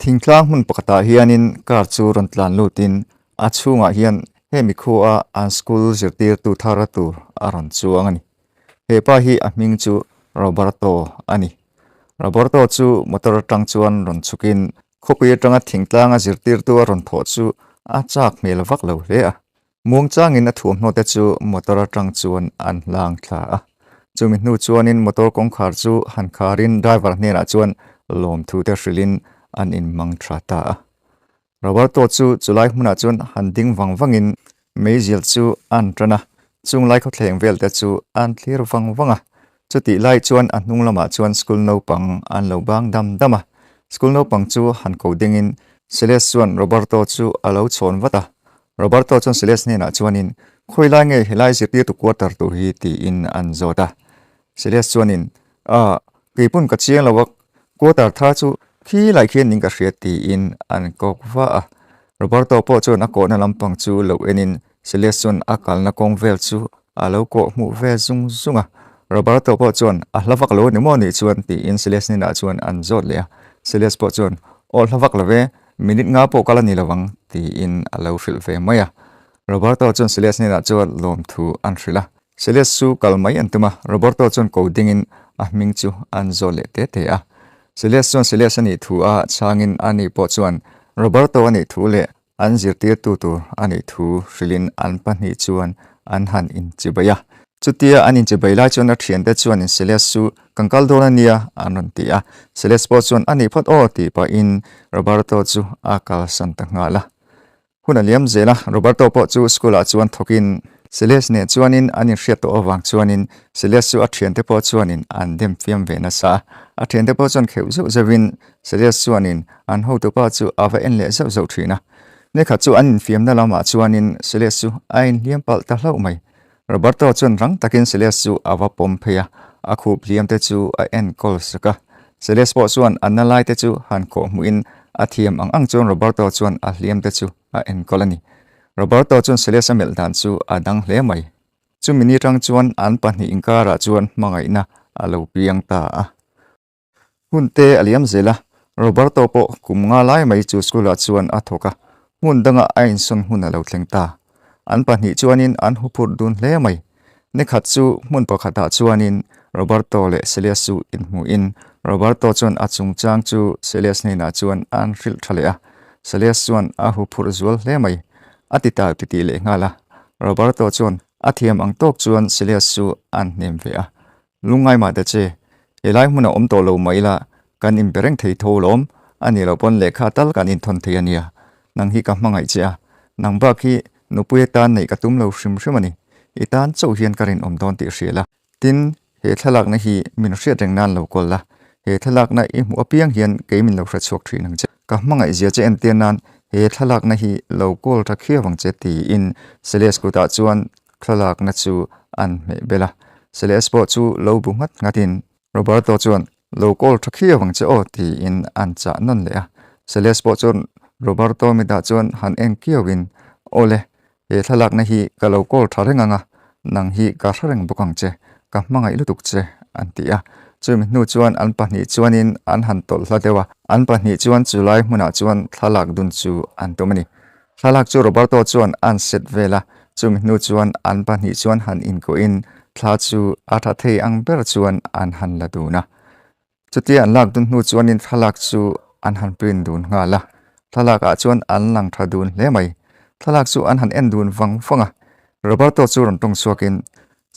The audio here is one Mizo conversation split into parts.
Thingtlang hmun pakhatah hianin car chu rawn tlan lutin a chhungah hian hemi khua an school zirtirtu thar tur a rawn chuang a ni. He pa hi a hming chu Roberto a ni. Roberto chu motor atang chuan rawn chhukin khawpui atanga thingtlanga zirtirtu a rawn thawh chu a chak hmel vak lo hle a. Muangchangin a thuamhnaw te chu motor atang chuan an hlang thla a. Chumi hnu chuanin motor kawngkhar chu han kharin driver hnenah chuan lawmthu te hrilhin an inhmang tha ta a. Roberto chu chulai hmunah chuan han ding vang vangin meizial chu an tan a, chunglai khawthleng vel te chu an thlir vang vang a. Chutih lai chuan a hnung lamah chuan school naupang an lo bang dam dam a. School naupang chu han ko dingin Celeste chuan Roberto chu a lo chhawn vat a. Roberto chuan Celeste hnenah chuanin, Khawi lai nge helai zirtirtu quarter tur hi? tiin an zawt a. Celeste chuanin, Ah, keipun ka chiang lo a, quarter thar chu khi lai khian ning ka hria tiin an kawk va a. Roberto pawh chuan a kawhna lampang chu lo enin Celeste chuan a kalna kawng vel chu a lo kawh hmuh ve zung zung a. Roberto pawh chuan, A hla vak lo a ni maw nih chuan? tiin Celeste hnenah chuan an zawt leh a. Celeste pawh chuan, Aw hla vak lo ve, Minute nga pawh kal a ni lo ang, tiin a lo hrilh ve mai a. Roberto chuan Celeste hnenah chuan lawmthu an hrilh a. Celeste chu kal mai an tum a, Roberto chuan ko dingin a hming chu an zawt leh te te a. Celeste chuan Celeste a nih thu a chhangin a ni pawh chuan Roberto a nih thu leh an zirtirtu tur a nih thu hrilhin an pahnih chuan an han inchibai a. Chutia an inchibai lai chuan a thiante chuanin Celeste chu kan kal dawn a nia an rawn ti a. Celeste pawh chuan a nih phawt aw tih pahin Roberto chu a kalsan ta nghal a. Hun a liam zel a, Roberto pawh chu school ah chuan thawkin Celeste nen chuanin an inhriat tawh avang chuanin Celeste chu a thiante pawh chuanin an dem fiam ve nasa a. A thiante pawh chuan kheuh zeuh zeuhin Celeste chuanin an hotupa chu a va en leh zauh zauh thin a. Nikhat chu an infiamna lamah chuanin Celeste chu a inhliam palh ta hlauh mai. Roberto chuan rang takin Celeste chu a va pawm phei a, a khup hliam te chu a enkawl sak a. Celeste pawh chuan a na lai te chu han khawh hmuhin a thiam ang ang chuan Roberto chuan a hliam te chu a enkawl a ni. Roberto chuan Celeste a melh dan chu a dang hle mai. Chumi ni tang chuan an pahnih inkarah chuan hmangaihna a lo piang ta a. Hun te a liam zel a, Roberto pawh kum nga lai mai chu school ah chuan a thawk a, hmun dangah a insawn hun a lo thleng ta. An pahnih chuanin an huphurh dun hle mai. Nikhat chu hmun pakhatah chuanin Roberto leh Celias chu inhmuhin Roberto chuan a chungchang chu Celias hnenah chuan an hrilh tha leh a, Celias chuan a huphurh zual hle mai. A ti tau titih leh nghal a, Roberto chuan a thiam ang tawk chuan Celias chu an hnem ve a. Lungngai mah ta che, helai hmunah awm tawh lo mah ila kan inbe reng thei tho lawm, a nih loh pawn lehkha tal kan inthawn thei a nia. Nang hi ka hmangaih che a, nang bak hi nupui atan neih ka tum lo hrim hrim a ni. I tan chauh hian ka rinawm dawn tih hria la. Tin, he thlalakna hi min hriat reng nan lo kawl la, he thlalakna i hmuh apiang hian kei min lo hre chhuak thin ang che. Ka hmangaih zia che entir nan he thlalakna hi lo kawl tha khiau ang che tiin Celeste kutah chuan thlalakna chu an hmeh bel a. Celeste pawh chu lo bu nghat nghatin Roberto chuan lo call tha khiau ang che aw tiin an chah nawn leh a. Celeste pawh chuan Roberto mitah chuan han en kiauin Awle, he thlalakna hi ka lo call tha reng ang a, nang hi ka hre reng bawk ang che, ka hmangaih lutuk che an ti a. Chumi hnu chuan an pahnih chuanin an han tawlh hla deuh a, an pahnih chuan chulai hmunah chuan thlalak dun chu an tum a ni. Thlalak chu Roberto chuan a'n set vel a, chumi hnu chuan an pahnih chuan han inkuahin thla chu a tha thei ang ber chuan an han la dun a. Chutia an lak dun hnu chuanin thlalak chu an han print dun nghal a, thlalakah chuan an lang tha dun hle mai. Thlalak chu an han en dun vang vang a, Roberto chu rawn tawng chhuakin,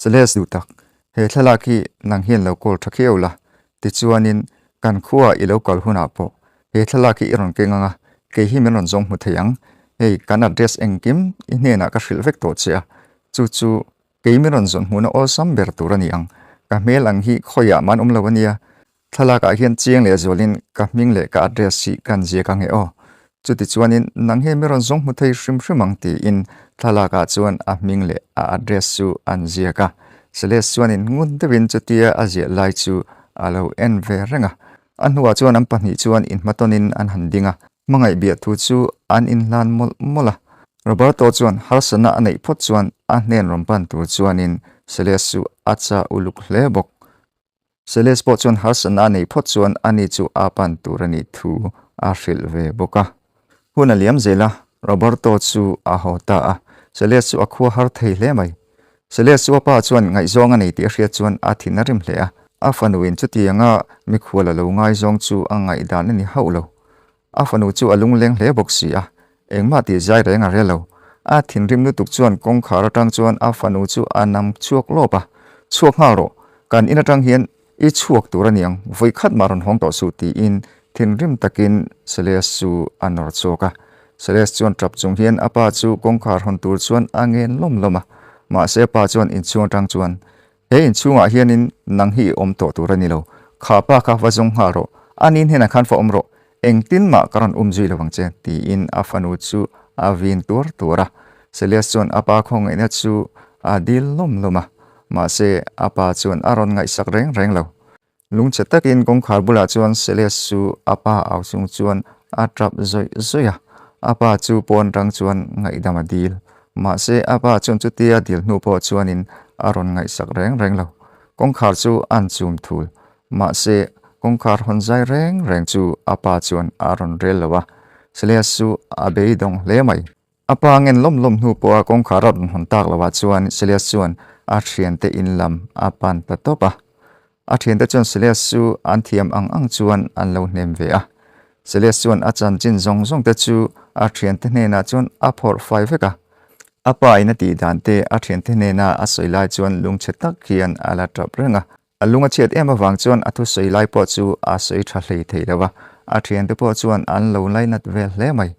Celeste duh tak, he thlalak hi nang hian lo kawl tha khiau la, tichuanin kan khuaah i lo kal hunah pawh He thlalak hi i rawn keng ang a, kei hi min rawn zawng hmu thei ang. Hei, kan address engkim i hnenah ka hrilh vek tawh che a, chu chu kei min rawn zawn hmuhna awlsam ber tur a ni ang. Ka hmel ang hi khawiah man awm lo a nia. Thlalakah hian chiang leh zualin ka hming leh ka address hi kan ziak ang e aw. Chutichuanin nang hi min rawn zawng hmu thei hrim hrim ang tiin thlalakah chuan a hming leh a address chu an ziak a. Celeste chuanin ngun deuhin chutia a ziah lai chu a lo en ve reng a. A hnuah chuan an pahnih chuan inhmatawnin an han ding a, hmangaih biah thu chu an inhlan mawlh mawlh a. Roberto chuan harsatna a neih phawt chuan a hnen rawn pan tur chuanin Celeste chu a chah uluk hle bawk. Celeste pawh chuan harsatna a neih phawt chuan ani chu a pan tur a nih thu a hrilh ve bawk a. Hun a liam zel a, Roberto chu a haw ta a, Celeste chu a khua har thei hle mai. Celeste chu a pa chuan ngaihzawng a nei tih a hriat chuan a thin a rim hle a, a fanuin chutianga mikhual a lo ngaizawng chu a ngaihdan a ni hauh lo. A fanu chu a lungleng hle bawk si a, engmah tih zai reng a rel lo. A thinrim lutuk chuan kawngkhar atang chuan a fanu chu a nam chhuak lawp a, Chhuak nghal rawh, kan in atang hian i chhuak tur a niang, vawi khat mah rawn hawng tawh suh tiin thinrim takin Celeste chu a nawr chhuak a. Celeste chuan tap chung hian a pa chu kawngkhar hawn tur chuan a ngen lawm lawm a, mahse a pa chuan inchhung atang chuan He inchhungah hianin nang hi i awm tawh tur a ni lo. Kha pa kha va zawng nghal rawh. A ni hnenah khan va awm rawh. Engtin mah ka rawn um zui lo ang che, tiin a fanu chu a vin tuar tuar a. Celias chuan a pa khawngaihna chu a dil lawm lawm a. Mahse, a pa chuan a rawn ngaihsak reng reng lo. Lungchhe takin kawngkhar bulah chuan Celeste chu a pa au chung chuan a tap zawih zawih a, a pa chu pawn rang chuan ngaihdam a dil. Mahse a pa chuan chutia dil hnu pawh chuanin a rawn ngaihsak reng reng lo. Kawngkhar chu an chum thul. Mahse kawngkhar hawn zai reng reng chu a pa chuan a rawn rel lo a, Celeste chu a beidawng hle mai. A pa ngen lawm lawm hnu pawha kawngkhar a rawn hawn tak loah chuan Silas chuan a thiante in lam a pan ta tawp a. A thiante chuan Silas chu an thiam ang ang chuan an lo hnem ve a. Silas chuan a chanchin zawng zawng te chu a thiante hnenah chuan a phawrh fai vek a. A pa in a tih dan te a thiante hnena a sawi lai chuan lungchhe tak hian a la tap reng a. A lung a chhiat em avang chuan a thusawi lai pawh chu a sawi tha hlei thei lo a, a thiante pawh chuan an lo lainat vel hle mai.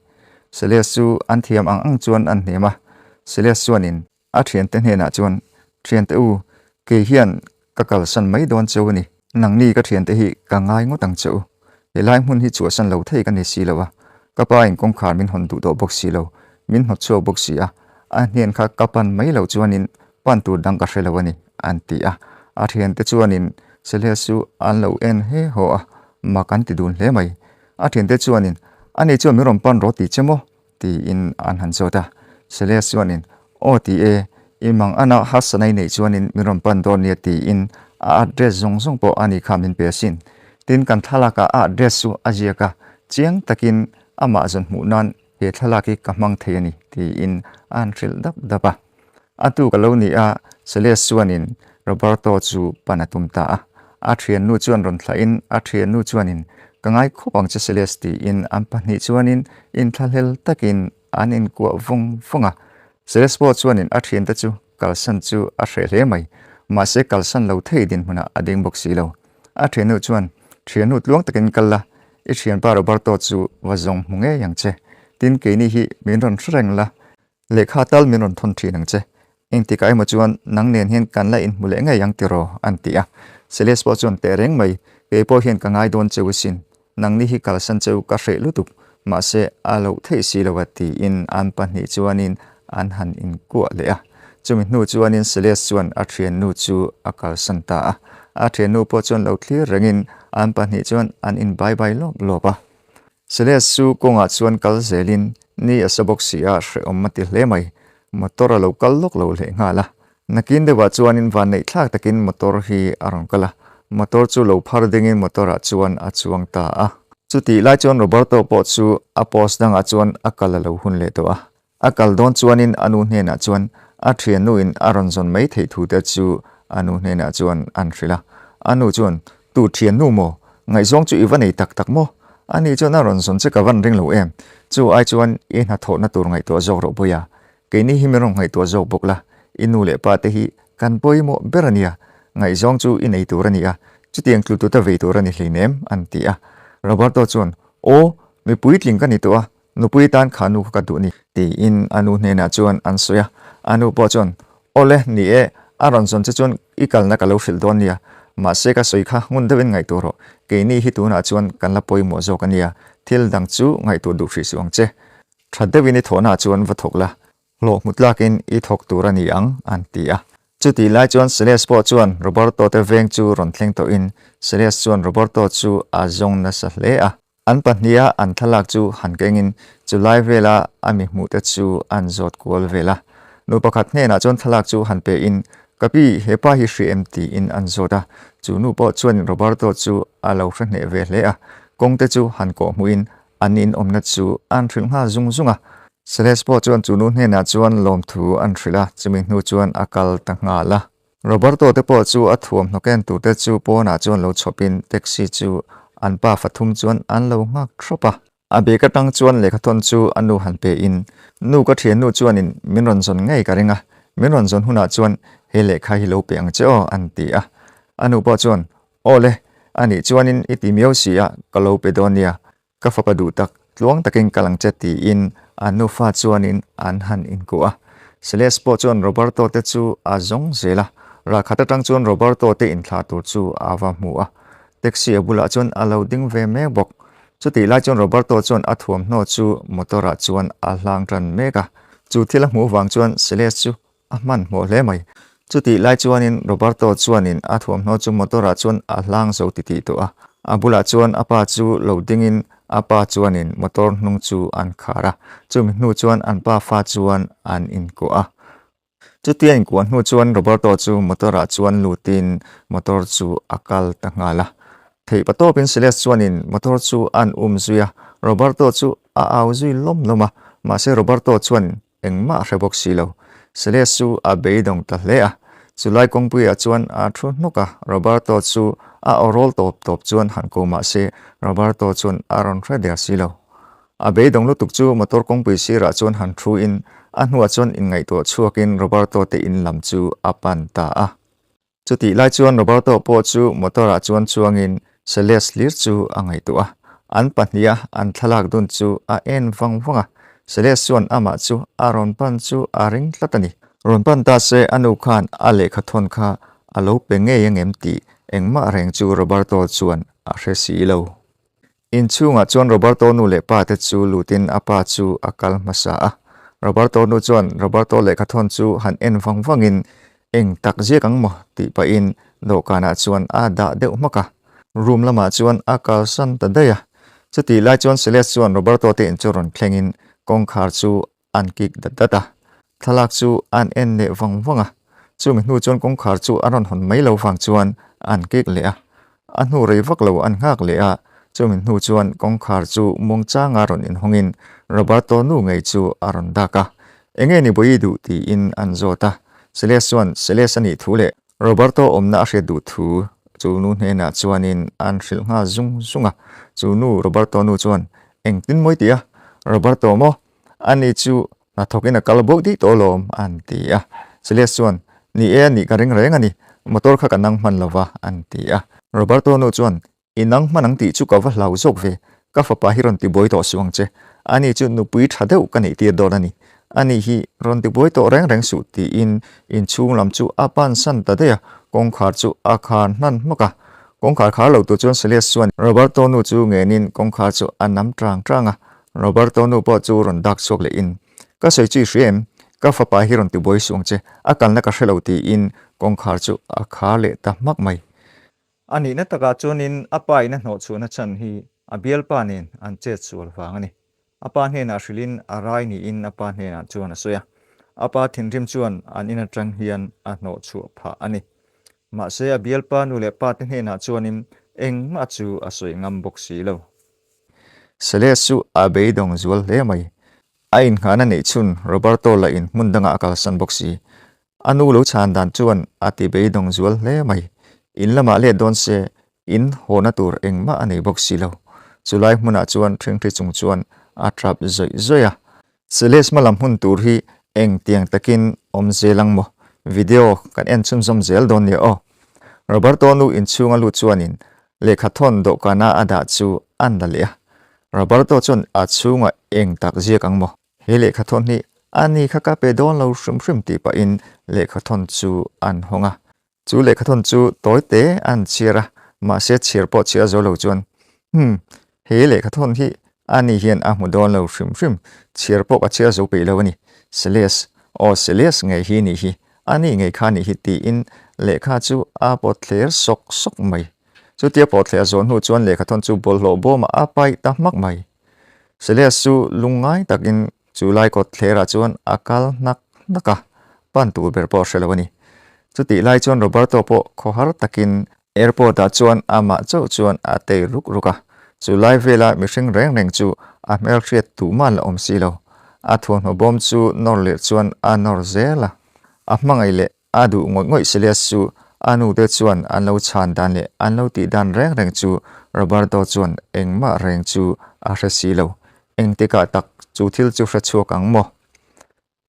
Celeste chu an thiam ang ang chuan an hnem a, Celeste chuanin a thiante hnenah chuan, Thiante u, kei hian ka kalsan mai dawn cheu a ni. Nangni ka thiante hi ka ngai ngawt ang che u. Helai hmun hi chhuahsan lo thei ka ni si lo a, ka pa in kawngkhar min hawn duh tawh bawk si lo, min hnawt chhuak bawk si a, a hnen kha ka pan mai loh chuanin pan tur dang ka hre lo a ni, an ti a. A thiante chuanin Celeste chu an lo en he haw a, mak an ti dun hle mai. A thiante chuanin, Ani chuan min rawn pan rawh tih che maw? Tiin an han zawt a. Celeste chuanin, Aw ti e, i mang ana harsatna i neih chuanin min rawn pan dawn nia tiin a address zawng zawng pawh ani kha min pe asin. Tin, kan thlalakah a address chu a ziak a, chiang takin amah zawn hmuh nan he thlalak hi ka hmang thei a ni tiin a han hrilh dap dap a. A tuk a lo ni a, Celeste chuanin Roberto chu pan a tum ta a. A thiannu chuan rawn thlahin a thiannu chuanin, Ka ngai khawp ang che Celeste tiin an pahnih chuanin inthlahlel takin an inkuah vawng vawng a. Celeste pawh chuanin a thiante chu kalsan chu a hreh hle mai. Mahse kalsan lo thei dinhmunah a ding bawk si lo. A thiannu chuan, Thiannu tluang takin kal la, i thianpa Roberto chu va zawng hmu ngei ang che. Tin keini hi min rawn hre reng la, Lehkha tal min rawn thawn thin ang che. Engtikah emaw chuan nang nen hian kan la inhmu leh ngei ang tiraw? an ti a. Celeste pawh chuan teh reng mai, Kei pawh hian ka ngai dawn cheu asin. Nangni hi kalsan cheu ka hreh lutuk, mahse a loh theih si lo a tiin an pahnih chuanin an han inkuah leh a. Chumi hnu chuanin Celeste chuan a thiannu chu a kalsan ta a. A thiannu pawh chuan lo thlir rengin an pahnih chuan an inbai bai lawp lawp a. Celeste chu kawngah chuan kal zelin ni a sa bawk si a, hrehawm a ti hle mai. Motor a lo kal lawk lo leh nghal a. Nakin deuhah chuanin vanneih thlak takin motor hi a rawn kal a, motor chu lo phar dingin motor ah chuan a chuang ta a. Chutih lai chuan Roberto pawh chu a post dangah chuan a kal a lo hun leh tawh a. A kal dawn chuanin a nu hnenah chuan a thiannuin a rawn zawn mai theih thu te chu a nu hnenah chuan an hrilh a. A nu chuan, Tu thiannu maw? Ngaihzawng chu i va nei tak tak maw? Ani chuan a rawn zawn che ka van ring lo em? Chu ai chuan i hnathawhna tur ngaihtuah zawk rawh Puia. Keini hi min rawn ngaihtuah zawk bawk la, i nu leh pa te hi kan pawimawh ber a nia. Ngaihzawng chu i nei tur a ni a, chutiang tlu tuta vei tur a ni hleinem, an ti a. Roberto chuan, Aw, mi puitling ka ni tawh a, Nupui tan kha nu kha ka duh ni. Tiin a nu hnenah chuan an sawi a. A nu pawh chuan, Awle, ni e, a rawn zawn che chuan i kalna ka lo hrilh dawn nia. Mahse ka sawi kha ngun deuhin ngaihtuah rawh. Keini hi tunah chuan kan la pawimawh zawk a nia. Thil dang chu ngaihtuah duh hrih suh ang che. Tha deuhin i thawhnaah chuan va thawk la. Hlawh hmu tlakin i thawk tur a ni ang, an ti a. Chutih lai chuan Celeste pawh chuan Roberto te veng chu rawn thleng tawhin Celeste chuan Roberto chu a zawng nasa hle a. An pahniha an thlalak chu han kengin chu lai vela a mi hmuhte chu an zawt kual vel a. Nu pakhat hnenah chuan thlalak chu han pein, Ka pi, he pa hi hria em? tiin an zawt a. Chu nu pawh chuanin Roberto chu a lo hre hneh ve hle a. Kawngte chu han kawh hmuhin an in awmna chu an hrilh nghal zung zung a. Celeste pawh chuan chu nu hnenah chuan lawmthu an hrilh a, chumi hnu chuan a kal ta nghal a. Roberto te pawh chu a thuamhnaw ken tur te chu pawnah chuan lo chhawpin taxi chu an pa fathum chuan an lo nghak thlawp a. A bag atang chuan lehkhathawn chu a nu han pe in, Nu ka thiannu chuanin min rawn zawn ngei ka ring a, min rawn zawn hunah chuan he lehkha hi lo pe ang che aw an ti a. A nu pawh chuan, Aw le, anih chuanin i ti miau si a, ka lo pe dawn nia, ka fapa duh tak, tluang takin kal ang che tiin a nufa chuanin an han inkuah a. Celeste pawh chuan Roberto te chu a zawng zel a, ralkhat atang chuan Roberto te inthlah tur chu a va hmu a. Taxi a bulah chuan a lo ding ve mek bawk. Chutih lai chuan Roberto chuan a thuamhnaw chu motor ah chuan a hlang tan mek a, chu thil a hmuh vang chuan Celeste chu a hmanhmawh hle mai. Chutih lai chuanin Roberto chuanin a thuamhnaw chu motor ah chuan a hlang zo titih tawh a, a bulah chuan a pa chu lo dingin a pa chuanin motor hnung chu an khar a, chumi hnu chuan an pa fa chuan an inkuah a. Chutia inkuah hnu chuan Roberto chu motor ah chuan lutin motor chu a kal ta nghal a. Theih pa tawpin Celeste chuanin motor chu an um zui a, Roberto chu a au zui lawm lawm a, mahse Roberto chuan engmah a hre bawk si lo. Celeste chu a beidawng ta hle a, chulai kawngpuiah chuan a thu hnawk a, Roberto chu a awrawl tawp tawp chuan han ko mahse Roberto chuan a rawn hre der si lo. A beidawng lutuk chu motor kawngpui sirah chuan han thu in a hnuah chuan inngaihtuah chhuakin Roberto te in lam chu a pan ta a. Chutih lai chuan Roberto pawh chu motor ah chuan chuangin Celeste hlir chu a ngaihtuah a, an pahniha an thlalak dun chu a en vang vang a, Celeste chuan amah chu a rawn pan chu a ring tlat a ni. Rawn pan ta se a nu khan a lehkha thawn kha a lo pe ngei angem tih engmah reng chu Roberto chuan a hre si lo. Inchhungah chuan Roberto nu leh pa te chu lutin a pa chu a kal hmasa a. Roberto nu chuan Roberto lehkhathawn chu han en vang vangin eng tak ziak ang maw tih pahin dawhkanah chuan a dah deuh hmak a. Room lamah chuan a kalsan ta daih a. Chutih lai chuan Celeste chuan Roberto te in chu rawn thlengin kawngkhar chu an kik dat dat a. Thlalak chu an en leh vang vang a, chumi hnu chuan kawngkhar chu a rawn hawn mai lo vang chuan an kik leh a. A hnu rei vak lo an nghak leh a, chumi hnu chuan kawngkhar chu muangchanga rawn inhawngin Roberto nu ngei chu a rawn dak a. Enge ni Bawi duh tiin an zawt a, Celeste chuan Celeste a nih thu leh Roberto awmna a hriat duh thu chu nu hnenah chuanin an hrilh nghal zung zung a, chu nu Roberto nu chuan engtin mawi tih a, Roberto maw? Ani chu hnathawkin a kal bawk dih tawh alawm, an ti a. Celeste chuan, Ni e, nih ka ring reng a ni. Motor kha ka nang hman lo va, an ti a. Roberto nu chuan, I nang hman ang tih chu ka va hlau zawk ve. Ka fapa hi rawn tibuai tawh suh ang che. Ani chu nupui tha deuh ka neih tir dawn a ni. Ani hi rawn tibuai tawh reng reng suh, tiin inchhung lam chu a pansan ta daih a, kawngkhar chu a khar hnan hmak a. Kawngkhar khar lo tur chuan Celeste chuan Roberto nu chu ngenin kawngkhar chu a nam tang tang a. Roberto nu pawh chu rawn dak chhuak leh in, Ka sawi chu i hria em? Ka fapa hi rawn tibuai suh ang che, a kalna ka hre lo tiin kawngkhar chu a khar leh ta hmak mai. A nihna takah chuanin a pa in a hnawhchhuahna chhan hi a bialpa nen an chet sual vang a ni. A pa hnenah hrilhin a rai niin a pa hnenah chuan a sawi a. A pa thinrim chuan an in atang hian a hnawhchhuah phah a ni. Mahse a bialpa nu leh pa te hnenah chuanin engmah chu a sawi ngam bawk si lo. Celeste chu a beidawng zual hle mai. A inngahna neih chhun Roberto lah in hmun dangah a kalsan bawk si. A nu lo chhan dan chuan a ti beidawng zual hle mai. In lamah let dawn se in hawna tur engmah a nei bawk si lo. Chulai hmunah chuan ṭhingṭhi chung chuan a ṭap zawih zawih a. Celeste hma lam hun tur hi eng tiang takin awm zel ang maw? Video kan en chhunzawm zel dawn nia aw. Roberto nu inchhung a lut chuanin lehkha thawn dawhkana a dah chu an la leh a. Roberto chuan a chhungah eng tak ziak ang maw? He lehkha thawn hi a ni kha ka pe dawn lo hrim hrim tih pahin lehkha thawn chu an hawng a. Chu lehkhathawn chu tawi te an chhiar a, mahse chhiar pawh chhiar zo lo chuan, Hum, he lehkhathawn hi ani hian a hmu dawn lo hrim hrim, chhiar pawh ka chhiar zo peih lo a ni. Celeste, aw Celeste ngei hi nih hi, ani ngei kha nih hi tiin lehkha chu a pawt thler sawk sawk mai. Chutia pawt thler zawh hnu chuan lehkhathawn chu bawlhhlawh bawmah a paih ta hmak mai. Celeste chu lungngai takin Chu lai kawt thlerah chuan a kal hnak hnak a, pan tur ber pawh a hre lo a ni. Chutih lai chuan Roberto pawh khawhar takin airport ah chuan amah chauh chuan a tei ruk ruk a. Chu lai vela mihring reng reng chu a hmelhriat tuhmah la awm si lo. A thuamhnaw bawm chu nawr leh chuan a nawr zel a. A hmangaih leh a duh ngawih ngawih Silas chu a nute chuan an lo chhan dan leh an lo tih dan reng reng chu Roberto chuan engmah reng chu a hre si lo. Engtikah tak chu thil chu hre chhuak ang maw?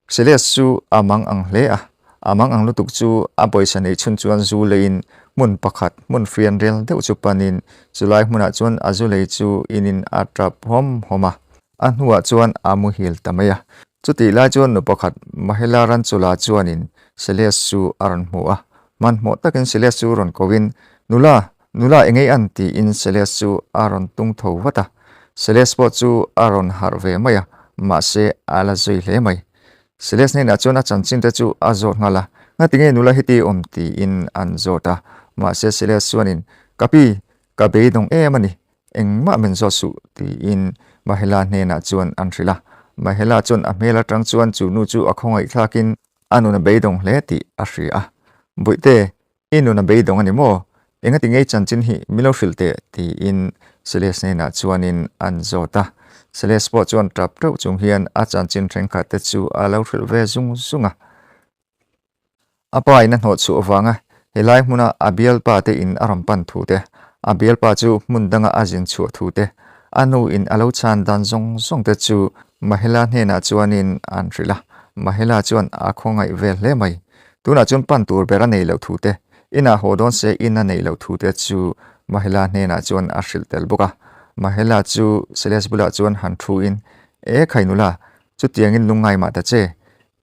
Silas chu a mang ang hle a, a mang ang lutuk chu a pawisa neih chhun chuan zu leiin hmun pakhat hmun fian rel deuh chu panin chulai hmunah chuan a zu lei chu inin a tap hawm hawm a, a hnuah chuan a muhil ta mai a. Chutih lai chuan nu pakhat Mahela Ranchula chuanin Silas chu a rawn hmu a, hmanhmawh takin Silas chu rawn koin, Nula, nula engei an? tiin Silas chu a rawn tung tho vat a. Silas pawh chu a rawn harh ve mai a, mahse a la zui hle mai. Silas hnenah chuan a chanchin te chu a zawt nghal a, Ngatinge nula heti awm? tiin an zawt a, mahse Silas chuanin, Ka pi, ka beidawng em a ni, Engmah min zawt suh, tiin Mahela hnenah chuan an hrilh a. Mahela chuan a hmel atang chuan chu nu chu a khawngaih thlakin a nun a beidawng hle tih a hria a. Bawihte, i nun a beidawng a ni maw? Engati ngei chanchin hi min lo hrilh teh, tiin Celeste hnenah chuanin an zawt a. Celeste pawh chuan tap teuh chung hian a chanchin thenkhat te chu a lo hrilh ve zung zung a. A pa in a hnawh chhuah avanga helai hmuna a bialpa te in a rawn pan thu te, a bialpa chu hmun danga a zin chhuah thu te, a nu in a lo chhan dan zawng zawng te chu Mahela hnenah chuanin an hrilh a, Mahela chuan a khawngaih vel hle mai. Tunah chuan pan tur ber a nei loh thu te, inah haw dawn se in a neih loh thu te chu Mahela hnenah chuan a hrilh tel bawk a. Mahela chu Celeste bulah chuan han thu in, E khai nula, chutiangin lungngai mah ta che,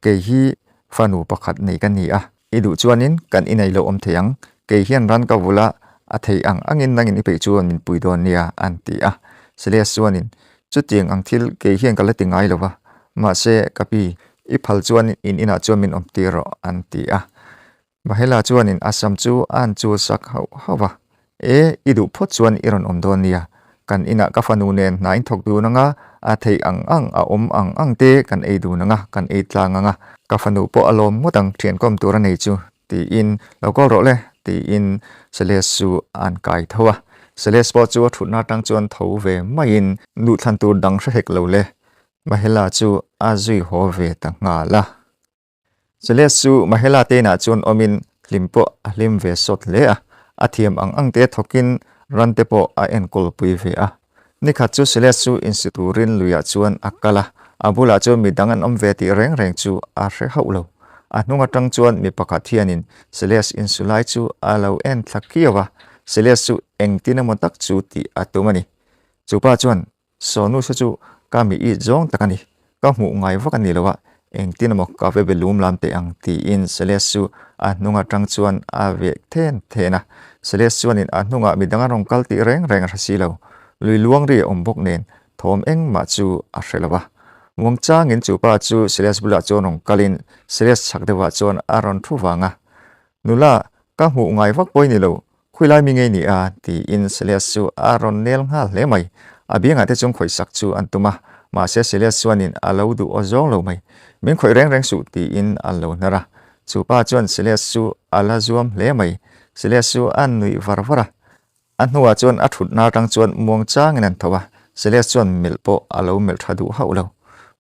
Kei hi fanu pakhat nei ka ni a, i duh chuanin kan inei lo awm thei ang, kei hian ran ka vul a, a thei ang angin nangin i peih chuan min pui dawn nia, an ti a. Silas chuanin, Chutiang ang thil kei hian ka la ti ngai lo va, mahse ka pi, i phal chuan in inah chuan min awm tir rawh, an ti a. Mahela chuanin a sam chu a han chul sak hauh hauh va, E, i duh phawt chuan i rawn awm dawn nia. Kan inah ka fanu nen hna in thawk dun anga, a theih ang ang, a awm ang ang te kan ei dun anga, kan ei tlang anga, ka fanu pawh a lawm ngawt ang thiankawm tur a nei chu, tiin lo call rawh le, tiin Celeste chu a han kai tho a. Celeste pawh chu a thutna atang chuan tho ve maiin duhthlan tur dang hre hek lo le, Mahela chu a zui haw ve ta nghal a. Celeste chu Mahela te inah chuan awmin hlim pawh a hlim ve sawt hle a, a thiam ang ang te thawkin ran te pawh a enkawl pui ve a. Nikhat chu Celeste chu insi turin luiah chuan a kal a, a bulah chuan midang an awm ve tih reng reng chu a hre hauh lo. A hnung atang chuan mi pakhat hianin Celeste insu lai chu a lo en thla kiau a, Celeste chu engtin emaw tak chu tih a tum a ni. Chu pa chuan Sawnu se chu ka mi it zawng tak a ni, ka hmuh ngai vak a ni lo a, engtin emaw ka ve be lum lam teh ang tiin Celeste chu a hnung atang chuan a veh then then a. Celeste chuanin a hnungah midang a rawn kal tih reng reng a hre si lo, lui luang ri a awm bawk nen thawm engmah chu a hre lo a. Muangchangin chu pa chu Celeste bulah chuan rawn kalin Celeste chhak deuhah chuan a rawn thu vang a, Nula, ka hmuh ngai vak pawh i ni lo, Khawilai mi ngei ni a? tiin Silas chu a rawn nel nghal hle mai. A biangah te chuan khawih sak chu an tum a, mahse Silas chuanin a lo duh aw zawng lo mai. Min khawih reng reng suh tiin a lo hnar a. Chu pa chuan Silas chu a la zuam hle mai. Silas chu a nuih var var a. A hnuah chuan a thutna atang chuan muang changin an tho a, Silas chuan melh pawh a lo melh tha duh hauh lo.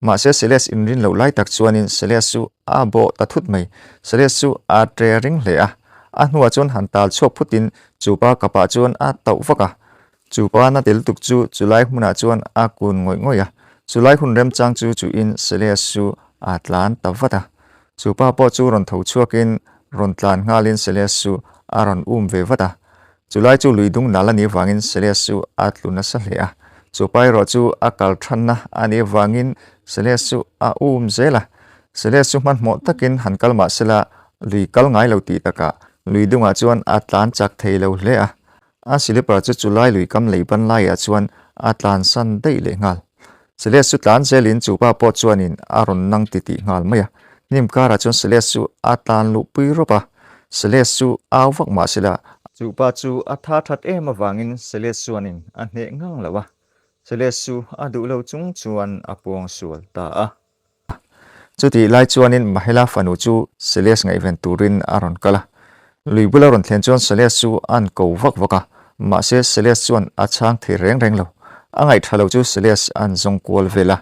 Mahse Silas inrin loh lai tak chuanin Silas chu a bawh ta thut mai. Silas chu a tre ring hle a. A hnuah chuan han tal chhuak phutin chu pa kapah chuan a tauh vak a. Chu pa na tel tuk chu chulai hmunah chuan a kun ngawih ngawih a. Chulai hun remchang chu chuhin Silas chu a tlan ta vat a. Chu pa pawh chu rawn tho chhuakin rawn tlan nghalin Silas chu a rawn um ve vat a. Chulai chu lui dung nal a nih vangin Silas chu a tlu nasa hle a. Chu pa erawh chu a kal thanna a nih vangin Silas chu a um zel a. Silas chu hmanhmawh takin han kal mah sela Lui kal ngai lo tih takah lui dungah chuan a tlan chak thei lo hle a, a slipper chu chulai lui kam lei ban laiah chuan a tlan san daih leh nghal. Celeste chu tlan zelin chu pa pawh chuanin a rawn nang ti tih nghal mai a, hnim karah chuan Celeste chu a tlan luh pui rawp a, Celeste chu au vak mah sela, chu pa chu a tha that em avangin Celeste chuanin a hneh ngang lo a, Celeste chu a duh lo chung chuan a puang sual ta a. Chutih lai chuanin Mahela fanu chu Celeste ngaihven turin a rawn kal a. Lui bula rawn thlen chuan Celeste chu a an ko vak vak a, mahse Celeste chuan a chhang thei reng reng lo. A ngaih tha lo chu Celeste an zawng kual vel a.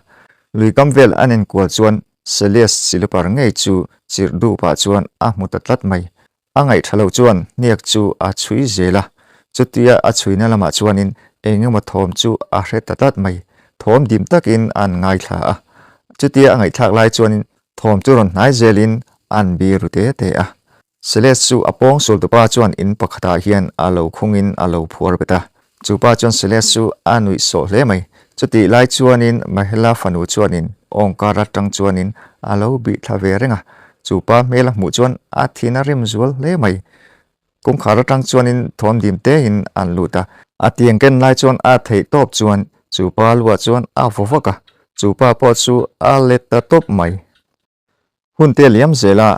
Lui kam vel an enkual chuan Celeste silipar ngei chu chirh dupah chuan a hmu ta tlat mai. A ngaih tha lo chuan hniak chu a chhui zel a, chutia a chhuina lamah chuanin eng emaw thawm chu a hre ta tlat mai. Thawm dim takin an ngaithla a, chutia a ngaihthlak lai chuanin thawm chu rawn hnai zelin an bi ru te te a. Celeste chu a pawng sultupa chuan in pakhatah hian a lo khungin a lo phuar bet a. Chu pa chuan Celeste chu a nuih sawh hle mai. Chutih lai chuanin Mahela fanu chuanin awngkar atang chuanin a lo bih thla ve reng a. Chu pa hmel a hmuh chuan a thin a rim zual hle mai. Kawngkhar atang chuanin thawm dim tein an lut a. A tiang ken lai chuan a theih tawp chuan chu pa luah chuan a vaw vak a. Chu pa pawh chu a let ta tawp mai. Hun te liam zela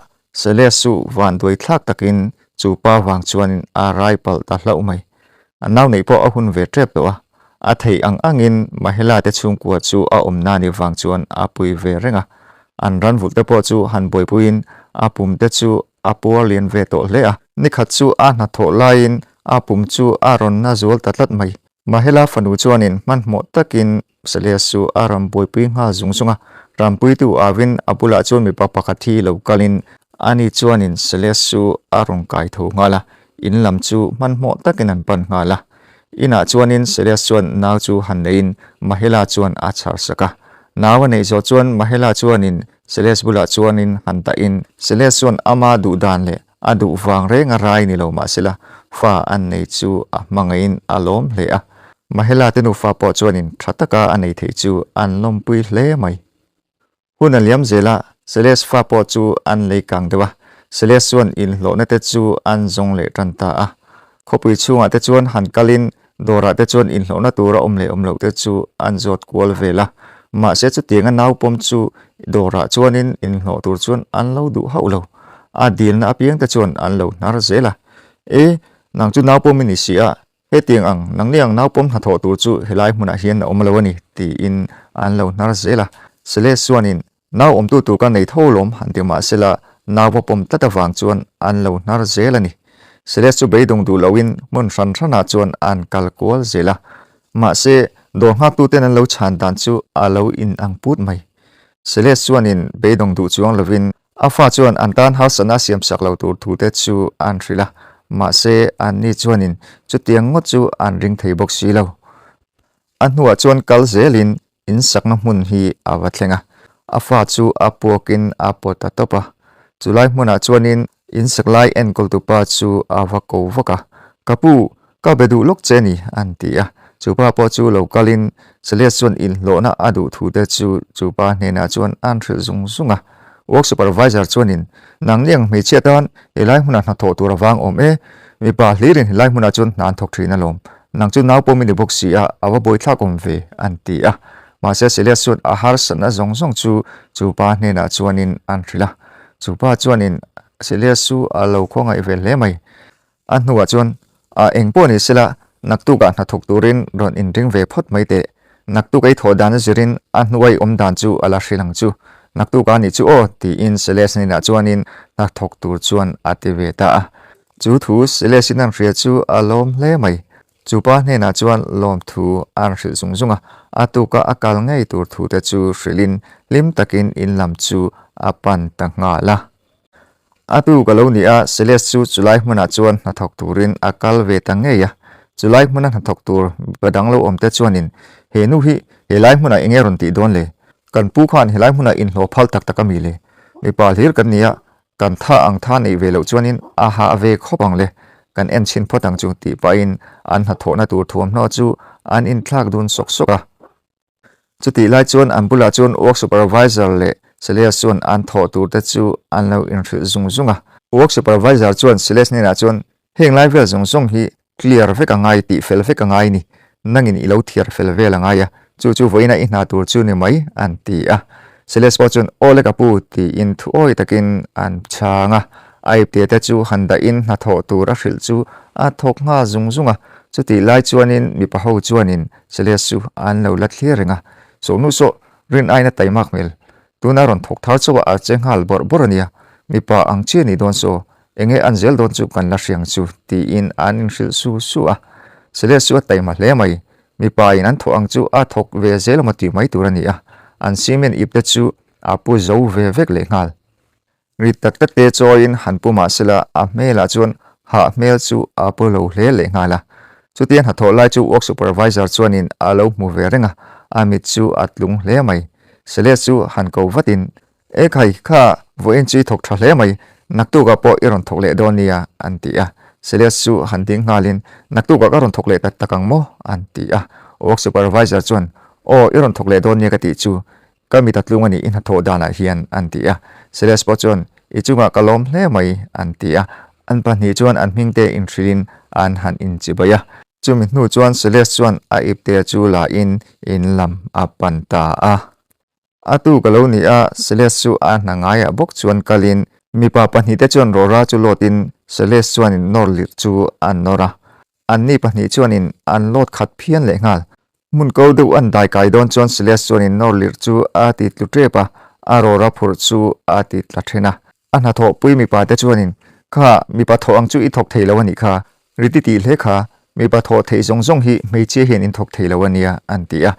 Celeste chu vanduai thlak takin chu pa vang chuanin a rai palh ta hlauh mai. A nau neih pawh a hun ve tep tawh a, a theih ang angin Mahela te chhungkua chu a awm nani vang chuan a pui ve reng a. An ran vulh te pawh chu han buaipuiin a pum te chu a puar lian ve tawh hle a. Nikhat chu a hnathawh laiin a pum chu a rawn na zual ta tlat mai. Mahela fanu chuanin hmanhmawh takin Salias chu a rawn buaipui nghal zung zung a, rampuitu avin a bulah chuan mipa pakhat hi lo kalin ani chuanin Salias chu a rawn kai tho nghal a, in lam chu hmanhmawh takin an pan nghal a. Inah chuanin Salias chuan nau chu han neiin Mahela chuan a chhar sak a. Nau a neih zawh chuan Mahela chuanin Salias bulah chuanin han dahin Salias chuan ama duh dan leh A duh vang reng a rai ni lo mahsela fa an nei chu a hmangaihin a lawm hle a. Mahela te nufa pawh chuanin tha taka a nei thei chu an lawmpui hle mai. Hun a liam zel a, Celeste fa pawh chu an lei kang deuh a. Celeste chuan inhlawhna te chu an zawng leh tan ta a. Khawpui chhungah te chuan han kalin dawrah te chuan inhlawhna tur a awm leh awm loh te chu an zawt kual vel a. Mahse chutianga nau pawm chu dawrah chuanin inhlawh tur chuan an lo duh hauh lo. A dilna apiang te chuan an lo hnar zel a. E, nang chu nau pawm i ni si a, hetiang ang nangni ang nau pawm hnathawh tur chu helai hmunah hian a awm lo a ni, tiin an lo hnar zel a. Celeste chuanin Nau awmtu tur ka nei tho lawm han ti mah sela nau va pawm tlat avang chuan an lo hnar zel a ni. Celeste chu beidawng duh loin hmun hran hranah chuan an kal kual zel a. Mahse, dawr nghaktuten an lo chhan dan chu a lo inang put mai. Celeste chuanin beidawng duh chuang lovin a fa chuan an tan harsatna a siamsak lo tur thute chu an hrilh a. Mahse, anni chuanin chutiang ngawt chu an ring thei bawk si lo. A hnuah chuan kal zelin In sakna hmun hi a va thleng a, a fa chu a puakin a pawt ta tawp a. Chulai hmunah chuanin in sak lai enkawltupa chu a va ko vak a, Ka pu, ka be duh lawk che ni, an ti a. Chu pa pawh chu lo kalin Celeste chuan inhlawhna a duh thu te chu chu pa hnenah chuan an hrilh zung zung a. Work supervisor chuanin, Nangni ang hmeichhia tan helai hmunah hnathawh tur a vang awm e, mipa hlirin helai hmunah chuan hna an thawk thin alawm. Nang chu nau pawm i ni bawk si a, a va buaithlak awm ve, an ti a. Mahse Celeste chuan a harsatna zawng zawng chu chu pa hnenah chuanin an hrilh a. Chu pa chuanin Celeste chu a lo khawngaih ve hle mai. A hnuah chuan, A eng pawh ni sela, naktukah hnathawk turin rawn inring ve phawt mai teh. Naktuk ei thawh dan a zirin a hnuai awm dan chu a la hrilh ang chu. Naktukah nih chu aw, tiin Celeste hnenah chuanin hnathawk tur chuan a ti ve ta a. Chu thu Celeste-in an hria chu a lawm hle mai. Chu pa hnenah chuan lawmthu an hrilh zung zung a, a tuka a kal ngei tur thu te chu hrilhin hlim takin in lam chu a pan ta nghal a. A tuk a lo ni a, Celeste chu chulai hmunah chuan hnathawk turin a kal ve ta ngei a. Chulai hmuna hnathawk tur mipa dang lo awm te chuanin, He nu hi helai hmunah enge rawn tih dawn le? Kan pu khan helai hmunah inhlawh phal tak tak a mi le? Mipa hlir kan ni a, Kan tha ang tha neih ve loh chuanin a hah ve khawp ang le, kan en chhin phawt ang chu tih pahin an hnathawhna tur thuamhnaw chu an inthlak dun sawk sawk a. Chutih lai chuan an bulah chuan work supervisor leh Celeste chuan an thawh tur te chu an lo inhrilh zung zung a. Work supervisor chuan Celeste hnenah chuan Heng lai vel zawng zawng hi clear vek a ngai tih fel vek a ngai ni, nangin i lo thiar fel vel a ngai a, chu chu vawiina i hna tur chu ni mai, an ti a. Celeste pawh chuan Aw le ka pu tiin thu awi takin an chhang a, a ipte te chu han dahin hnathawh tur a hrilh chu a thawk nghal zung zung a, chutih lai chuanin mipa ho chuanin Celeste chu an lo la thlir reng a, Sawhnu saw rin aina taimak hmel, tuna rawn thawk thar chauh a a che nghal bawrh bawrh a nia, mipa ang chi a nih dawn saw, Enge an zel dawn chu kan la hriang chu, tiin an inhrilh su su a. Celeste chu a taima hle mai. Mipa in an thawh ang chu a thawk ve zel emaw tih mai tur a ni a, an cement ip te chu a pu zo ve vek lehnghal. Rit tak tak te chawiin han pu mah sela a hmelah chuan hah hmel chu a pu lo hle lehnghal a. Chutia hnathawh lai chu work supervisor chuanin a lo hmu ve reng a, a mit chu a tlung hle mai. Celeste chu han ko vatin, E khai, kha vawiin chu i thawk tha hle mai, naktukah pawh i rawn thawk leh dawn nia, an ti a. Celeste chu han ding nghalin, Naktukah ka rawn thawk leh tak tak ang maw? an ti a. Work supervisor chuan, Aw, i rawn thawk leh dawn nia ka tih chu, Ka mit a tlung a nih i hnathawh danah hian, an ti a. Celeste pawh chuan, I chungah ka lawm hle mai, an ti a. An pahnih chuan an hmingte inhrilhin an han inchibai a. Chumi hnu chuan Celeste chuan a ipte chu la in in lam a pan ta a. A tu ka lo ni a, Celeste chu a hna ngaiah bawk chuan kalin mipa pahnihte chuan rawra chu lawtin Celeste chuanin nawr lirh chu an nawr a. Anni pahnih chuanin an lawt khat phian lehnghal. Hmun ko deuh an dai kai dawn chuan Silas chuanin nawr lirh chu a ti tlu tep a, a rawra phurh chu a ti tla then a. A hnathawhpui mipa te chuanin, Kha, mipa thawh ang chu i thawk thei lo a nih kha, riti tih hle kha, mipa thawh theih zawng zawng hi hmeichhia hian in thawk thei lo a nia, an ti a.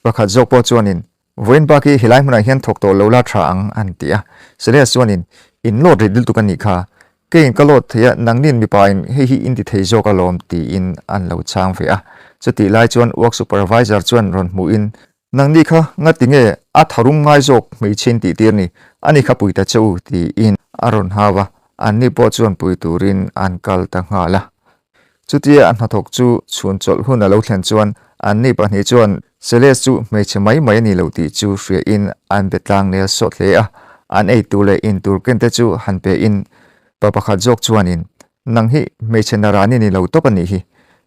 Pakhat zawk pawh chuanin, Vawiin bak hi helai hmunah hian thawk tawh lo la tha ang, an ti a. Silas chuanin, In lawt rit lutuk a nih kha, Keiin ka lawt thei a, nangnin mipain hei hi in ti thei zawk alawm tiin an lo chhang ve a. Chutih lai chuan work supervisor chuan rawn hmuhin, Nangni kha ngati nge a tharum ngai zawk hmeichhe in tih tir ni, ani kha pui ta che u tiin a rawn hau a, anni pawh chuan pui turin an kal ta nghal a. Chutia a hnathawk chu chhun chawlh hun a lo thlen chuan anni pahnih chuan Celeste chu hmeichhe mai mai a ni lo tih chu hriain an be tlang nel sawt hle a. An ei tur leh in tur ken te chu han pe in pa pakhat zawk chuanin, Nang hi hmeichhe naran i ni lo tawp a nih hi,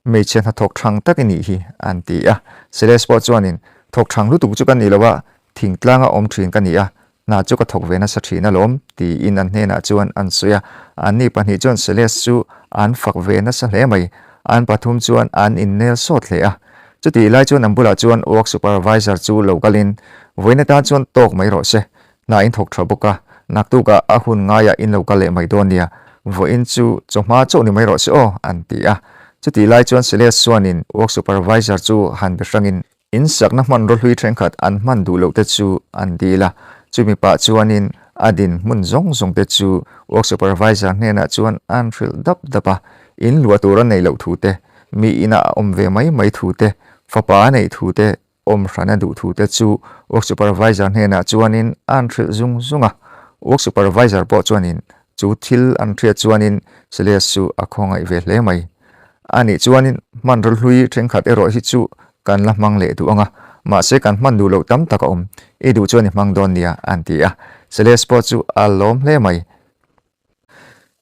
hmeichhe hnathawk thang tak i nih hi, an ti a. Celeste pawh chuanin, Thawk thang lutuk chu ka ni lo a, thingtlanga awm thin ka ni a, Hna chu ka thawk ve nasa thin alawm, tiin an hnenah chuan an sawi a. Anni pahnih chuan Celeste chu an fak ve nasa hle mai. An pathum chuan an innel sawt hle a. Chutih lai chuan an bulah chuan work supervisor chu lo kalin, Vawiin atan chuan tawk mai rawh se. Hna in thawk tha bawk a, naktukah a hun ngaiah in lo kal leh mai dawn nia. Vawiin chu chawhma chauh ni mai rawh se aw, an ti a. Chutih lai chuan Celeste chuanin work supervisor chu han be hrangin, In sakna hmanraw hlui thenkhat an hman duh loh te chu an dil a, chumi pah chuanin a dinhmun zawng zawng te chu work supervisor hnenah chuan an hrilh dap dap a, in luah tur a neih loh thu te, mi inah a awm ve mai mai thu te, fapa a neih thu te, awm hran a duh thu te chu work supervisor hnenah chuanin an hrilh zung zung a. Work supervisor pawh chuanin chu thil an hriat chuanin Celeste chu a khawngaih ve hle mai. A nih chuanin hmanraw hlui thenkhat erawh hi chu kan la hmang leh duh ang a, mahse kan hman duh loh tam tak a awm, i duh chuan i hmang dawn nia, an ti a. Celeste pawh chu a lawm hle mai.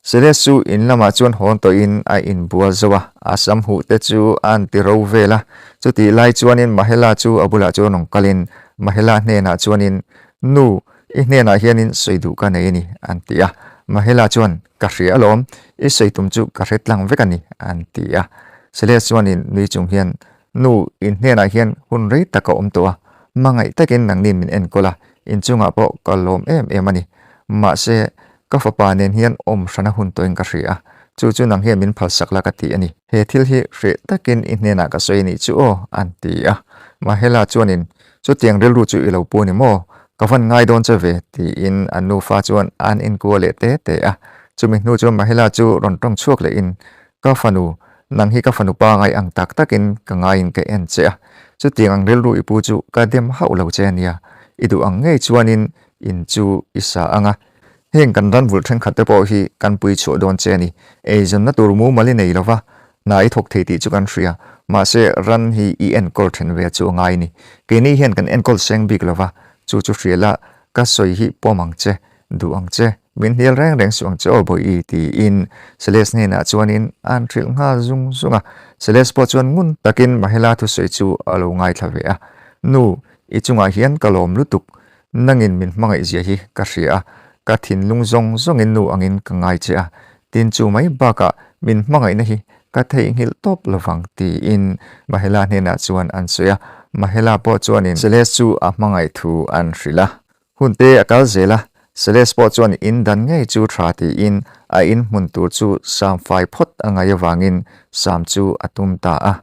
Celeste chu in lamah chuan hawn tawhin a inbual zo a, a sam huh te chu a an ti ro vel a. Chutih lai chuanin Mahela chu a bulah chuan rawn kalin Mahela hnenah chuanin, Nu, i hnenah hianin sawi duh ka nei a ni, an ti a. Mahela chuan, Ka hria alawm, i sawi tum chu ka hre tlang vek a ni, an ti a. Celeste chuanin nui chung hian, Nu, in hnenah hian hun rei tak a awm tawh a, hmangaih takin nangni min enkawl a, inchungah pawh ka lawm em em a ni. Mahse, ka fapa nen hian awm hrana hun tawhin ka hria a, chu chu nang hian min phalsak la ka ti a ni. He thil hi hreh takin i hnenah ka sawi a nih chu aw, an ti a. Mahela chuanin, Chutiang rilru chu i lo pu a ni maw? Ka van ngai dawn che ve, tiin an nufa chuan an inkua leh te te a. Chumi hnu chuan Mahela chu rawn tawng chhuak lehin, Ka fanu, nang hi ka fanu pa ngai ang tak takin ka ngaiin ka en che a. Chutiang ang rilru i pu chu ka dem hauh lo che a nia. I duh ang ngei chuanin in chu i sa ang a. Heng kan ran vulh thenkhat te pawh hi kan pui chhuah dawn che a ni. Eizawnna tur mumal i nei lo va, hna i thawk thei tih chu kan hria. Mahse, ran hi i enkawl then ve chu a ngai a ni. Keini hian kan enkawl seng bik lo va, chu chu hria la, ka sawi hi pawm ang che, duh ang che, min hnial reng reng suh ang che aw Bawihi tiin Celeste hnenah chuanin an hrilh nghal zung zung a. Celeste pawh chuan ngun takin Mahela thusawi chu a lo ngaithla ve a. Nu, i chungah hian ka lawm lutuk. Nangin min hmangaih zia hi ka hria a, ka thinlung zawng zawngin nu angin ka ngai che a, tin chu mai bakah min hmangaihna hi ka theihnghilh tawp lovang tiin Mahela hnenah chuan an sawi a, Mahela pawh chuanin Celeste chu a hmangaih thu an hrilh a. Hun te a kal zel a, Celeste pawh chuan in dan ngei chu tha tiin a in hmun tur chu sam fai phawt a ngaih avangin sam chu a tum ta a.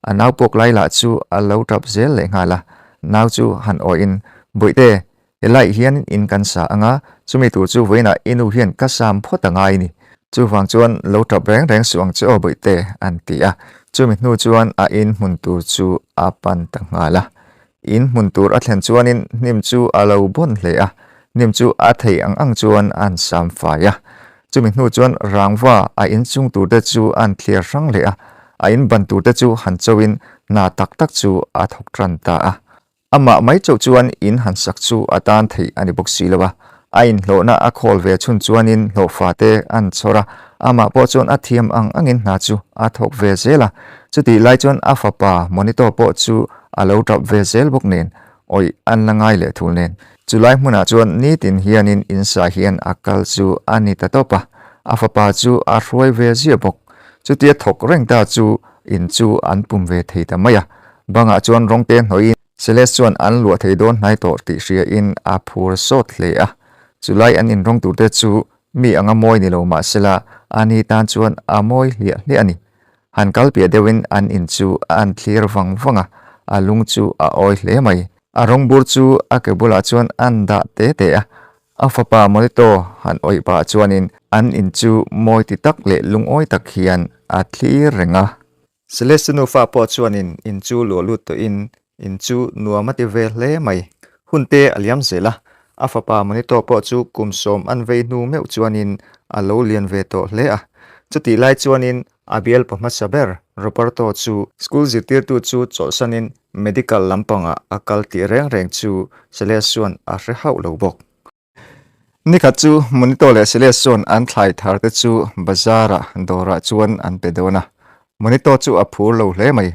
A nau pawk lai lah chu a lo tap zel lehnghal a, nau chu han awihin, Bawihte, helaiah hian in kan sa ang a, chumi tur chu vawiinah i nu hian ka sam phawt a ngai ni. Chuvang chuan lo tap reng reng suh ang che aw Bawihte, an ti a. Chumi hnu chuan a in hmun tur chu a pan ta nghal a. In hmun tur a thlen chuanin hnim chu a lo bawn hle a, hnim chu a thei ang ang chuan an sam fai a. Chumi hnu chuan rangva a in chung tur te chu an thliar hrang leh a, a in ban tur te chu han chauhin hna tak tak chu a thawk tan ta a. Amah mai chauh chuan in han sak chu a tan theih a ni bawk si lo a, a inhlawhna a khawl ve chhun chuanin hlawhfa te an chhawr a, amah pawh chuan a thiam ang angin hna chu a thawk ve zel a. Chutih lai chuan a fapa Monito pawh chu a lo tap ve zel bawk nen, awih an la ngai leh thul nen. Chulai hmunah chuan nitin hianin insa hian a kal chu a ni ta tawp a, a fapa chu a hruai ve ziah bawk. Chutia thawk reng ta chu in chu an pum ve thei ta mai a, bangah chuan rawngte hnawhin Celeste chuan an luah thei dawn hnai tawh tih hriain a phur sawt hle a. Chulai an inrawng turte chu mi anga mawi ni lo mahsela ani tan chuan a mawi hliah hliah a ni. Han kal piah deuhin an in chu an thlir vang vang a, a lung chu a awi hle mai. A rawng bur chu a ke bulah chuan an dah te te a, a fapa Molito han awih pah chuanin an in chu mawi ti tak leh lungawi tak hian a thlir reng a. Celeste nufa pawh chuanin in chu luah lut tawhin in chu nuam a ti ve hle mai. Hun te a liam zel a, a fapa Monito pawh chu kum sawm an vei hnu meuh chuanin a lo lian ve tawh hle a. Chutih lai chuanin a bialpa hmasa ber Roberto chu school zirtirtu chu chawlhsanin medical lampangah a kal tih reng reng chu Celeste chuan a hre hauh lo bawk. Nikhat chu Monito leh Celeste chuan an thlai thar te chu bazar-ah dawrah chuan an pe dawn a. Monito chu a phur lo hle mai.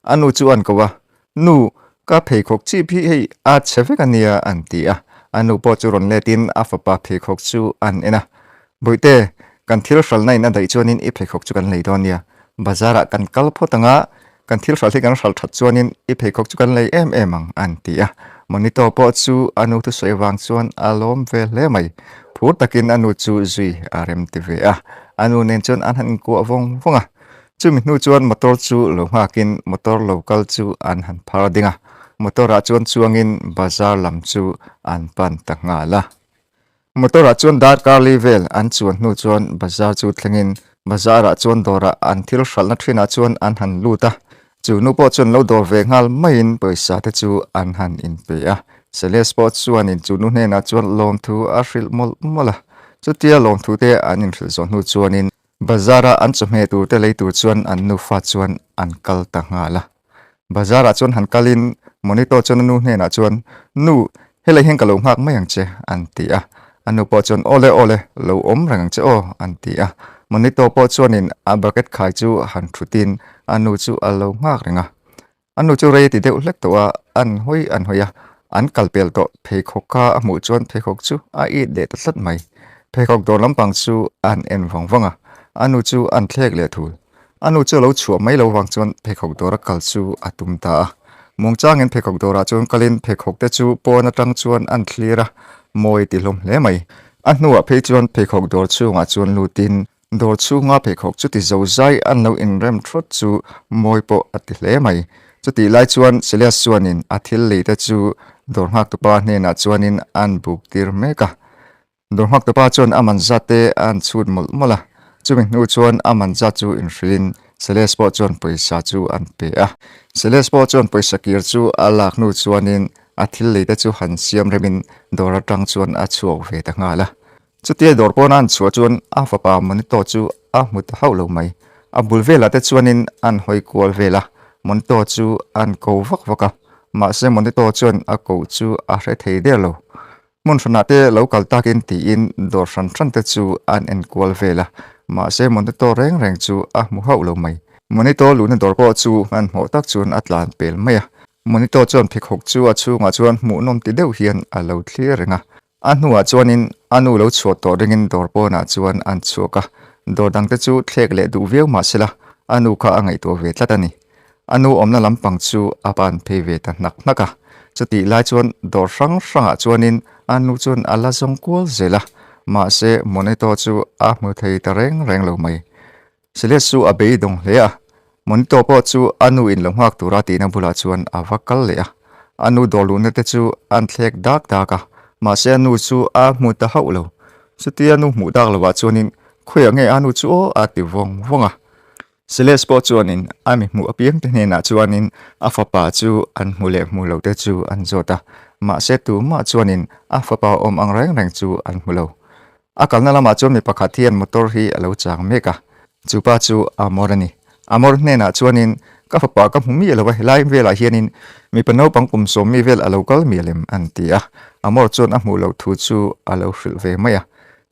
A nu chu an ko a, Nu, ka pheikhawk chip hi hei a chhe vek a nia an ti a. A nu pawh chu rawn letin a fapa pheikhawk chu an en a. Bawihte, kan thil hralhna in a daih chuanin i pheikhawk chu kan lei dawn nia. Bazar-ah kan kal phawt ang a, kan thil hralh hi kan hralh that chuanin i pheikhawk chu kan lei em em ang, an ti a. Monito pawh chu a nu thusawi avang chuan a lawm ve hle mai. Phur takin a nu chu zui a rem ti ve a. A nu nen chuan an han inkuah vawng vawng a. Chumi hnu chuan motor chu lo nghakin motor lo kal chu an han phar ding a. Motor-ah chuan chuangin bazar lam chu an pan ta nghal a. Motor ah chuan darkar li vel an chuan hnu chuan bazar chu thlengin bazar ah chuan dawrah an thil hralhna thinah chuan an han lut a, chu nu pawh chuan lo dawr ve nghal maiin pawisa te chu an han inpe a. Celeste pawh chuanin chu nu hnenah chuan lawmthu a hrilh mawlh mawlh a, chutia lawmthu te an inhrilh zawh hnu chuanin bazar a an chawhmeh tur te lei tur chuan an nufa chuan an kal ta nghal a. Bazar ah chuan han kalin Monito chuan a nu hnenah chuan, Nu, helai hian ka lo nghak mai ang che, an ti a. A nu pawh chuan, Awle, awle, lo awm reng ang che aw, an ti a. Monito pawh chuanin a bucket khai chu han thutin a nu chu a lo nghak reng a. A nu chu rei ti deuh hlek tawh a, an hawi an hawi a, an kal pel tawh pheikhawk kha a hmuh chuan pheikhawk chu a it leh ta tlat mai. Pheikhawk dawr lampang chu an en vang vang a, a nu chu an thlek leh thul. A nu chu a lo chhuah mai lo vang chuan pheikhawk dawra kal chu a tum ta a. Muangchangin pheikhawk dawrah chuan kalin pheikhawk te chu pawn atang chuan an thlir a, mawi ti hlawm hle mai. A hnuah phei chuan pheikhawk dawr chhungah chuan lutin dawr chhunga pheikhawk chu ti zo zai an lo inrem thawt chu mawi pawh a ti hle mai. Chutih lai chuan Silas chuanin a thil lei te chu dawr nghaktupa hnenah chuanin an buk tir mek a. Dawrhngaktupa chuan a man zat te a an chhut mawlh mawlh a, chumi hnu chuan a man zat chu inhrilhin Celeste pawh chuan pawisa chu an pe a. Celeste pawh chuan pawisa kir chu a lak hnu chuanin a thil lei te chu han siam remin dawr atang chuan a chhuak ve ta nghal a. Chutia dawr pawna an chhuah chuan a fapa Monito chu a hmu ta hauh lo mai. A bul velah te chuanin an hawi kual vel a, Monito chu an ko vak vak a, mahse Monito chuan a koh chu a hre thei der lo. Hmun hranah te lo kal takin tiin dawr hran hran te chu an en kual vel a, mahse monitor reng reng chu a hmu hauh lo mai. Monitor luhna dawr pawh chu hmanhmawh tak chuan a tlan pel mai a, monitor chuan pheikhawk chu a chhungah chuan hmuhnawm ti deuh hian a lo thlir reng a. A hnuah chuanin a nu lo chhuah tawh ringin dawr pawnah chuan an chhuak a, dawr dangte chu thlek leh duh viau mahsela a nu kha a ngaihtuah ve tlat a ni. A nu awmna lampang chu a pan phei ve ta hnak hnak a, chutih lai chuan dawr hrang hrangah chuanin a nu chuan a la zawng kual zel a, mahse Monito chu a hmu thei ta reng reng lo mai. Siles chu a beidawng hle a, Monito pawh chu a nu in lo nghak tura tihna bulah chuan a va kal leh a. A nu dawr luhna te chu an thlek dak dak a, mahse a nu chu a hmu ta hauh lo. Chutia nu hmuh dak lovah chuanin khawiah nge a nu chu aw a ti vawng vawng a. Silas pawh chuanin a mi hmuh apiang te hnenah chuanin a fapa chu an hmu leh hmu lo te chu an zawt a, mahse tumah chuanin a fapa awm ang reng reng chu an hmu lo. A kalna lamah chuan mi pakhat hian motor hi a lo chang mek a, chu pa chu Amor a ni. Amor hnenah chuanin ka fapa ka hmu miah lo a, helai velah hianin mipa naupang kum sawmmi vel a lo kal miah lem an ti a. Amor chuan a hmuh loh thu chu a lo hrilh ve mai a.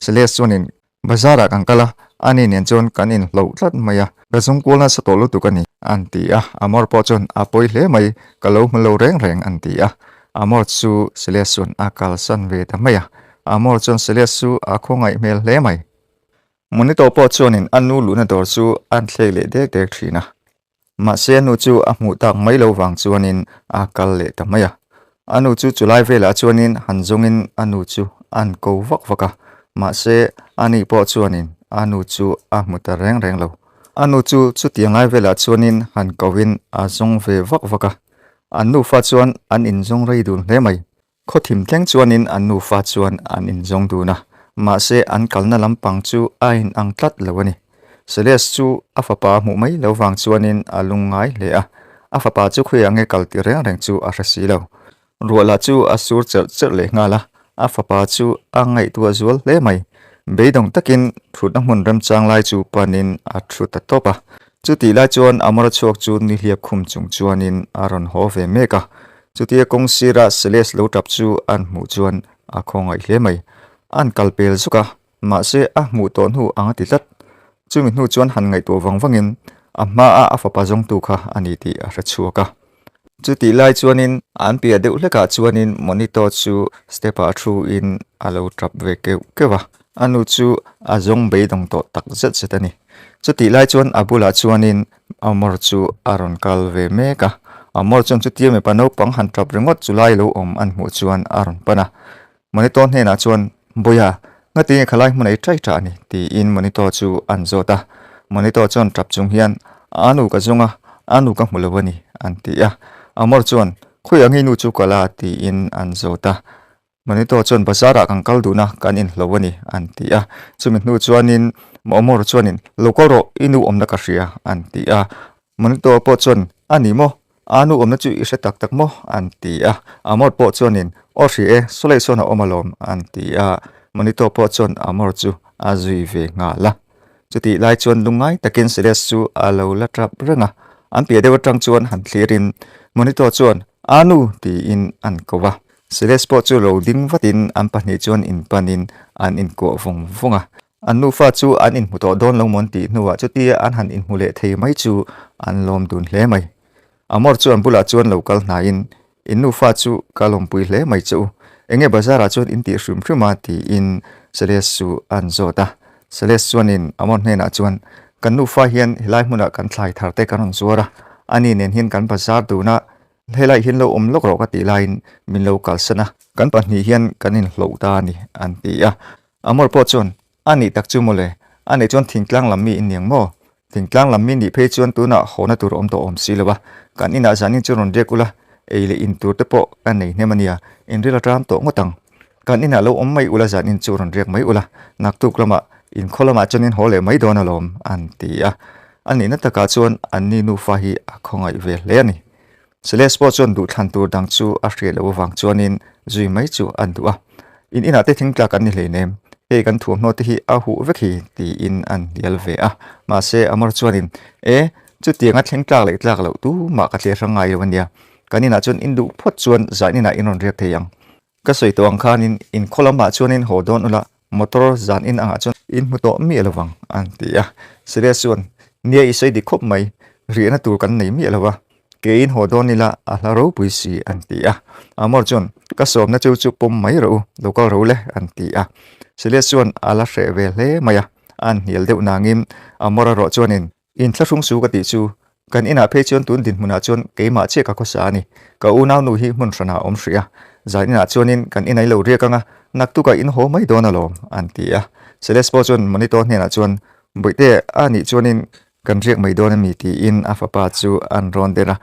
Silas chuanin Bazar ah kan kal a, ani nen chuan kan inhloh tlat mai a, ka zung kual nasa tawh lutuk a ni, an ti a, Amor pawh chuan a pawi hle mai, ka lo hmu lo reng reng, an ti a. Amor chu Silas chuan a kalsan ve ta mai a, Amor chuan Silas chu a khawngaih hmel hle mai. Monito pawh chuanin a nu luhna dawr chu an thlek leh dek dek thin a. Mahse a nu chu a hmuh tak mai lo vang chuanin a kal leh ta mai a. A nu chu chulai velah chuanin han zawngin a nu chu an ko vak vak a, mahse ani pawh chuanin a nu chu a hmu ta reng reng lo. A nu chu chutiang lai velah chuanin han koin a zawng ve vak vak a, an nufa chuan an inzawng rei dun hle mai. Khawthim thleng chuanin an nufa chuan an inzawng dun a, mahse an kalna lampang chu a inang tlat lo a ni. Celeste chu a fapa a hmuh mai lo vang chuanin a lungngai hle a, a fapa chu khawiah nge kal ti reng reng chu a hre si lo. Ruah lah chu a sur cherh cherh leh nghal a, a fapa chu a ngaihtuah zual hle mai. Beidawng takin thutna hmun remchang lai chu panin a thu ta tawp a. Chutih lai chuan Amara chhuak chu nihliap khum chung chuanin a rawn haw ve mek a. Chutia kawng sira Celeste lo tap chu an hmuh chuan a khawngaih hle mai. An kal pel zuk a, mahse a hmuh tawh hnu ang a ti tlat. Chumi hnu chuan han ngaihtuah vang vangin a hmaa a fapa zawngtu kha a ni tih a hre chhuak a. Chutih lai chuanin an piah deuh hlekah chuanin Monito chu step-ah thuin a lo tap ve keuh keuh a. A nu chu a zawng beidawng tawh tak zet zet a ni. Chutih lai chuan a bulah chuanin Amor chu a rawn kal ve mek a. Amor chuan chutia mipa naupang han tap ringawt chu lai lo awm an hmuh chuan a rawn pan a. Monito hnenah chuan, Bawiha, ngatinge khalai hmun ei ṭai ṭah a ni? tiin Monito chu an zawt a. Monito chuan ṭap chung hian, A nu ka zawng a, a nu ka hmu lo a ni, an ti a. Amor chuan, Khawiah nge i nu chu kal a? tiin an zawt a. Monito chuan, Bazar-ah kan kal dun a, kan inhlo a ni, an ti a. Chumi hnu chuanin Amor chuanin, Lo kal rawh, i nu awmna ka hria, an ti a. Monito pawh chuan, A ni maw? A nu awmna chu i hre tak tak maw? an ti a. Amor pawh chuanin, Aw hria e, Sawlei sawn a awm alawm, an ti a. Monito pawh chuan Amor chu a zui ve nghal a. Chutih lai chuan lungngai takin Celeste chu a lo la tap reng a. An piah deuh atang chuan han thlirin Monito chuan, A nu! tiin an ko a. Celeste pawh chu lo ding vatin an pahnih chuan inpanin an inkuah vawng vawng a. An nufa chu an inhmu tawh dawn lo mawn tih hnuah chutia an han inhmu leh thei mai chu an lawm dun hle mai. Amor chu an bulah chuan lo kal hnaiin, In nufa chu ka lawmpui hle mai che u. Enge bazarah chuan in tih hrim hrim a? tiin Celeste chu an zawt a. Celeste chuanin Amor hnenah chuan, Kan nufa hian helai hmunah kan thlai thar te kan rawn zuar a, ani nen hian kan bazar dun a, helai hian lo awm lawk rawh ka tih laiin min lo kalsan a, kan pahnih hian kan inhloh ta a ni, an ti a. Amor pawh chuan, A nih tak chu mawle, a nih chuan thingtlang lam mi in niang maw? Thingtlang lam mi nih phei chuan tunah hawna tur awm tawh awm si lo a, kan inah zanin chu rawn riak ula, ei leh in tur te pawh ka nei hnem a nia, in ril a ṭam tawh ngawt ang. Kan inah lo awm mai ula zanin chu rawn riak mai ula, naktuk lamah in khaw lamah chuan in haw leh mai dawn alawm, an ti a. A nihna takah chuan anni nufa hi a khawngaih ve hle a ni. Celeste pawh chuan duhthlan tur dang chu a hriat loh avang chuanin zui mai chu a duh a. In inah te thingtla kan ni hleinem, hei kan thuamhnaw te hi a huh vek hi tiin an hnial ve a. Mahse Amor chuanin, E, chutianga thleng tlak leh tlak loh tumah ka thlir hrang ngai lo ania. Kan inah chuan in duh phawt chuan zan inah in rawn riak thei ang. Ka sawi tawh ang khanin in khaw lamah chuanin haw dawn ula, motor zan in angah chuan in hmu tawh miah lo vang, an ti a. Suresh chuan, Nia i sawi dik khawp mai, riahna tur kan nei miah lo va, keiin haw dawn ila a hla ropui si, an ti a. Amor chuan, Ka sawmna chu chu pawm mai rawh u, lo kal ro le, an ti a. Suresh chuan a la hreh ve hle mai a, an hnial deuh nangin Amor erawh chuanin, Inthlahrung su ka tih chu, kan inah phei chuan tun dinhmunah chuan keimah chiah ka khawsa a ni. Ka unau nu hi hmun hranah a awm hrih a, zan inah chuanin kan inai lo riak anga naktukah in haw mai dawn alawm, an ti a. Celeste pawh chuan Monito hnenah chuan, Bawihte, a nih chuanin Kan riak mai dawn a mi tiin a fapa chu an rawn der a.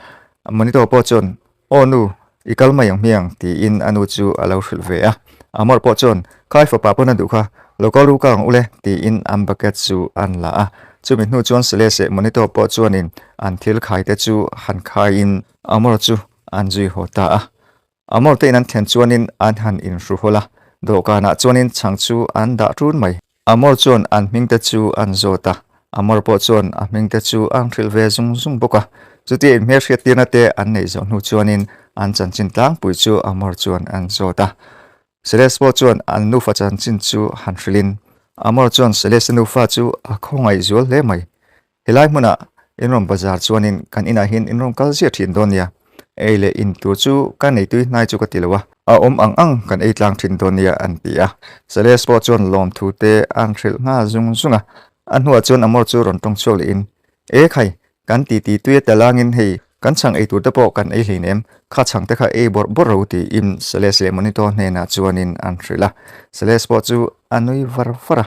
Monito pawh chuan, Aw nu, i kal mai ang hmiang tiin a nu chu a lo hrilh ve a. Amor pawh chuan, Khai fapa pawn a duh kha, lo kal ru kal ang ule tiin an bucket chu an la a. Chumi hnu chuan Celeste Monito pawh chuanin an thil khai te chu han khaiin Amor chu an zui haw ta a. Amor te in an thlen chuanin an han inhru hawl a, dawhkanah chuanin chhang chu an dah ṭun mai. Amor chuan an hming te chu an zawt a, Amor pawh chuan a hming te chu an hrilh ve zung zung bawk a. Chutia inhmelhriattirna te an neih zawh hnu chuanin an chanchin tlangpui chu Amor chuan an zawt a. Celeste pawh chuan an nufa chanchin chu han hrilhin, Amor chuan Celeste nufa chu a khawngaih zual hle mai. Helai hmunah in rawn bazar chuanin kan inah hian in rawn kal ziah thin dawn nia. Ei leh in tur chu ka nei tui hnai chu ka ti lo a, a awm ang ang kan ei tlang thin dawn nia an ti a. Celeste pawh chuan lawmthu te an hrilh nghal zung zung a. A hnuah chuan Amor chu rawn tawng chhuak lehin, E khai, kan titi tui a tel angin hei kan chhang ei tur te pawh kan ei hleinem, kha chhang te kha ei bawrh bawrh ro tiin Celeste leh Monito hnenah chuanin an hrilh a. Celeste pawh chu a nui var var a.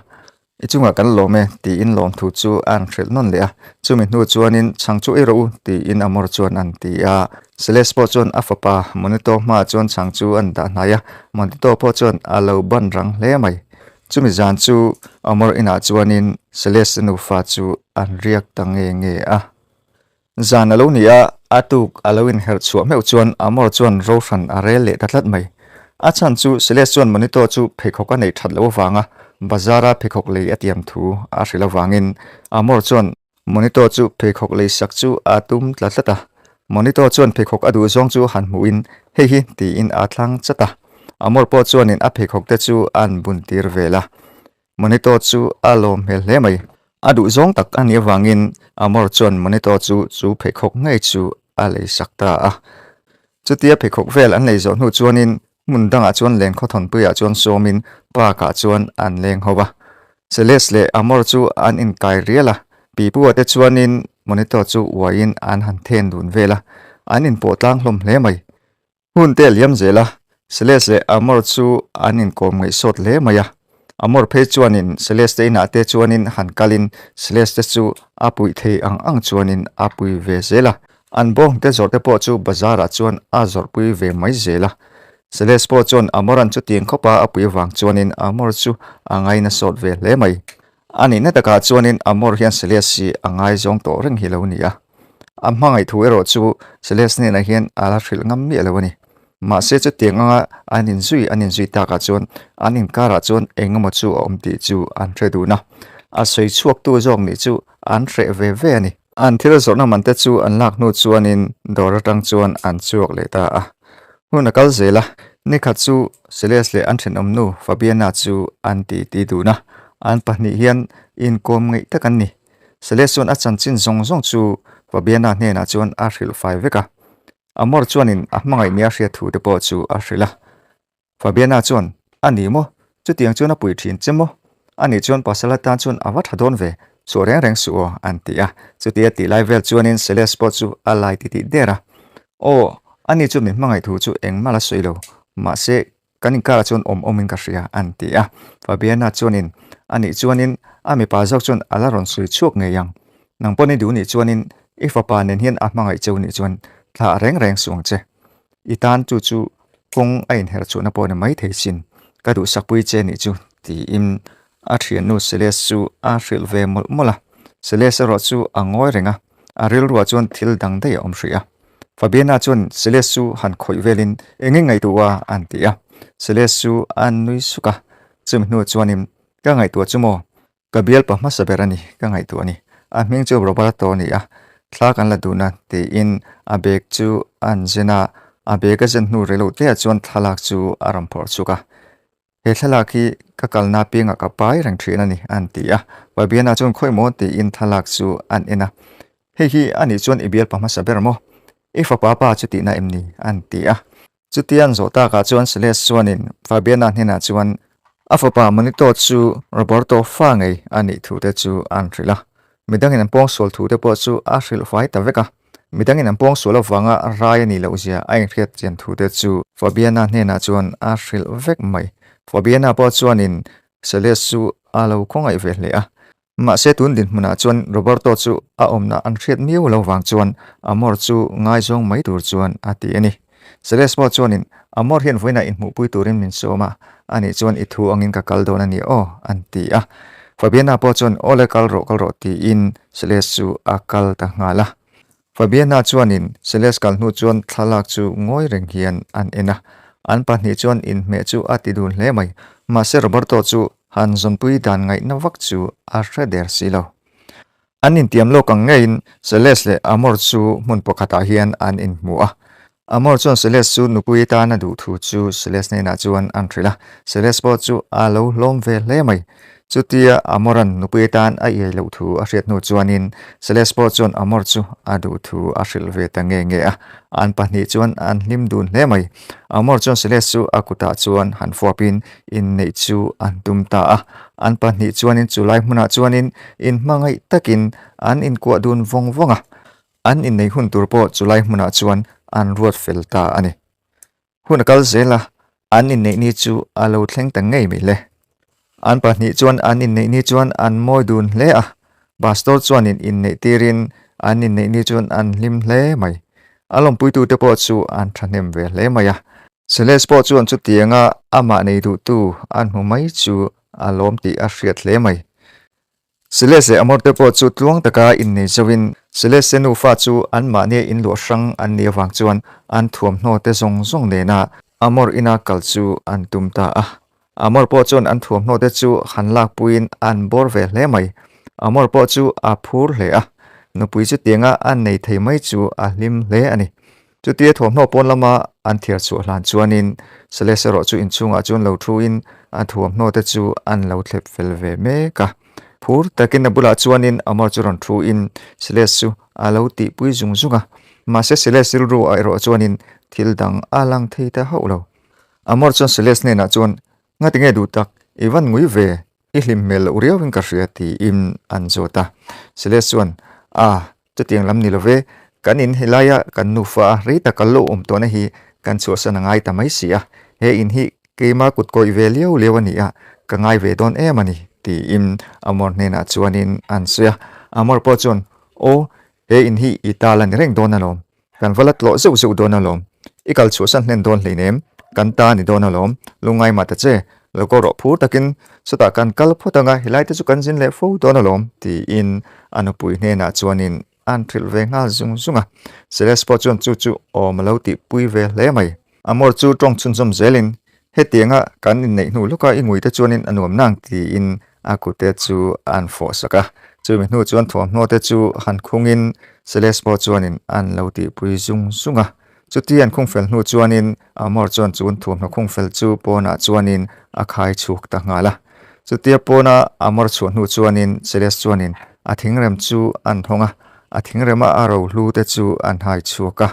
I chungah kan lawm e, tiin lawmthu chu a an hrilh nawn leh a. Chumi hnu chuanin, Chhang chu ei rawh u, tiin Amor chuan an ti a. Celeste pawh chuan a fapa Monito hmaah chuan chhang chu an dah hnai a, Monito pawh chuan a lo ban rang hle mai. Chumi zan chu Amor inah chuanin Celeste nufa chu an riak ta nge nge a. Zan a lo ni a, a tuk a lo inherh chhuah meuh chuan Amor chuan ro hran a rel leh ta tlat mai. A chhan chu Celeste chuan Monito chu pheikhawk a neih that loh avanga bazara pheikhawk lei a tiam thu a hrilh avangin Amor chuan Monito chu pheikhawk lei sak chu a tum tla tlat a. Monito chuan pheikhawk a duh zawng chu han hmuhin hei hi tiin a thlang chat a. Amor pawh chuanin a pheikhawk te chu an bun tir vel a. Monito chu a lawm hmel hle mai. A duh zawng tak a nih avangin Amor chuan Monito chu chu pheikhawk ngei chu a lei sak ta a. Chutia pheikhawk vel an lei zawh hnu chuanin hmun dangah chuan len khawthawnpuiah chuan sawmin park-ah chuan an leng ho a. Celeste leh Amor chu an inkai rial a, Pipua te chuanin Monito chu uaiin an han then dun vel a, an inpawh tlang hlawm hle mai. Hun te a liam zel a, Celeste leh Amor chu an inkawm ngaihsawt hle mai a. Amor phei chuanin Celeste te inah te chuanin han kalin Celeste chu a puih thei ang ang chuanin a pui ve zel a. An bawng te zawrh te pawh chu bazar ah chuan a zawrhpui ve mai zel a. Celeste pawh chuan Amoran chutiang khawpa a pui vang chuanin Amor chu a ngaina sawt ve hle mai. A nihna takah chuanin Amor hian Celeste hi a ngaizawng tawh reng hi lo ni a. A hmangaih thu erawh chu Celeste hnenah hian a la hrilh ngam miah lo a ni. Mahse chutiang anga an inzui an inzui takah chuan an inkarah chuan eng emaw chu a awm tih chu an hre dun a. A sawi chhuaktu zawk nih chu an hreh ve ve a ni. An thil zawrhna man te chu an lak hnu chuanin dawr atang chuan an chhuak leh ta a. Hun a kal zel a, nikhat chu Celeste leh an thenawmnu Fabiana chu an titi dun a, an pahnih hian inkawm ngeih tak an ni. Celeste chuan a chanchin zawng zawng chu Fabiana hnenah chuan a hrilh fai vek a, Amor chuanin a hmangaih nia hriat thu te pawh chu a hrilh a. Fabiana chuan, A ni maw? Chutiang chuan a pui thin che maw? Ani chuan pasal atan chuan a va tha dawn ve, chhuah reng reng suh aw, an ti a. Chutia tih lai vel chuanin Celeste pawh chu a lai titih der a. Aw, ani chu min hmangaih thu chu engmah la sawi lo, mahse kan inkarah chuan awm awmin ka hria, an ti a. Fabiana chuanin, Anih chuanin a mipa zawk chuan a la rawn sawi chhuak ngei ang. Nang pawh ni duh nih chuanin i fapa nen hian a hmangaih cheu nih chuan thlah reng reng suh ang che. I tan chu chu kawng a inherh chhuahna pawh ni mai thei sin, ka duhsakpui che nih chu, tiin a thiannu Celeste chu a hrilh ve mawlh mawlh a. Celeste erawh chu a ngawi reng a, a rilruah chuan thil dang daih a awm hrih a. Fabiana chuan Celeste chu han khawih velin eng eng ngaihtuah a an ti a. Celeste chu a nui suk a, chumi hnu chuanin, Ka ngaihtuah chu maw? Ka bialpa hmasa ber a ni, ka ngaihtuah a ni. A hming chu Roberto a ni a, thla kan la dun a, tiin a bag chu an zen a, a bag a zen hnu rei lo te ah chuan thlalak chu a rawn phawrh chuk a. He thlalak hi ka kalna piangah ka pai reng thin a ni, an ti a. Fabiana chuan khawi maw tiin thlalak chu an en a. Hei hi a nih chuan i bialpa hmasa ber maw? I fapa pa chu tihna em ni? an ti a. Chutiang zawh takah chuan Celeste chuanin Fabiana hnenah chuan a fapa Monito chu Roberto fa ngei a nih thu te chu an hrilh a. Midangin an pawngsual thu te pawh chu a hrilh fai ta vek a. Midangin an pawngsual avanga rai a nih loh zia a inhriat chian thu te chu Fabiana hnenah chuan a hrilh vek mai. Fabiana pawh chuanin Celeste chu a lo khawngaih ve hle a. Mahse tun dinhmunah chuan Roberto chu a awmna an hriat miau lo vang chuan Amor chu ngaizawng mai tur chuan a ti a ni. Celeste pawh chuanin Amor hian vawiinah inhmuhpui turin min sawm a, anih chuan i thu angin ka kal dawn a ni aw, an ti a. Fabiana pawh chuan aw le kal rawh kal rawh tiin Celeste chu a kal ta nghal a. Fabiana chuanin Celeste kal hnu chuan thlalak chu ngawi reng hian an en a, an pahnih chuan inhmeh chu a ti dun hle mai. Mahse Roberto chu han zawnpui dan ngaihna vak chu a hre der si lo. An intiam lawk ang ngeiin Celeste leh Amor chu hmun pakhatah hian an inhmu a. Amor chuan Celeste chu nupui tan a duh thu chu Celeste hnenah chuan an hrilh a, Celeste pawh chu a lo hlawm ve hle mai. Chutia Amoran nupui tan a iai loh thu a hriat hnu chuanin Celeste pawh chuan Amor chu a duh thu a hrilh ve ta nge nge a, an pahnih chuan an hlim dun hle mai. Amor chuan Celeste chu a kutah chuan han fuapin inneih chu an tum ta a, an pahnih chuanin chulai hmunah chuanin inhmangaih takin an inkuah dun vawng vawng a. An inneih hun tur pawh chulai hmunah chuan an ruat fel ta a ni. Hun a kal zel a, an inneih ni chu a lo thleng ta ngei mai le. An pahnih chuan an inneih ni chuan an mawi dun hle a, pastor chuanin inneih tirin an inneih ni chuan an hlim hle mai. A lawmpuitute pawh chu an thahnem ve hle mai a. Celeste pawh chuan chutianga amah nei duhtu an hmu mai chu a lawm tih a hriat hle mai. Celeste leh Amor te pawh chu tluang taka innei zoin Celeste nufa chu anmahnia inluah hrang an nih avang chuan an thuamhnaw te zawng zawng nena Amor ina kal chu an tum ta a. Amor pawh chuan an thuamhnaw te chu han lakpuiin an bawr ve hle mai. Amor pawh chu a phur hle a, nupui chutianga a nei thei mai chu a hlim hle a ni. Chutia thuamhnaw pawn lama an thiar chhuah hlan chuanin Celeste erawh chu inchhungah chuan lo thuin a thuamhnaw te chu an lo thlep fel ve mek a. Phur takin a bulah chuanin Amor chu rawn thuin Celeste chu a lo tihpui zung zung a. Mahse Celeste rilru ah erawh chuanin thil dang a lang thei ta hauh lo. Amor chuan Celeste hnenah chuan, Ngati nge duh tak, i van ngui ve, i hlim hmel loh riauin ka hria tiin an zawt a. Celeste chuan, Ah, Chutiang lam ni lo ve, kan in helaia kan nufa a rei tak kal lo awm tawhna hi kan chhuahsan a ngai ta mai si a, he in hi keima kut kawih ve liau liau a ni a, ka ngai ve dawn em a ni, tiin Amor hnenah chuanin an sawi a. Amor pawh chuan, Aw, he in hi i ta la ni reng dawn alawm, kan va la tlawh zeuh zeuh dawn alawm, i kal chhuahsan hlen dawn hleinem, kan ta ni dawn alawm, lungngai mah ta che, Lo ko rawh phur takin chutah kan kal phawt anga helai te chu kan zin leh fo dawn alawm tiin a nupui hnenah chuanin an hrilh ve nghal zung zung a. Celeste pawh chuan chu chu awm a lo tihpui ve hle mai. Amor chu tawng chhunzawm zelin hetianga kan inneih hnu lawka i ngui te chuanin a nuam nang tiin a kute chu an fawh sak a. Chumi hnu chuan thuamhnaw te chu han khungin Celeste pawh chuanin an lo tihpui zung zung a. Chuti an khung fel hnu chuanin Amor chuan chun thuamhnaw khung fel chu pawnah chuanin a khai chhuak ta nghal a. Chutia pawna Amor chhuah hnu chuanin Celeste chuanin a thingrem chu an hawng a, a thingrema a rohlu te chu an hai chhuak a.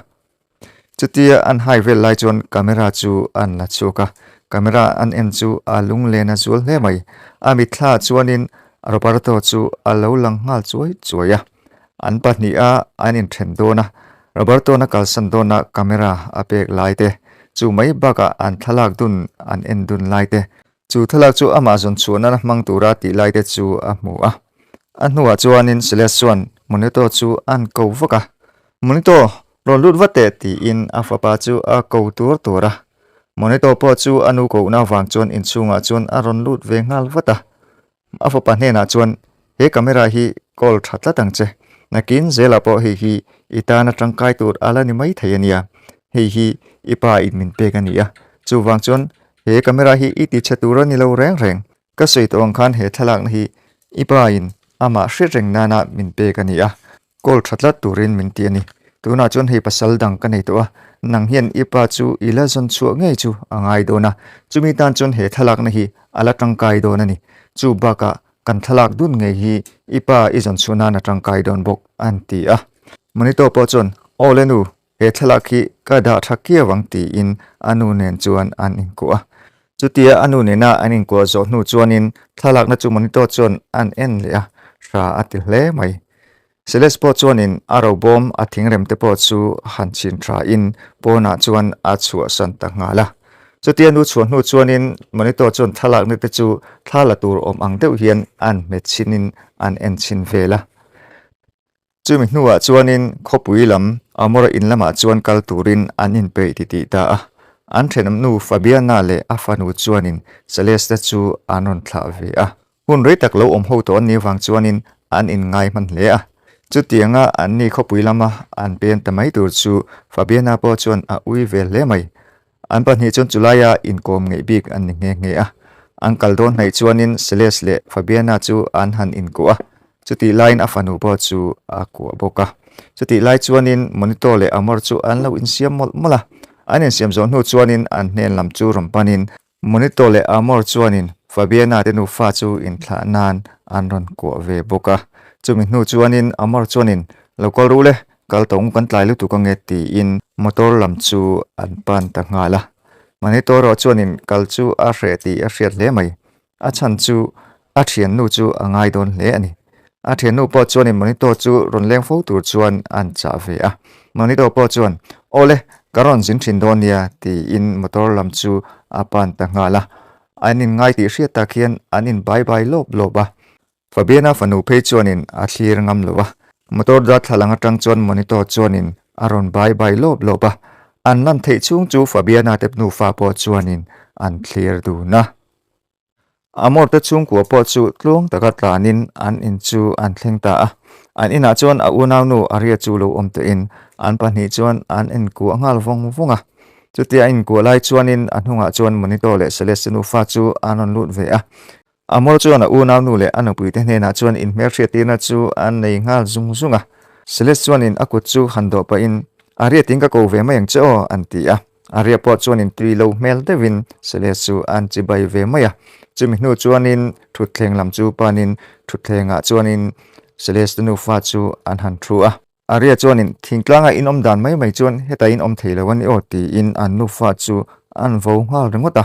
Chutia an hai vel lai chuan camera chu an la chhuak a, camera an en chu a lunglen a zual hle mai. A mitthla chuanin Roberto chu a lo lang nghal chuai chuai a. An pahniha an inthen dawn a, Roberto-na kalsan dawna camera a pek lai te, chu mai bakah an thlalak dun an en dun lai te, chu thlalak chu amah zawn chhuah nana hmang tura tih lai te chu a hmu a. A hnuah chuanin Celeste chuan Monito chu an ko vak a, Monito, rawn lut vat teh tiin a fapa chu a ko tur tur a. Monito pawh chu a nu kohna avang chuan inchhungah chuan a rawn lut ve nghal vat a. A fapa hnenah chuan, He camera hi kawl tha tlat ang che. Nakin zelah pawh hei hi i tana tangkai tur a la ni mai thei a nia. Hei hi i pa in min pek a ni a. Chuvang chuan he camera hi i ti chhe tur a ni lo reng reng. Ka sawi tawh ang khan he thlalakna hi i pa in amah hriat reng nana min pek a ni a. Kawl tha tlat turin min ti a ni. Tunah chuan hei pasal dang ka nei tawh a, nang hian i pa chu i la zawn chhuah ngei chu a ngai dawn a, chumi tan chuan he thlalakna hi a la tangkai dawn a ni. Chu bakah kan thlalak dun ngei hi i pa i zawn chhuah nan a tangkai dawn bawk an ti a. Monito pawh chuan, Aw le nu, he thlalak hi ka dah tha kiau ang tiin a nu nen chuan an inkuah a. Chutia a nu nena an inkuah zawh hnu chuanin thlalakna chu Monito chuan an en leh a, hra a ti hle mai. Celeste pawh chuanin a robawm a thingrem te pawh chu han chhin thain pawnah chuan a chhuahsan ta nghal a. Chutia nu chhuah hnu chuanin Monito chuan thlalakna te chu thla la tur awm ang deuh hian an hmet chhinin an en chhin vel a. Chumi hnuah chuanin khawpui lam Amora in lamah chuan kal turin an inpeih titih ta a. An thenawmnu Fabiana leh a fanu chuanin Celeste chu an rawn thlah ve a. Hun rei tak lo awm ho tawh an nih vang chuanin an inngai hman hle a. Chutianga anni khawpui lama an pen ta mai tur chu Fabiana pawh chuan a ui ve hle mai. An pahnih chuan chulaia inkawm ngeih bik an ni nghe nghe a. An kal dawn hnaih chuanin Celeste leh Fabiana chu an han inkuah a, chutih laiin a fanu pawh chu a kuah bawk a. Chutih lai chuanin Monito leh Amor chu an lo insiam mawlh mawlh a. An insiam zawh hnu chuanin an hnen lam chu rawn panin Monito leh Amor chuanin Fabiana te nufa chu inthlah nan an rawn kuah ve bawk a. Chumi hnu chuanin Amor chuanin, Lo kal ru le, kal tawng kan tlai lutuk ange tiin motor lam chu an pan ta nghal a. Monito erawh chuanin kal chu a hreh tih a hriat hle mai. A chhan chu a thiannu chu a ngai dawn hle a ni. A thiannu pawh chuanin Monito chu rawn leng fo tur chuan an chah ve a. Monito pawh chuan, Aw le, ka rawn zin thin dawn nia, tiin motor lam chu a pan ta nghal a. An inngai tih hriat tak hian an in bai bai lawp lawp a. Fabiana fanu phei chuanin a thlir ngam lo a. Motor darthlalang atang chuan Monito chuanin a rawn bai bai lawp lawp a. An lan theih chhung chu Fabiana te nufa pawh chuanin an thlir dun a. Amor te chhungkua pawh chu tluang taka tlanin an in chu an thleng ta a. An inah chuan a unaunu Aria chu lo awm tawhin an pahnih chuan an inkuah nghal vawng vawng a. Chutia a inkuah lai chuanin a hnungah chuan Monito leh Celeste nufa chu an rawn lut ve a. Amor chuan a unaunu leh a nupuite hnenah chuan inhmelhriattirna chu an nei nghal zung zung a. Celeste chuanin a kut chu han dawh pahin, Aria tin ka ko ve mai ang che aw, an ti a. Aria pawh chuanin tui lo hmel deuhin Celeste chu an chibai ve mai a. Chumi hnu chuanin thutthleng lam chu panin thutthlengah chuanin Celeste nufa chu an han thu a. Aria chuanin thingtlanga in awm dan mai mai chuan hetah in awm thei lo a ni aw tiin an nufa chu an vo nghal ringawt a.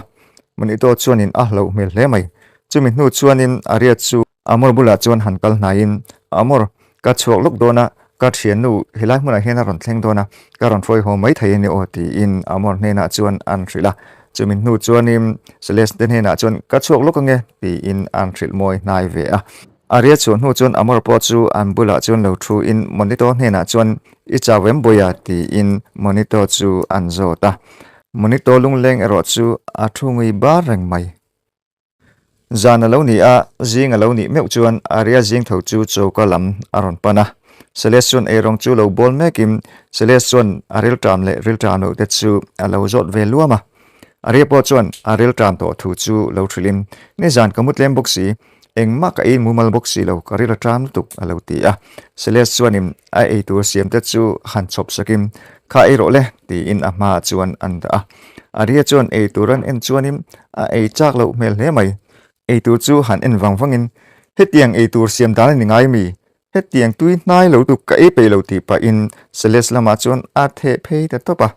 Monito chuanin a hlauh hmel hle mai. Chumi hnu chuanin Aria chu Amor bulah chuan han kal hnaiin, Amor, ka chhuak lawk dawn a, ka thiannu helai hmunah hian a rawn thleng dawn a, ka rawn hruai haw mai thei a ni aw tiin Amor hnenah chuan an hrilh a. Chumi hnu chuanin Celeste hnenah chuan, Ka chhuak lawk ange tiin an hrilh mawi hnai ve a. A riat chhuah hnu chuan Amor pawh chu an bulah chuan lo thuin Monito hnenah chuan, I chau em Bawia? tiin Monito chu an zawt a. Monito lungleng erawh chu a thu ngui bar reng mai. Zan a lo ni a, zing a lo nih meuh chuan Aria zing tho chu choka lam a rawn pan a. Celeste chuan eirawng chu lo bawl mekin Celeste chuan a rilṭam leh rilṭam loh te chu a lo zawt ve luam a. Aria pawh chuan a rilṭam tawh thu chu lo hrilhin, Nizan ka mu tlem bawk si, engmah ka ei mumal bawk si lo, ka ril a ṭam lutuk a lo ti a. Celeste chuanin a eitur siam te chu han chhawp sakin, Kha ei rawh le, tiin a hmaah chuan an dah a. Aria chuan eitur an en chuanin A ei chak loh hmel hle mai. Eitur chu han en vang vangin, Hetiang eitur siam dan a ni ngai mi? Hetiang tui hnai lo tuk ka ei peih lo tih pahin Celeste lamah chuan a theh phei ta tawp a.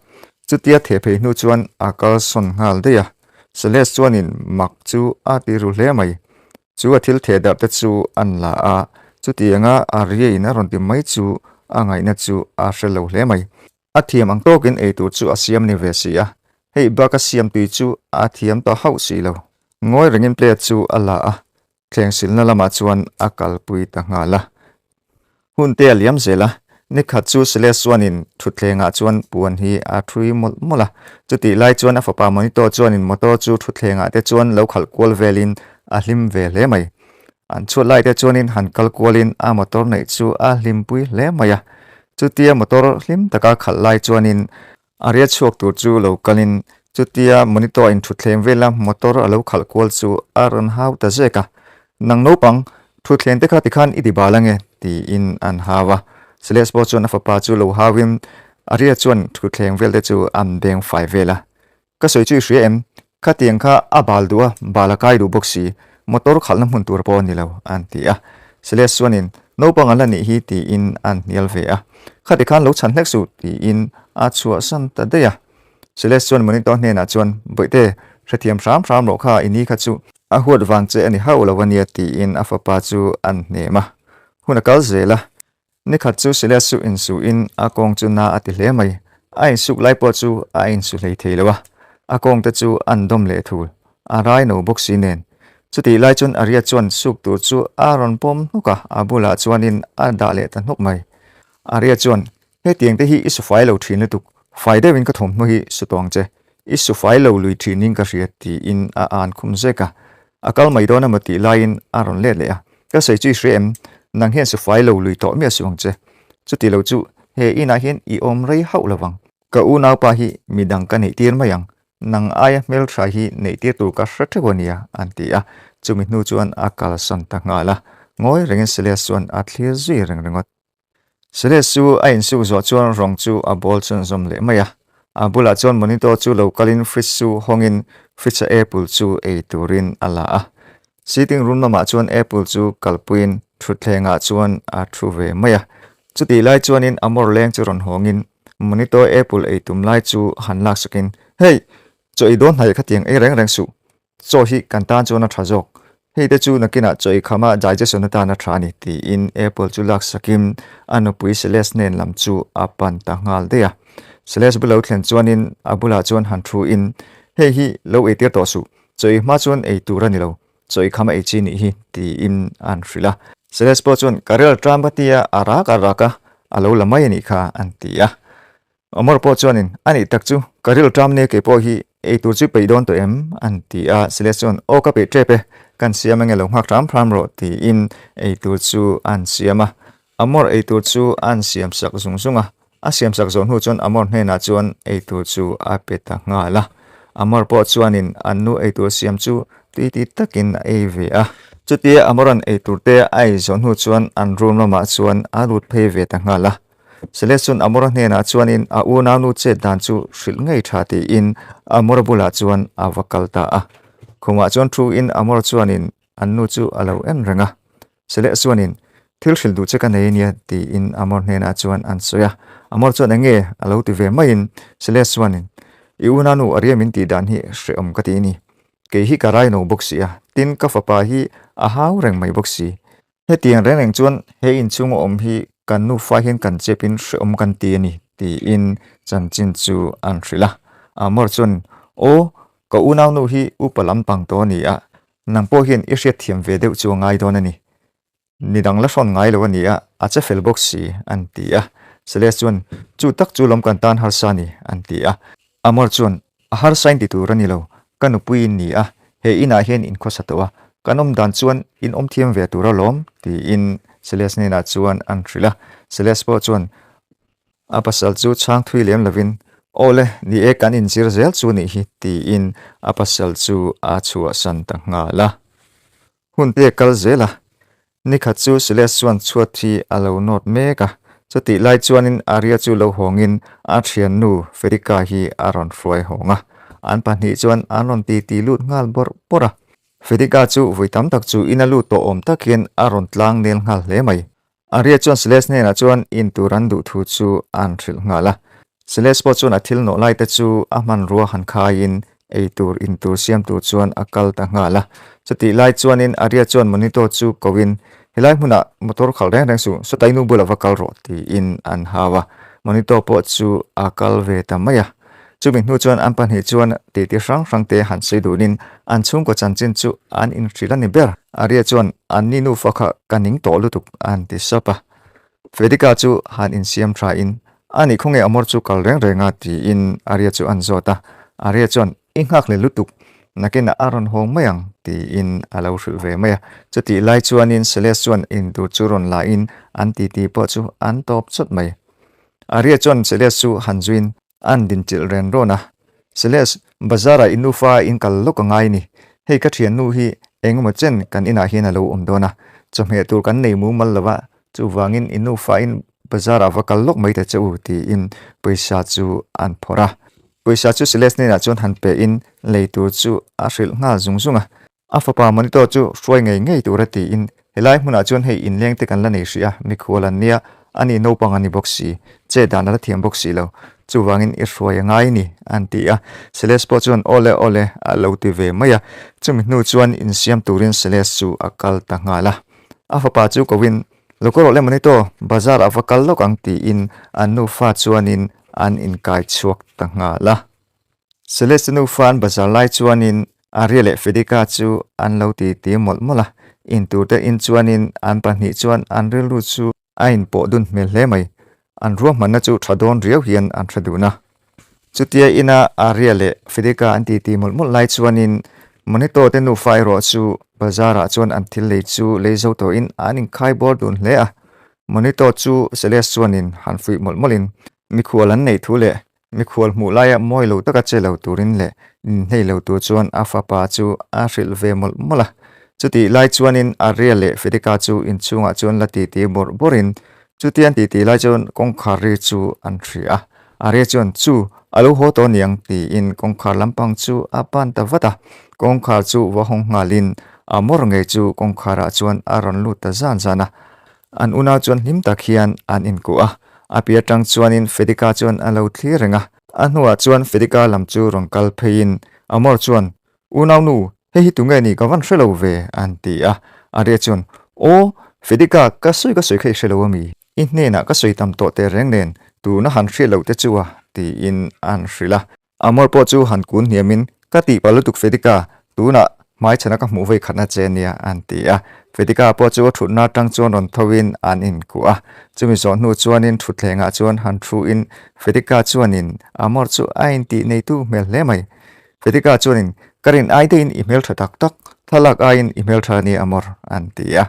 Chutia theh phei hnu chuan a kalsawn nghal daih a. Celeste chuanin mak chu a ti ru hle mai. Chu a thil theh darh te chu an la a, chutianga a riain a rawn ti mai chu a ngaihna chu a hre lo hle mai. A thiam ang tawkin eitur chu a siam ni ve si a, hei bak a siam tui chu a thiam ta hauh si lo. Ngawi rengin plate chu a la a, thleng silna lamah chuan a kalpui ta nghal a. Hun te a liam zel a, nikhat chu Celeste chuanin thutthlengah chuan puan hi a thui mawlh mawlh a. Chutih lai chuan a fapa Monito chuanin motor chu thutthlengah te chuan lo khalh kual velin a hlim ve hle mai. An chhuat lai te chuanin han kal kualin a motor neih chu a hlimpui hle mai a. Chutia motor hlim taka khalh lai chuanin a riat chhuak tur chu lo kalin chutia monitor a inthutthleng vela motor a lo khalh kual chu a rawn hau ta zek a. Nang naupang, thutthleng te kha tikhan i ti bal ange tiin an hau a. Celeste pawh chuan a fapa chu lo hauin a riat chuan thutthleng vel te chu an beng fai vel a. Ka sawi chu i hria em? Khatiang kha a bal duh a, bal a kai duh bawk si. Motor khalhna hmun tur pawh a ni lo, an ti a. Celeste chuanin, Naupang an la nih hi tiin an hnial ve a. Khati khan lo chhan hlek suh tiin a chhuahsan ta daih a. Celeste chuan Monito hnenah chuan, Bawihte, hrethiam hram hram rawh kha i ni kha chu a huat vang che a ni hauh lo a nia tiin a fapa chu an hnem a. Hun a kal zel a. Nikhat chu Silas chu insuhin a kawng chu na a ti hle mai. A insuk lai pawh chu a insu hlei thei lo a. A kawng te chu an dawm leh thul, a rai no bawk si nen. Chutih lai chuan Aria chuan suk tur chu a rawn pawm hnuk a, a bulah chuanin a dah leh ta hnuk mai. Aria chuan, Hetiang te hi i su fai lo thin lutuk, fai deuhin ka thawmhnaw hi su tawng che, i su fai lo lui thinin ka hria tiin a an khum zek a. A kal mai dawn emaw tih laiin a rawn let leh a, Ka sawi chu i hria em? Nang hian su fai lo lui tawh miah suh ang che. Chuti lo chu he inah hian i awm rei hauh lo vang. Ka unaupa hi midang ka neih tir mai ang, nang aia hmeltha hi neih tir tur ka hre theuh a nia, an ti a. Chumi hnu chuan a kalsan ta nghal a, ngawi rengin Silas chuan a thlir zui reng ringawt. Silas chu a insuk zawh chuan rawng chu a bawl chhunzawm leh mai a. A bulah chuan monitor chu lo kalin fridge chu hawngin fridge-a apple chu ei turin a la a. Sitting room lamah chuan apple chu kalpuiin thutthlengah chuan a thu ve mai a. Chutih lai chuanin a mawr leng chu rawn hawngin monitor apple ei tum lai chu han laksakin, Hey! Chaw ei dawn hnaih khatiang ei reng reng suh. Chaw hi kan tan chuan a tha zawk. Hei te chu nakinah chaw ei khama digestion atan a tha a ni, tiin apple chu laksakin a nupui Celeste hnen lam chu a pan ta nghal daih a. Celeste bulo thlen chuanin a bulah chuan han thuin, Hei hi lo eitir tawh suh. Chaw ei hma chuan ei tur a ni lo, chaw ei kham a ei chi nih hi, tiin an hrilh a. Celeste pawh chuan, Ka rel ṭam ka ti a, a rak a rak a, a lo la mai a nih kha, an ti a. Omar pawh chuanin, A nih tak chu, ka ril ṭam nia kei pawh hi ei tur chu peih dawn tawh em? an ti a. Celeste chuan, Aw ka peih ṭep e, kan siam ange lo nghak hram hram rawh, tiin ei tur chu an siam a. Amor ei tur chu an siam sak zung zung a, a siam sak zawh hnu chuan Amor hnenah chuan ei tur chu a pe ta nghal a. Amor pawh chuanin an nu ei tur siam chu tui ti takin a ei ve a. Chutia Amoran ei tur te a ei zawh hnu chuan an room lamah chuan a lut phei ve ta nghal a. Celeste chuan Amora hnenah chuanin a unaunu chet dan chu hrilh ngei tha tiin Amora bulah chuan a va kal ta a. Khumah chuan thu in Amor chuanin an nu chu a lo en reng a. Seleh chuanin, Thil hrilh duh che ka nei ania, tiin Amor hnenah chuan an sawi a. Amor chuan eng nge a lo ti ve maiin Seleh chuanin, I unanu Aria min tih dan hi hrehawm ka ti a ni. Kei hi ka raino bawk si a, tin ka fapa hi a hau reng mai bawk si. Hetiang reng reng chuan he inchhunga awm hi kan nufa hian kan chepin hrehawm kan ti a ni, tiin chanchin chu an hrilh a. Amor chuan, Aw, ka unaunu hi upa lampang tawh a ni a, Nang pawh hian i hriatthiam ve deuh chu a ngai dawn a ni. Ni dang la hrawn ngai lo a ni a, a che fel bawk si, an ti a. Celeste chuan, Chu tak chu lawm kan tan harsa a ni, an ti a. Amor chuan, A harsa in ti tur a ni lo, ka nupui in ni a, he inah hian in khawsa tawh a, kan awm dan chuan in awm thiam ve tur alawm, tiin Celeste hnenah chuan an hrilh a. Celeste pawh chuan, A pasal chu chhang thui lem lovin, Aw le, ni e kan inzir zel chu nih hi, tiin a pasal chu a chhuahsan ta nghal a. Hun te kal zel a, nikhat chu Celeste chuan chhuat hi a lo nawt mek a, chutih lai chuanin Aria chu lo hawngin a thiannu Fedika hi a rawn hruai hawng a, an pahnih chuan an rawn titi lut nghal bawrh bawrh a. Fedika chu vui tam tak chu ina lut tawh awm tak hian a rawn tlang nel nghal hle mai. Aria chuan Celeste hnenah chuan in tur an duh thu chu an hrilh nghal a. Celeste pawh chuan a thil nawh lai te chu a hmanrua han khaiin ei tur in tur siam tur chuan a kal ta nghal a. Chutih lai chuanin Aria chuan Monito chu koin, Helai hmunah motor khalh reng reng suh, sawtai nu bulah va kal rawh tiin an hau a. Monito pawh chu a kal ve ta mai a. Chumi hnu chuan an pahnih chuan titi hrang hrang te han sawi dunin an chhungkaw chanchin chu an inhrilh a ni ber. Aria chuan, Anni nufa kha ka ning tawh lutuk, a han ti sap a. Fedika chu han insiam thain, A nih khawnge Amor chu kal reng reng a? tiin Aria chu an zawt a. Aria chuan, I nghak leh lutuk, nakinah a rawn hawng mai ang, tiin a lo hrilh ve mai a. Chutih lai chuanin Celeste chuan intur chu rawn lain an titi pawh chu an tawp chawt mai. Aria chuan Celeste chu han zuin, An dinchilh ren rawn a. Celeste, bazar ah i nufa in kal lawk a ngai ni. Hei ka thiannu hi engemaw chen kan inah hian a lo awm dawn a, chawhmeh tur kan nei mumal lo a, chuvangin i nufa in bazar ah va kal lawk mai ta che u tiin pawisa chu an phawrh a. Pawisa chu Celeste hnenah chuan han pe in lei tur chu a hrilh nghal zung zung a. A fapa monitor chu hruai ngei ngei tura tiin, Helai hmunah chuan hei inleng te kan la nei hrih a, mikhual an nia, ani naupang a ni bawk si, che dan a la thiam bawk si lo, chuvangin i hruai a ngai ni, an ti a. Celeste pawh chuan Awle awle a lo ti ve mai a, chumi hnu chuan insiam turin Celeste chu a kal ta nghal a. A fapa chu koin, Lo ka rawh le monitor, bazar ah va kal lawk ang tiin an nufa chuanin an inkai chhuak ta nghal a. Celeste nufa an bazar lai chuanin Aria leh Fedika chu an lo titi mawlh mawlh a, intur te in chuanin an pahnih chuan an rilru chu a inpawh dun hmel hle mai. An ruahmanna chu tha dawn riau hian an hre dun a. Chutia ina Aria leh Fedika an titi mawlh mawlh lai chuanin Monito te nufa erawh chu bazar ah chuan an thil lei chu lei zo tawhin an inkhai bawr dun hle a. Monito chu Celeste chuanin han fuih mawlh mawlhin mikhual an neih thu leh Mikhual hmuh laia mawi lo taka che lo turin leh inhnei lo tur chuan a fapa chu a hrilh ve mawlh mawlh a. Chutih lai chuanin Aria leh Fedika chu inchhungah chuan la titi bawrh bawrhin chutian titi lai chuan kawngkhar ri chu an hria a. Aria chuan chu a lo haw tawh niang tiin kawngkhar lampang chu a pan ta vat a. Kawngkhar chu va hawng nghalin a mawr ngei chu kawngkharah chuan a rawn lut ta zan zan a. An unau chuan hlim tak hian an inkuh a, a pi atang chuanin Fedika chuan a lo thlir reng a. A hnuah chuan Fedika lam chu rawn kal pheiin Amor chuan, Unau nu, hei hi tunge ni ka van hre lo ve, an ti a. Aria chuan, Aw, Fedika, ka sawi ka sawi kha i hre lo ami? I hnenah ka sawi tam tawh tehreng nen, tuna han hriat loh te chu a, tiin an hrilh a. Amor pawh chu han kun hniamin, Ka tihpalh lutuk Fedika, tunah hmaichhana ka hmuh vei khatna che nia, an ti a. Fedika pawh chu a thutna atang chuan rawn thoin an inkuah a. Chumi zawh hnu chuanin thutthlengah chuan han thuin Fedika chuanin Amor chu a intih neitu hmel hle mai. Fedika chuanin, Ka rin ai deuhin i hmeltha tak tak, thlalak aiin i hmeltha a nia Amor, an ti a.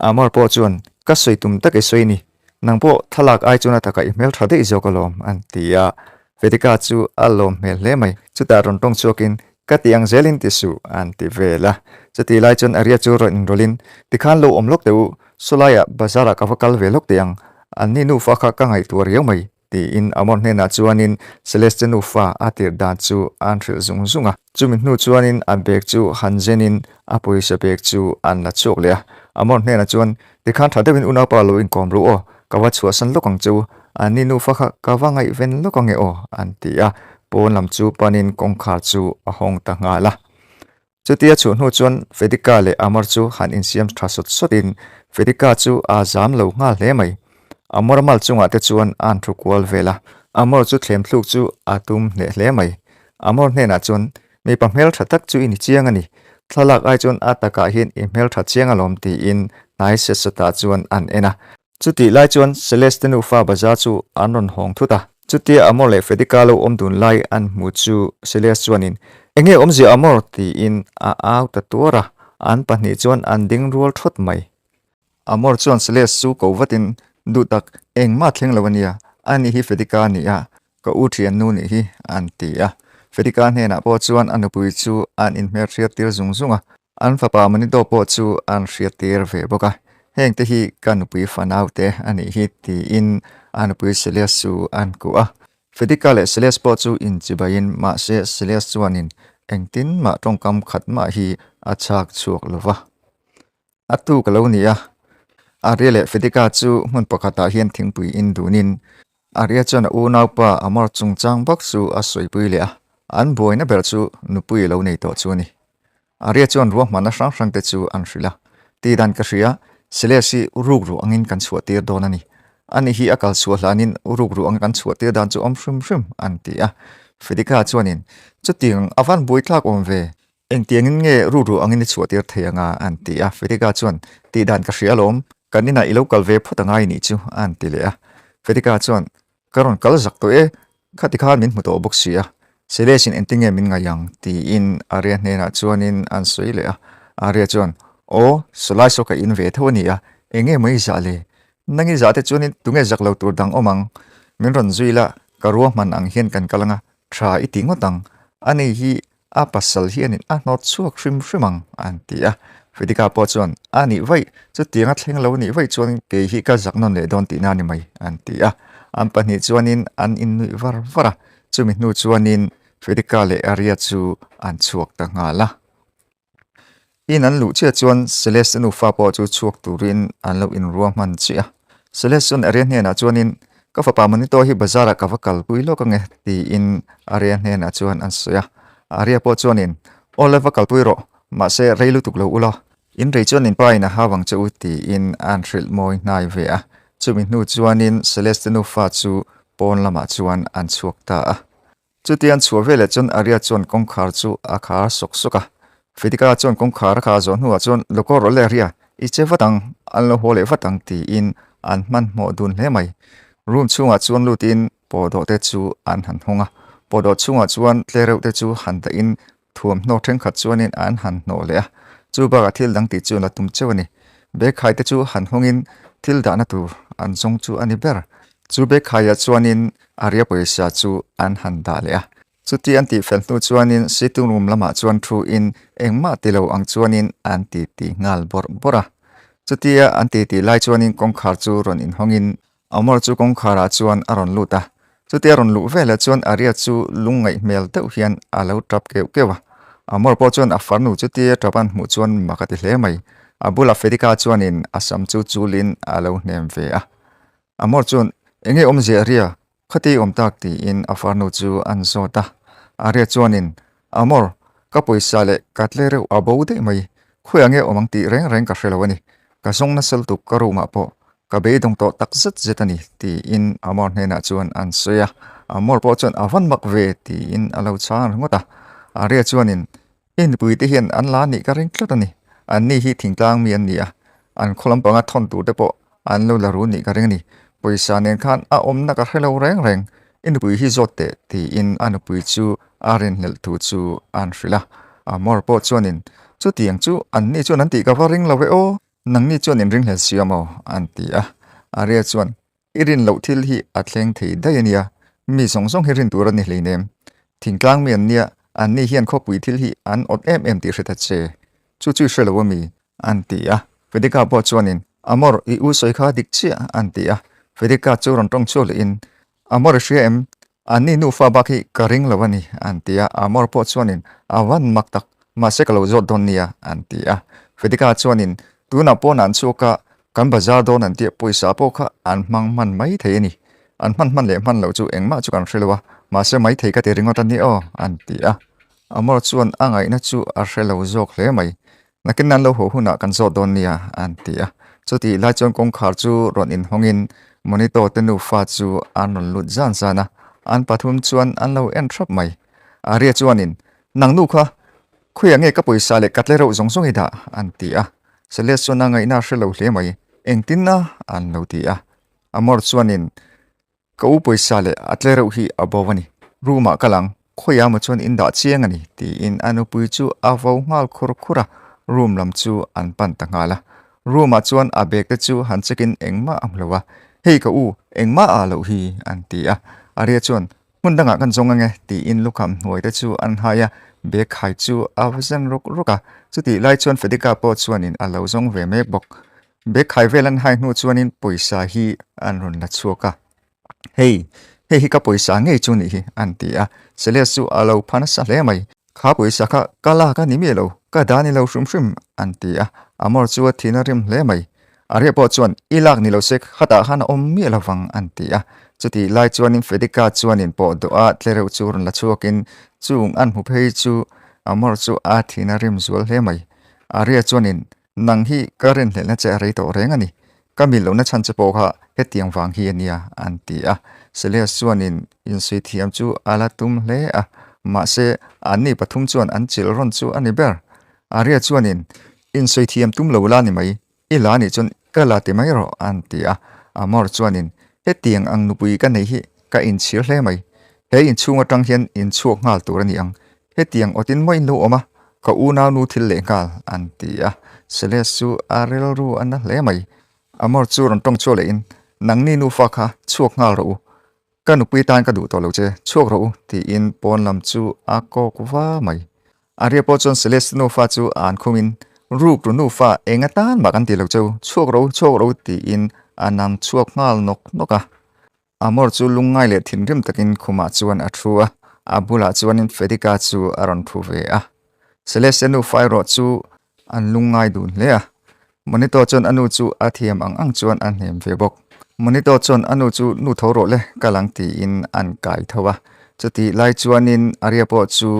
Amor pawh chuan, Ka sawi tum tak i sawi ni, nang pawh thlalak ai chuan a takah i hmel tha daih zawk alawm, an ti a. Vedika chu a lawm hmel hle mai. Chutah rawn tawng chhuakin, Ka ti ang zelin ti suh, an ti vel a. Chutih lai chuan Aria chu rawn inrawlhin, Tikhan lo awm lawk teh u, sawlaiah bazar ah ka va kal ve lawk teh ang, anni nufa kha ka ngaihtuah riau mai. Tiin Amor hnenah chuanin Celeste nufa a tirh dan chu an hrilh zung zung a. Chumi hnu chuanin a bag chu han zenin a pawisa bag chu an la chhuak leh a. Amor hnenah chuan, Tikhan tha deuhin unaupa lo inkawm ru aw, ka va chhuahsan lawk ang che u, anni nufa kha ka va ngaihven lawk ange aw, an ti a. Pawn lam chu panin kawngkhar chu a hawng ta nghal a. Chutia chhuah hnu chuan Fedika leh Amor chu han insiam tha sawt sawtin Fedika chu a zam lo nghal hle mai. Amor mal chungah te chuan a han thu kual vel a, Amor chu thlem thluk chu a tum hneh hle mai. Amor hnenah chuan, Mipa hmeltha tak chu i ni chiang a ni, thlalak ai chuan a takah hian i hmeltha chiang alawm tiin hnai set sawtah chuan an en a. Chutih lai chuan Celeste nufa bazar chu an rawn hawng thut a. Chutia Amor leh Fedika lo awm dun lai an hmu chu Celeste chuanin, Enge awmzia Amor? tiin a au ta tuar a, an pahnih chuan an ding rual thawt mai. Amor chuan Celeste chu ko vatin, Duh tak, engmah thleng lo ania, ani hi Fedika a ni a, Ka u thiannu nih hi, an ti a. Fedika hnenah pawh chuan a nupui chu an inhmelhriat tir zung zung a. An fapa Manito pawh chu an hriat tir ve bawk a. Hengte hi ka nupui fanaute a nih hi, tiin a nupui Selias chu an kuh a. Fedika leh Selias pawh chu inchibaiin mahse Selias chuanin engtin mah tawngkam khat mah hi a chhak chhuak lo va. A tu ka lo ni a. Aria leh Fedika chu hmun pakhatah hian thingpui in dunin Aria chuan a unaupa Amor chungchang bawk chu a sawipui leh a, an buaina ber chu nupui lo nei tawh chu a ni. Aria chuan ruahmanna hrang hrang te chu an hrilh a, Ti dan ka hria, Celeste hi ruk ruh angin kan chhuah tir dawn a ni. Ani hi a kal chhuah hlanin ruk ruh anga kan chhuah tir dan chu awm hrim hrim, an ti a. Fedika chuanin, Chutiang a van buaithlak awm ve, Engtiangin nge rukru angin i chhuah tir thei anga? an ti a. Fedika chuan, Tih dan ka hria alawm, kan inah i lo kal ve phawt angai nih chu, an ti leh a. Fedika chuan, Ka rawn kal zak tawh e, khati khan min hmu tawh bawk si a, Selesin engtin nge min ngaih ang? tiin Aria hnenah chuanin an sawi leh a. Aria chuan, Aw, sawlai saw ka in ve tho a ni a, eng nge maw i zah le? Nang i zah te chuanin tunge zak lo tur dang awm ang? Min rawn zui la, ka ruahman ang hian kan kal anga, tha i ti ngawt ang. Ani hi A pasal hianin a hnawt chhuak hrim hrim ang, an ti a. Fedika pawh chuan, A nih vaih, chutiang a thleng lo nih vaih chuan kei hi ka zak nawn leh dawn tihna a ni mai, an ti a. An pahnih chuanin an innuih var var a, chumi hnu chuanin Fedika leh Aria chu an chhuak ta nghal a. In an luh chiah chuan Celeste nufa pawh chu chhuak turin an lo inrua hman chiah a. Celeste chuan Aria hnenah chuanin, Ka fapa Monito hi bazar ah ka va kalpui lawk ange, tiin Aria hnenah chuan an sawi a. Aria pawh chuanin, Aw le va kalpui rawh, mahse rei lutuk lo ula, in rei chuan in pa in a hau ang che u, tiin an hrilh mawi hnai ve a. Chumi hnu chuanin Celeste nufa chu pawn lamah chuan an chhuak ta a. Chutia an chhuah veleh chuan Aria chuan kawngkhar chu a khar sawk sawk a. Fedika chuan kawngkhar a khar zawh hnuah chuan Lokawr rawh le Aria, i che vat ang, an lo haw leh vat ang tiin an hmanhmawh dun hle mai. Room chhungah chuan lutin pawhdawh te chu an han hawng a, pawhdawh chhungah chuan tlereuh te chu han dahin thuamhnaw thenkhat chuanin an han hnawh leh a, chu bakah thil dang tih chu an la tum cheu a ni. Bag khai te chu han hawngin thil dahna tur an zawng chu a ni ber. Chu bag khaiah chuanin Aria pawisa chu an han dah leh a. Chuti an tih fel hnu chuanin sitting room lamah chuan thu in engmah ti lo ang chuanin an ti ti nghal bawrh bawrh a. Chutia an ti ti lai chuanin kawngkhar chu rawn inhawngin Amor chu kawngkharah chuan a rawn lut a, chutia rawn luh velah chuan Aria chu lungngaih hmel deuh hian a lo tap keuh keuh a. Amor pawh chuan a farnu chutia tap an hmuh chuan mak a ti hle mai. A bulah Fedika chuanin a sam chu chulin a lo hnem ve a. Amor chuan, Enge awmzia Aria, khati awm tak tiin a farnu chu an zawt a. Aria chuanin, Amor, ka pawisa leh ka tle reuh a bo daih mai, khawiah nge awm ang tih reng reng ka hre lo a ni. Ka zawng nasal tuk ka room ah pawh ka beidawng tawh tak zet zet a ni tiin Amor hnenah chuan an sawi a, Amor pawh chuan a van mak ve tiin a lo chhang ringawt a, Aria chuanin i nupui te hian an la nih ka ring tlat a ni, an ni hi thingtlang mi an ni a, an khaw lampanga thawn tur te pawh an lo la ru nih ka ring a ni, pawisa nen khan a awmna ka hre lo reng reng, i nupui hi zawt teh tiin a nupui chu a rinhlelh thu chu an hrilh a, Amor pawh chuanin chutiang chu an ni chuan an tih ka va ring lo e aw. Nangni chuan in ringhlel si awm aw? an ti a. Aria chuan, I rin loh thil hi a thleng thei daih a nia, mi zawng zawng hi rin tur a ni hleinem. Thingtlang mi an nia, anni hian khawpui thil hi an awt em em tih hre ta che. Chu chu i hre lo a mi? an ti a. Fedika pawh chuanin, Amor, i u sawi kha dik chiah, an ti a. Fedika chu rawn tawng chhuak lehin, Amor i hria em? Anni nufa bak hi ka ring lo a ni, an ti a. Amor pawh chuanin, A van mak tak, mahse ka lo zawt dawn nia, an ti a. Fedika chuanin, Tunah pawn an chhuak a, kan bazar dawn an tia pawisa pawh kha an hmang hman mai thei a ni. An hman hman leh hman loh chu engmah chu kan hre lo a, mahse mai thei ka ti ringawt a ni aw, an ti a. Amor chuan a ngaihna chu a hre lo zawk hle mai. Nakin an lo haw hunah kan zawt dawn nia, an ti a. Chutih lai chuan kawngkhar chu rawn inhawngin Monito te nufa chu an rawn lut zan zan a, an pathum chuan an lo en thrap mai. Aria chuanin, Nang nu kha, khawiah nge ka pawisa leh ka tle reuh zawng zawng i dah? an ti a. Celeste chuan a ngaihna a hre lo hle mai, Engtin a? an lo ti a. Amor chuanin, Ka u pawisa leh a tle reuh hi a bo a ni. Room ah ka lang, khawiah maw chuan in dah chiang a ni, tiin a nupui chu a vo nghal khur khur a, room lam chu an pan ta nghal a. Room ah chuan a bag te chu han check in engmah a hmu lo a, Hei ka u, engmah ah loh hi, an ti a. Aria chuan, Hmun dangah kan zawng ange, tiin lukham hnuai te chu an hai a, bag khai chu a va zen ruk ruk a. Chutih lai chuan Fedika pawh chuanin a lo zawng ve mek bawk. Bag khai vel an hai hnu chuanin pawisa hi an rawn la chhuak a, Hei, hei hi ka pawisa ngei chu nih hi, an ti a. Celeste chu a lo pha nasa hle mai. Kha pawisa kha ka lak a ni miah lo, ka dah ni lo hrim hrim, an ti a. Amor chu a thin a rim hle mai. Aria pawh chuan, I lak ni lo se khatah khan a awm miah lo vang, an ti a. Chutih lai chuanin Fedika chuanin pawh dawh a tlereuh chu rawn la chhuakin chung an hmu phei chu Amor chu a thin a rim zual hle mai. Aria chuanin, Nang hi ka rinhlelhna che a rei tawh reng a ni. Ka mil lohna chhan che pawh kha hetiang vang hi a nia, an ti a. Celeste chuanin insuih thiam chu a la tum hle a, mahse anni pathum chuan an chilh rawn chu a ni ber. Aria chuanin, Insuih thiam tum lo la ni mai, i la nih chuan ka la ti mai rawh, an ti a. Amor chuanin, Hetiang ang nupui ka nei hi ka inchhir hle mai. He inchhung atang hian inchhuak nghal tur a ni ang. Hetiang awtin maw in lo awm a, ka unaunu thil leh nghal, an ti a. Celeste chu a rilru a na hle mai. Amor chu rawn tawng chhuak lehin, Nangni nufa kha chhuak nghal rawh u. Ka nupui tan ka duh tawh lo che, chhuak rawh u, tiin pawn lam chu a kawk va mai. Aria pawh chuan Celeste nufa chu a an khumin, Ruk ru nufa, eng atan mah kan ti lo cheu, chhuak rawh u, chhuak rawh u, tiin a nam chhuak nghal nawk nawk a. Amor chu lungngai leh thinrim takin khumah chuan a thu a, a bulah chuanin Fedika chu a rawn thu ve a. Celeste nufa erawh chu an lungngai dun hle a, Monito chuan a nu chu a thiam ang ang chuan a hnem ve bawk. Monito chuan a nu chu nu tho rawh le ka lang tiin an kai tho a. Chutih lai chuanin Aria pawh chu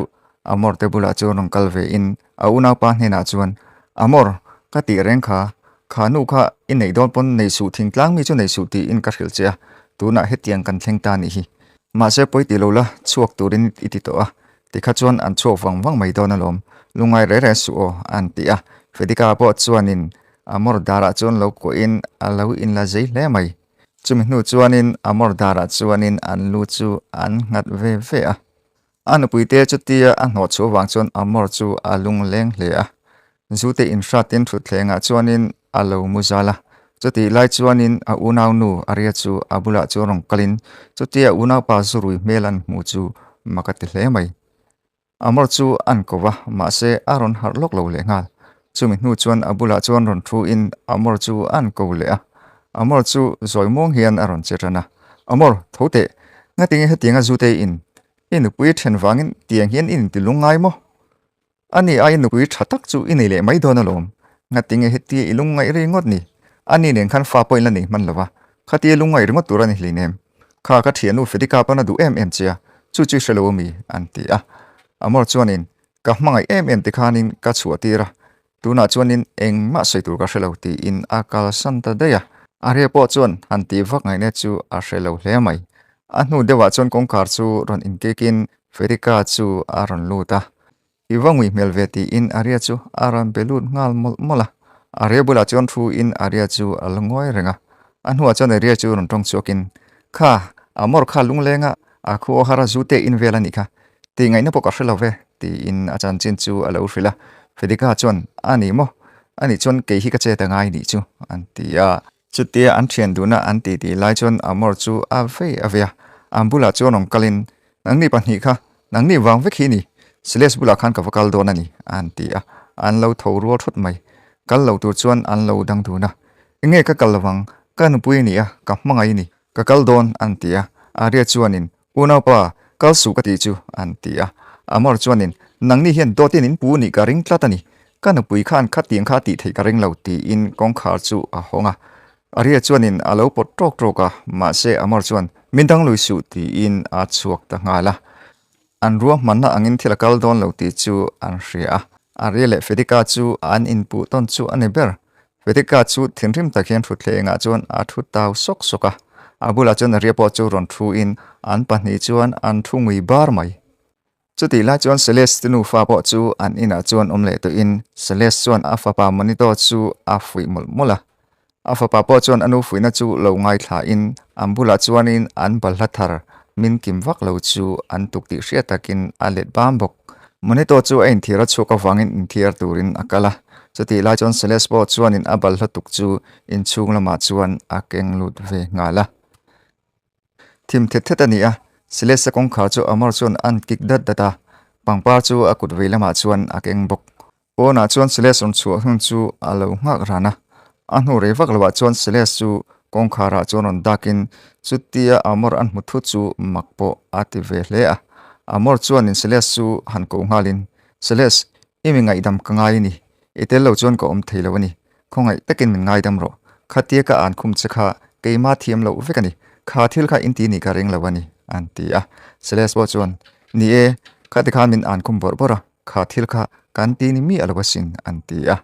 Amor te bulah chuan rawn kal vein a unaupa hnenah chuan, Amor, ka tih reng kha, kha nu kha i neih dawn pawn nei suh thingtlang mi chu nei suh tiin ka hrilh che a, tunah hetiang kan thleng ta nih hi. Mahse pawi ti lo la, chhuak turin i ti tawh a, tikha chuan an chhuak vang vang mai dawn alawm, lungngai reh reh suh aw, an ti a. Fedika pawh chuanin Amor darah chuan lo kuahin a lo inla zei hle mai. Chumi hnu chuanin Amor darah chuanin an lu chu an nghat ve ve a. A nupuite chutia a hnawh chhuah vang chuan Amor chu a lungleng hle a. Zute inhratin thutthlengah chuanin a lo mu zal a. Chutih lai chuanin a unaunu Aria chu a bulah chuan rawn kalin chutia unaupa zurui hmel an hmuh chu mak a ti hle mai. Amor chu an ko va, mahse a rawn harh lawk lo lehnghal. Chumi hnu chuan a bulah chuan rawn thu in Amor chu an ko leh a. Amor chu zawi muang hian a rawn che tan a. Amor, tho teh! Ngatinge hetianga zute in i nupui then vangin tiang hian i inti lung ngai maw? Ani ai nupui tha tak chu i nei leh mai dawn alawm. Ngatinge hetia i lungngaih ri ngawt ni? Ani nen khan fa pawh in la nei hman lo va, khatia lungngaih ringawt tur a ni hlei nem. Kha ka thiannu Fedika pawn a duh em em che a, chu chu i hre lo ami? an ti a. Amor chuanin, Ka hmangaih em em tikhanin ka chhuah tir a, tunah chuanin engmah sawi tur ka hre lo tiin a kalsan ta daih a. Aria pawh chuan han tih vak ngaihna chu a hre lo hle mai. A hnu deuhah chuan kawngkhar chu rawn inkekin Fedika chu a rawn lut a. I va ngui hmel ve tiin Aria chu a rawn be lut nghal mawlh mawlh a. Aria bulah chuan thu in Aria chu a la ngawi reng a. A hnuah chuan Aria chu rawn tawng chhuakin, Kha, Amor kha lunglenga a khu Ohara zu te in vel a nih kha. Tih ngaihna pawh ka hre lo ve, tiin a chanchin chu a lo hrilh a. Fedika chuan, A ni maw? A nih chuan kei hi ka chet a ngai nih chu, an ti a. Chutia an thian duhna an tih tih lai chuan Amor chu a vei a vei a, an bulah chuan rawn kalin, Nangni pahnih kha, nangni vang vek hi ni, Siles bulah khan ka va kal dawn a ni, an ti a, an lo tho rual thawt mai. Kal lo tur chuan an lo dang dun a, Enge ka kal lovang, ka nupui a ni a, ka hmangaih a ni, ka kal dawn, an ti a. Aria chuanin, Unaupa, kal suh ka tih chu, an ti a. Amor chuanin, Nangni hian dawtin in pu nih ka ring tlat a ni. Ka nupui khan khatiang kha tih theih ka ring lo, tiin kawngkhar chu a hawng a. Aria chuanin a lo pawt tawk tawk a, mahse Amor chuan, Min dang lui suh, tiin a chhuak ta nghal a. An ruahmanna angin thil a kal dawn lo tih chu an hria a. Aria leh Fedika chu an inpuh tawn chu a ni ber. Fedika chu thinrim tak hian thutthlengah chuan a thu tau sawk sawk a. A bulah chuan Aria pawh chu rawn thuin an pahnih chuan an thu ngui bar mai. Chutih lai chuan Celeste nufa pawh chu an inah chuan awm leh tawhin Celeste chuan a fapa Monito chu a fuih mawlh mawlh a. A fapa pawh chuan a nu fuihna chu lo ngaithlain an bulah chuanin an balhla thar min kim vak lo chu an tuk tih hriat takin a let bam bawk. Monito chu a inthiar a chhuak avangin inthiar turin a kal a. Chutih lai chuan Celeste pawh chuanin a balhla tuk chu inchhung lamah chuan a keng lut ve nghal a. Thim thet thet a ni a, Celeste kawngkhar chu Amor chuan a'n kik dat dat a, pangpar chu a kut vei lamah chuan a keng bawk. Pawnah chuan Celeste rawn chhuah hun chu a lo nghak ran a, a hnu rei vak loah chuan Celeste chu kawngkharah chuan rawn dakin chutia Amor an hmu thut chu mak pawh a ti ve hle a. Amor chuanin Celeste chu han ko nghalin, Celeste, i mi ngaihdam ka ngai a ni, i tel lo chuan ka awm thei lo a ni, Khawngaih takin min ngaidam rawh. Khatia ka an khum che kha keima thiam loh vek a ni. Kha thil kha inti nih ka ring lo a ni, an ti a. Celeste pawh chuan, Ni e, khati khan min an khum bawrh bawrh a, kha thil kha kan ti ni miah lo asin, an ti a.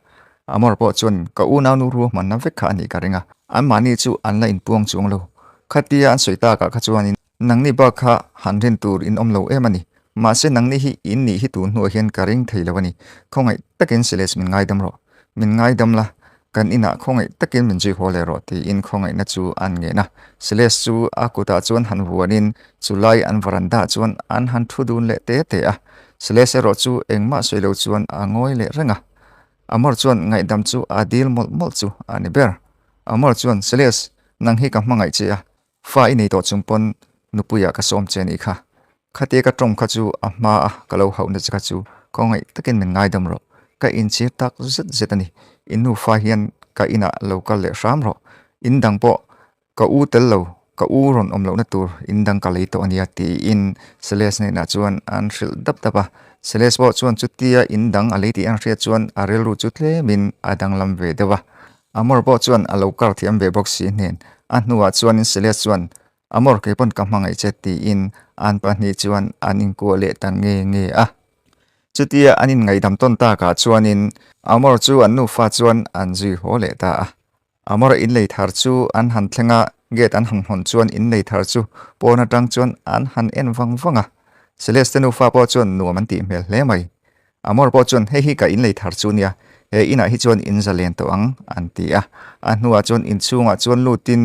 Amor pawh chuan, Ka unaunu ruahmanna vek kha a nih ka ring a, anmahni chu an la inpuang chuang lo. Khatia an sawi takah kha chuanin nangni bak kha han rin tur in awm lo em a ni. Mahse nangni hi in nih hi tun hnuah hian ka ring thei lo a ni. Khawngaih takin Celeste min ngaidam rawh. Min ngaidam la, kan inah khawngaih takin min zui haw leh rawh tiin khawngaihna chu an ngen a. Celeste chu a kutah chuan han vuanin chulai an veranda chuan an han thu dun leh te te a. Celeste erawh chu engmah sawi lo chuan a ngawi leh reng a. Amor chuan ngaihdam chu a dil mawlh mawlh chu a ni ber. Amor chuan, Celeste, nang hi ka hmangaih che a, Fa i nei tawh chung pawn nupuiah ka sawm che anih kha. Khatia ka tawng kha chu a hma a ka lo hauhna che kha chu khawngaih takin min ngaidam rawh. Ka inchhir tak zet zet a ni. In nufa hian ka inah lo kal leh hram rawh. In dang pawh ka u tel lo, ka u rawn awm lohna tur in dang ka lei tawh ania tiin Celeste hnenah chuan an hrilh dap dap a. Celeste pawh chuan chutia in dang a lei tih an hriat chuan a rilru chu tlemin a danglam ve deuh a. Amor pawh chuan a lo kar thiam ve bawk si hnen. A hnuah chuanin Celeste chuan, Amor kei pawn ka hmangaih che tiin an pahnih chuan an inkuah leh ta nge nge a. Chutia an inngaihdam tawn takah chuanin Amor chu an nufa chuan an zui haw leh ta a. Amor inlei thar chu an han thleng a. Gate an han hawn chuan innei thar chu pawn atang chuan an han en vang vang a. Celeste nufa pawh chuan nuam an tih hmel hle mai. Amor pawh chuan hei hi ka inlei thar chu nia, he inah hi chuan in zalen tawh ang an ti a. A hnuah chuan inchhungah chuan lutin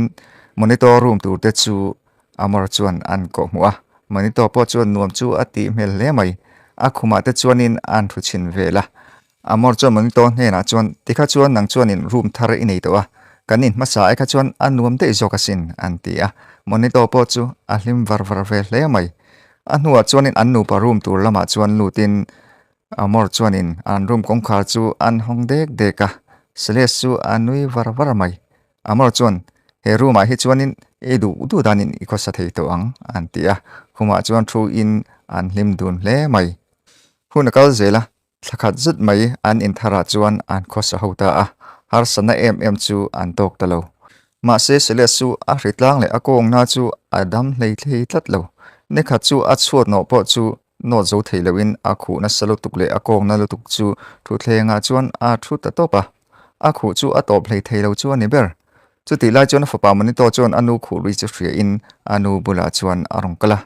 monitor room tur te chu Amor chuan an kawhhmuh a. Monitor pawh chuan nuam chu a tih hmel hle mai. A khumah te chuanin an thu chhin vel a. Amor chuan Monitor hnenah chuan, Tikha chuan nang chuanin room thar i nei tawh a, kan in hmasa ai kha chuan a nuam daih zawk asin, an ti a. Monitor pawh chu a hlim var var ve hle mai. A hnuah chuanin an nupa room tur lamah chuan lutin Amor chuanin an room kawngkhar chu an hawng dek dek a, Celeste chu a nui var var mai. Amor chuan, He room ah hi chuanin i duh duh danin i khawsa thei tawh ang, an ti a. Khumah chuan thu in an hlim dun hle mai. Hun a kal zel a, Thla khat zet mai an intharah chuan an khawsa ho ta a, harsatna em em chu an tawk ta lo. Mahse Celeste chu a hritlang leh a kawngna chu a dam hlei thlei tlat lo. Nikhat chu a chhuat nawh pawh chu nawt zo thei loin a khuh nasa lutuk leh a kawngna lutuk chu thutthlengah chuan a thu ta tawp a. A khuh chu a tawp hlei thei lo chu a ni ber. Chutih lai chuan a fapa Monito chuan a nu khuh lui chu hriain a nu bulah chuan a rawn kal a,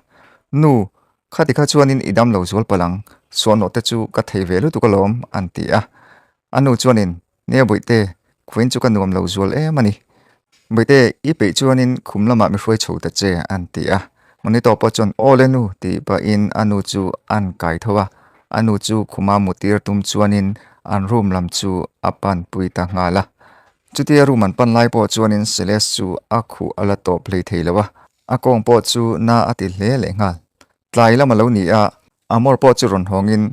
Nu, Khati kha chuanin i dam lo zual palh ang, suahnawh te chu ka thei ve lutuk alawm, an ti a. A nu chuanin, Nia Bawihte, khuin chu ka nuam lo zual em a ni. Bawihte, i peih chuanin khum lamah mi hruai chho ta che, an ti a. Monitor pawh chuan, Aw le nu, tih pahin a nu chu an kai tho a. A nu chu khuma mutir tum chuanin an room lam chu a panpui ta nghal a. Chutia room an pan lai pawh chuanin Celeste chu a khuh a la tawp hlei thei lo a. A kawng pawh chu na a ti hle leh nghal. Tlai lam a lo ni a, Amor pawh chu rawn hawngin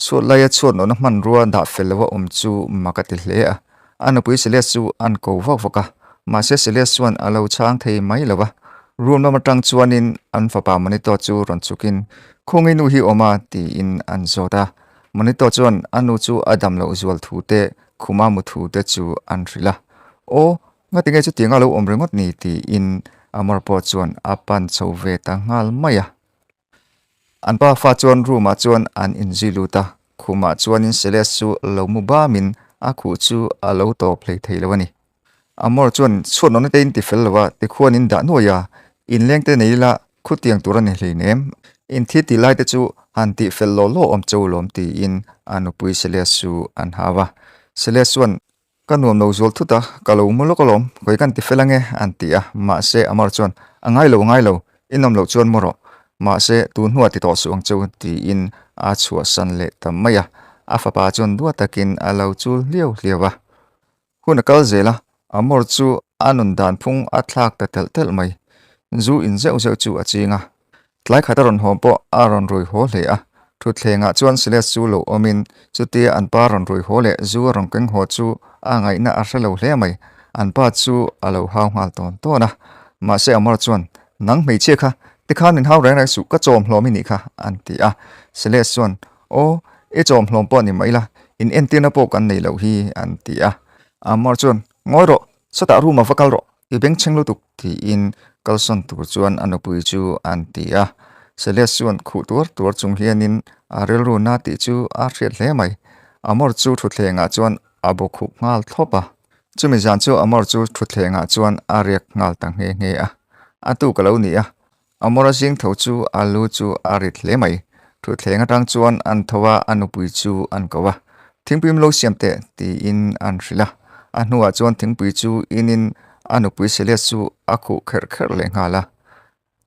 chhuat laia chhuat nawhna hmanrua dah fel loa awm chu mak a ti hle a. A nupui Celeste chu an ko vak vak a, mahse Celeste chuan a lo chhang thei mai lo a. Room lam atang chuanin an fapa Monito chu rawn chhukin, Khawngaih nu hi awm a? tiin an zawt a. Monito chuan a nu chu a dam loh zual thu te, khuma mu thu te chu an hrilh a. Aw, Ngati nge chutiang a lo awm ringawt ni tiin Amor pawh chuan a pan chho ve ta nghal mai a. An pa fa chuan room ah chuan an inzui lut a, khumah chuanin Celeste chu lo mu bamin a khuh chu a lo tawp hlei thei lo a ni. Amor chuan chhuat nawhna te in ti fel lo a, tikhuan in dah nuai a, inleng te nei ila khutiang tur a ni hleinem, in thi tih lai te chu han tih fel law law awm cheu lawm tiin a nupui Celeste chu an hau a. Celeste chuan Ka nuam lo zual thut a, ka lo mu lawk alawm, khawi kan ti fel ange, an ti a. Mahse, Amar chuan, A ngai lo, a ngai lo, i nawm loh chuan mu rawh. Mahse, tun hnuah ti tawh suh ang cheu, tiin a chhuahsan leh ta mai a. A fapa chuan duat takin a lo chul hliau hliau a. Hun a kal zel a, Amor chu a nun dan phung a thlak ta telh telh mai. Zu in zeuh zeuh chu a ching a. Tlai khat a rawn haw pawh a rawn rui haw hle a, thutthlengah chuan Celeste chu lo awmin chutia an pa rawn rui haw leh zu a rawn keng haw chu a ngaihna a hre lo hle mai. An pa chu a lo hau nghal tawn tawn a. Mahse Amor chuan, Nang hmeichhia kha, tikhan min hau reng reng suh, ka chawm hlawm i nih kha, an ti a. Celeste chuan, Aw, i chawm hlawm pawh ni mai la, in entirna pawh kan nei loh hi, an ti a. Amor chuan, Ngawi rawh, sawtah room ah va kal rawh, I bengchheng lutuk tiin kalsawn tur chuan a nupui chu an ti a. Celeste chuan khuh tuar tuar chung hianin a rilru na tih chu a hriat hle mai. Amor chu thutthlengah chuan a bawk khup nghal thlawp a. Chumi zan chu Amor chu thutthlengah chuan a riak nghal ta nghe nghe a. A tuk a lo ni a, Amor a zing tho chu a lu chu a rit hle mai. Thutthleng atang chuan an tho a, a nupui chu an ko a. Thingpui lo siam teh tiin an hrilh a. A hnuah chuan thingpui chu inin a nupui Celeste chu a khuh kherh kherh leh nghal a.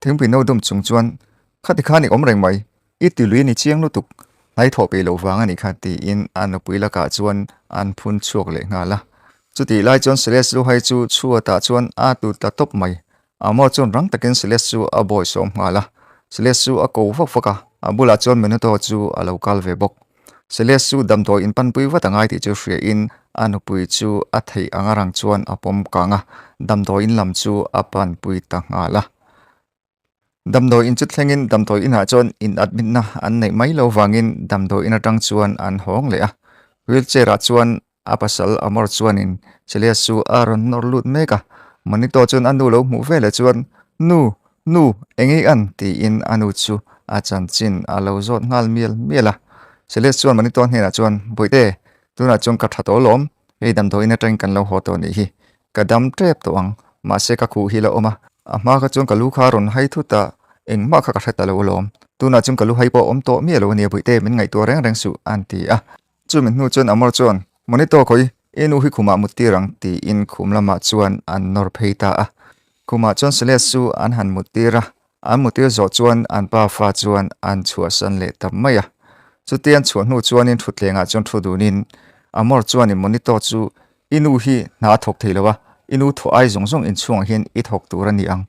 Thingpui no dum chung chuan, Khati khan i awm reng mai, i ti lui a ni chiang lutuk, hnai thawh peih loh vang a nih kha tiin a nupui lakah chuan an phun chhuak leh nghal a. Chutih lai chuan Celeste luhai chu chhuatah chuan a tut ta tawp mai. Amor chuan rang takin Celeste chu a bawi sawm nghal a, Celeste chu a ko vak vak a, a bulah chuan Minuto chu a lo kal ve bawk. Celeste chu damdawi in panpui vat a ngai tih chu hria in a nupui chu a theih anga rang chuan a pawm kang a, damdawi in lam chu a panpui ta nghal a. Damdawi in chu thlengin damdawi inah chuan in admit na an neih mai lo vangin damdawi in atang chuan an hawng leh a, wheelchair ah chuan A pasal Amor chuanin Celeste chu a rawn nawr lut mek a, Monito chuan a nu lo hmuh veleh chuan, Nu, nu, eng ei an? tiin a nu chu a chanchin a lo zawt nghal mial mial a. Celeste chuan Monito hnenah chuan, Bawihte, tunah chuan ka tha tawh alawm, hei damdawiin atangin kan lo haw tawh nih hi. Ka dam tep tawh ang, mahse ka khuh hi la awm a. A hma kha chuan ka lu kha a rawn hai thut a, engmah kha ka hre ta lo alawm. Tunah chuan ka lu hai pawh a awm tawh miah lo a nia Bawihte, min ngaihtuah reng reng suh, a ti a. Chumi hnu chuan Amor chuan, Monito khawi, i nu hi khumah mut tir ang, tiin khum lamah chuan an nawr phei ta a. Khumah chuan Celeste chu an han mut tir a, an mut tir zawh chuan an pa fa chuan an chhuahsan leh ta mai a. Chutia an chhuah hnu chuanin thutthlengah chuan thu dunin Amor chuanin Monito chu I nu hi hna a thawk thei lo a, i nu thawh ai zawng zawng inchhungah hian i thawk tur a ni ang.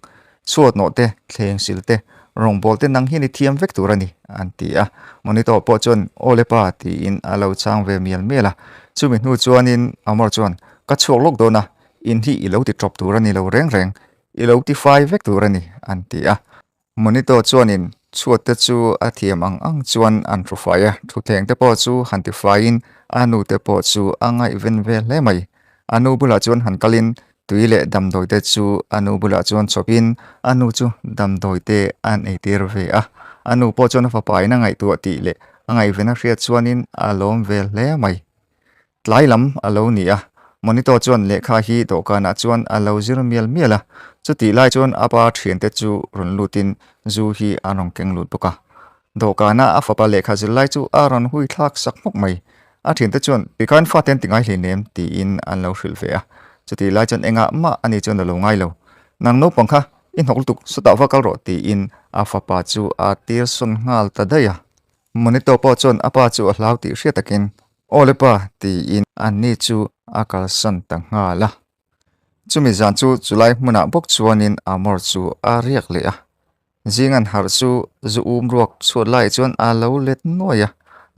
Chhuat nawh te, thleng sil te, rawngbâwl te nang hian i thiam vek tur a ni, an ti a. Monitor pawh chuan, Aw le pa, tiin a lo chang ve mial mial a. Chumi hnu chuanin Amor chuan, Ka chhuak lawk dawn a, in hi i lo ti ṭawp tur a ni lo reng reng, i lo ti fai vek tur a ni, an ti a. Monitor chuanin chhuat te chu a thiam ang ang chuan an hru fai a, thutthleng te pawh chu han ti faiin a nu te pawh chu a ngaihven ve hle mai. A nu bulah chuan han kalin tui leh damdawi te chu a nu bulah chuan chawpin a nu chu damdawi te an eitir ve a. A nu pawh chuan a fapa in a ngaihtuah tih leh a ngaihven a hriat chuanin a lawm ve hle mai. Tlai lam a lo ni a, Monito chuan lehkha hi dawhkanah chuan a lo zir mial mial a, chutih lai chuan a pa thiante chu rawn lutin zu hi an rawn keng lut bawk a. Dawhkana a fapa lehkha zir lai chu a rawn hui thlak sak hmawk mai. A thiante chuan, Tikhan fate an ti ngai hleinem, tiin an lo hrilh ve a. Chutih lai chuan engah mah ani chuan a lo ngai lo. Nang naupang kha, i hnawk lutuk, sawtah va kal rawh, tiin a fapa chu a tir sawn nghal ta daih a. Monito pawh chuan a pa chu a hlau tih hriat takin, Aw le pa, tiin anni chu a kalsan ta nghal a. Chumi zan chu chulai hmunah bawk chuanin Amor chu a riak leh a. Zing an harh chu zu um ruak chhuat laiah chuan a lo let nuai a,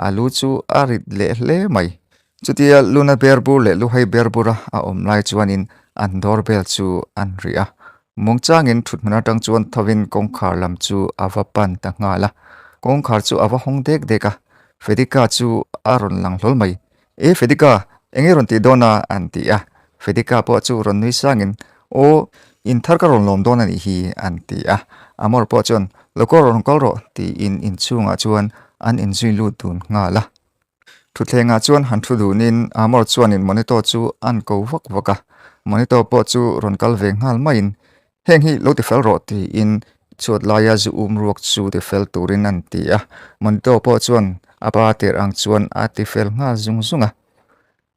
a lu chu a rit leh hle mai. Chutia luna ber bur leh luhai ber bura a awm lai chuanin an doorbell chu an rih a. Muangchangin thuthmun atang chuan thovin kawngkhar lam chu a va pan ta nghal a. Kawngkhar chu a va hawng dek dek a, Fedika chu a rawn lang hlawl mai. E Fedika, eng i rawn tih dawn a? an ti a. Fedika pawh chu rawn nui sangin, Aw, in thar ka rawn lawm dawn a nih hi, an ti a. Amor pawh chuan, Lo kawr rawn kal rawh, tiin inchhungah chuan an inzui lut dun nghal a. Thutthlengah chuan han thu dunin Amor chuanin Monito chu an ko vak vak a. Monito pawh chu rawn kal ve nghal maiin, Heng hi lo tifel rawh tiin chhuat laia zu um ruak chu tifel turin an ti a. Monito pawh chuan a pa tirh ang chuan a tifel nghal zung zung a.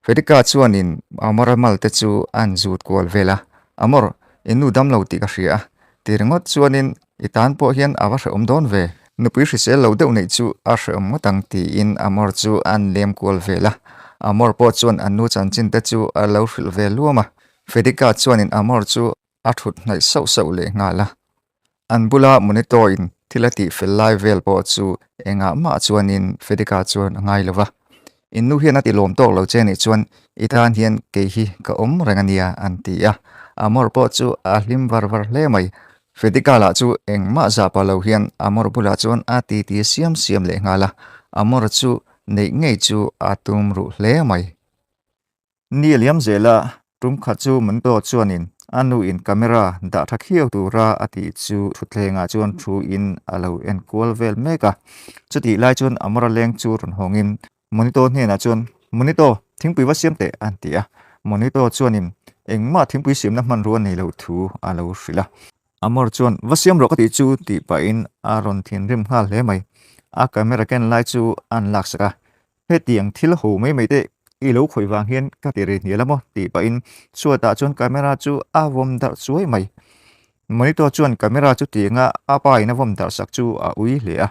Fedika chuanin Amor-a mal te chu an zut kual vel a, Amor, i nu dam lo tih ka hria a, ti ringawt chuanin i tan pawh hian a va hrehawm dawn ve. Nupui hrisel lo deuh neih chu a hrehawm ngawt ang tiin Amor chu an lem kual vel a. Amor pawh chuan an nu chanchin te chu a lo hrilh ve luam a. Fedika chuanin Amor chu a thut hnaih sauh sauh leh nghal a. An bula monitor in thil a tih fel lai vel pawh chu engah mah chuanin Fedika chuan a ngai lo va. In nu hian a ti lawm tawk lo che nih chuan i tan hian kei hi ka awm reng a nia an ti a. Amor pawh chu a hlim var var hle mai. Fedika lah chu engmah zah pah lo hian Amor bulah chuan a titi siam siam leh nghal a. Amor chu neih ngei chu a tum ruh hle mai. Ni a liam zel a, tum khat chu Monto chuanin a nu in camera dah tha khiau tura a tih chu thutthlengah chuan thu in a lo en kual vel mek a. Chutih lai chuan Amora leng chu rawn hawngin Monito hnenah chuan, Monito, thingpui va siam teh, an ti a. Monito chuanin engmah thingpui siamna hmanrua nei loh thu a lo hrilh a. Amor chuan, Va siam rawh ka tih chu, tih pahin a rawn thinrim nghal hle mai. A camera ken lai chu an laksak a, Hetiang thil ho mai mai te i lo khawih vang hian ka ti ri hnial a maw tih pahin chhuatah chuan camera chu a vawm darh chuai mai. Monitor chuan camera chu tianga a pa in a vawm darh sak chu a ui hle a,